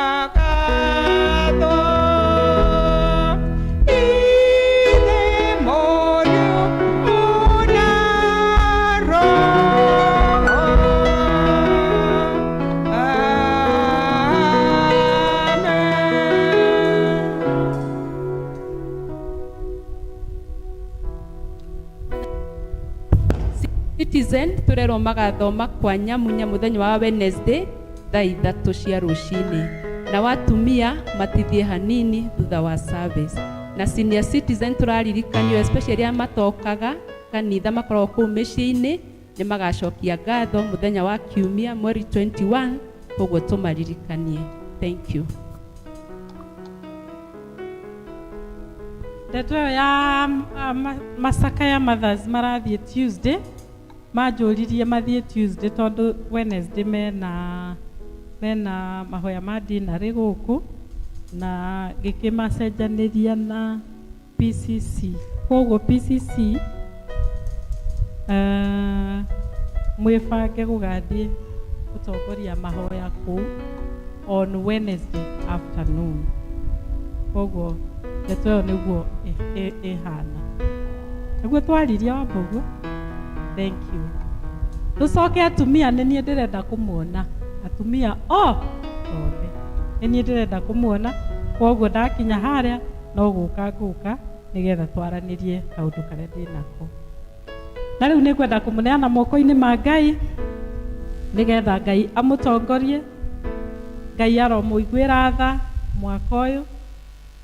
agathwo. Ithe, Mũriũ na Roho. Amen. Citizen turerwo magathoma kwa Nyamunya muthenya wa Wednesday thaa 3 cia rũcinĩ, na watumia matithie hanini thutha wa service. Na senior citizen turaririkanio especially arĩa matokaga kanitha makoragwo kũu mĩciĩ-inĩ nĩ magacokia ngatho muthenya wa kiumia mweri 21, koguo tũmaririkanie. Thank you. Ndeto ĩyo ya Masaka ya Mothers marathiĩ Tuesday, manjũririe mathiĩ Tuesday tondũ Wednesday mena mahoya ma dinarĩ gũkũ, na ngĩkĩmacenjanĩria na PCC. Koguo PCC mwĩbange gũgathiĩ gũtongoria mahoya kũu on Wednesday afternoon. Koguo ndeto ĩyo nĩguo ĩhana. Nĩguo twaririe wamba ũguo. Thank you. Tũcoke atumia, nĩ niĩ ndĩrenda kũmuona. Atumia othe nĩ niĩ ndĩrenda kũmuona, koguo ndakinya harĩa no gũka ngũka nĩgetha twaranĩrie kaũndũ karĩa ndĩnako. Na rĩu nĩngwenda kũmũneana moko-inĩ ma Ngai nĩgetha Ngai amũtongorie. Ngai aromũiguĩra tha mwaka ũyũ.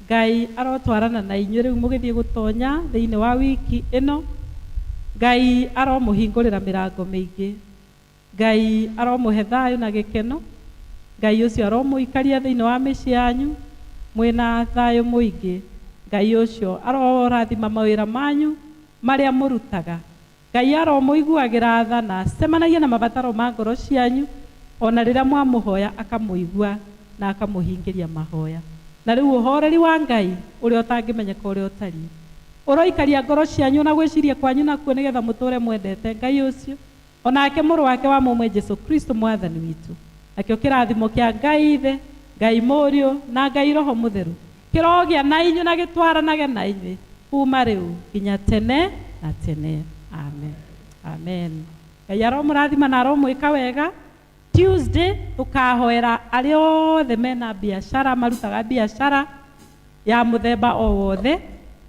Ngai arotwarana na inyuĩ rĩu mũgĩthiĩ gũtonya thĩinĩ wa wiki ĩno. Ngai aromũhingũrĩra mĩrango mĩingĩ. Ngai aromũhe thayũ na gĩkeno. Ngai ũcio aromũikaria thĩinĩ wa mĩciĩ yanyu mwĩna thayũ mũingĩ. Ngai ũcio arorathima mawĩra manyu marĩa mũrutaga. Ngai aromũiguagĩra tha na acemanagie na mabataro ma ngoro cianyu, ona rĩrĩa mwamũhoya akamũigua na akamũhingĩria mahoya. Na rĩu ũhoreri wa Ngai ũrĩa ũtangĩmenyeka ũrĩa ũtariĩ ũroikaria ngoro cianyu na gwĩciria kwanyu nakuo, nĩgetha mũtũre mwendete Ngai ũcio onake mũrũ wake wa mũmwe Jesu Kristo mwathani witũ. Nakĩo kĩrathimo kĩa Ngai Ithe, Ngai Mũriũ na Ngai Roho Mũtheru kĩrogĩa na inyuĩ na gĩtwaranage na inyuĩ kuma rĩu nginya tene na tene. Amen. Amen. Ngai aromũrathima na aromwĩka wega. Tuesday tukahoera arĩa othe mena biacara, marutaga biacara ya mũthemba o wothe.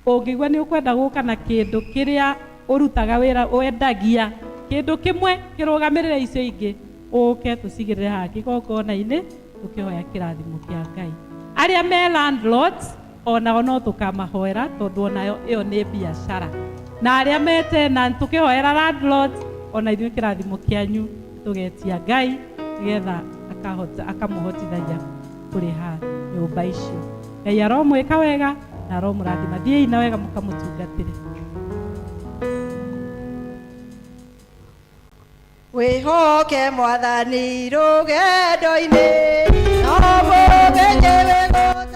Ũngĩigua nĩ ũkwenda gũka na kĩndũ kĩrĩa ũrutaga wĩra wendagia, kĩndũ kĩmwe kĩrũgamĩrĩre icio ingĩ, ũke tũcigĩrĩre haha kĩgongona-inĩ tũkĩhoya kĩrathimo kĩa Ngai. Arĩa me landlords onao no tũkamahoera tondũ onayo ĩyo nĩ biacara. Na arĩa me tenant tũkĩhoera landlords ona ithuĩ kĩrathimo kĩanyu tũgetia Ngai nĩgetha akamũhotithagia kũrĩha nyũmba icio. Ngai aromwĩka wega na aromũrathima. Thiĩi na wega mũkamũtungatĩre. Wĩhoke mwathani rũgendo-inĩ, no mũmenye wĩgũteithio.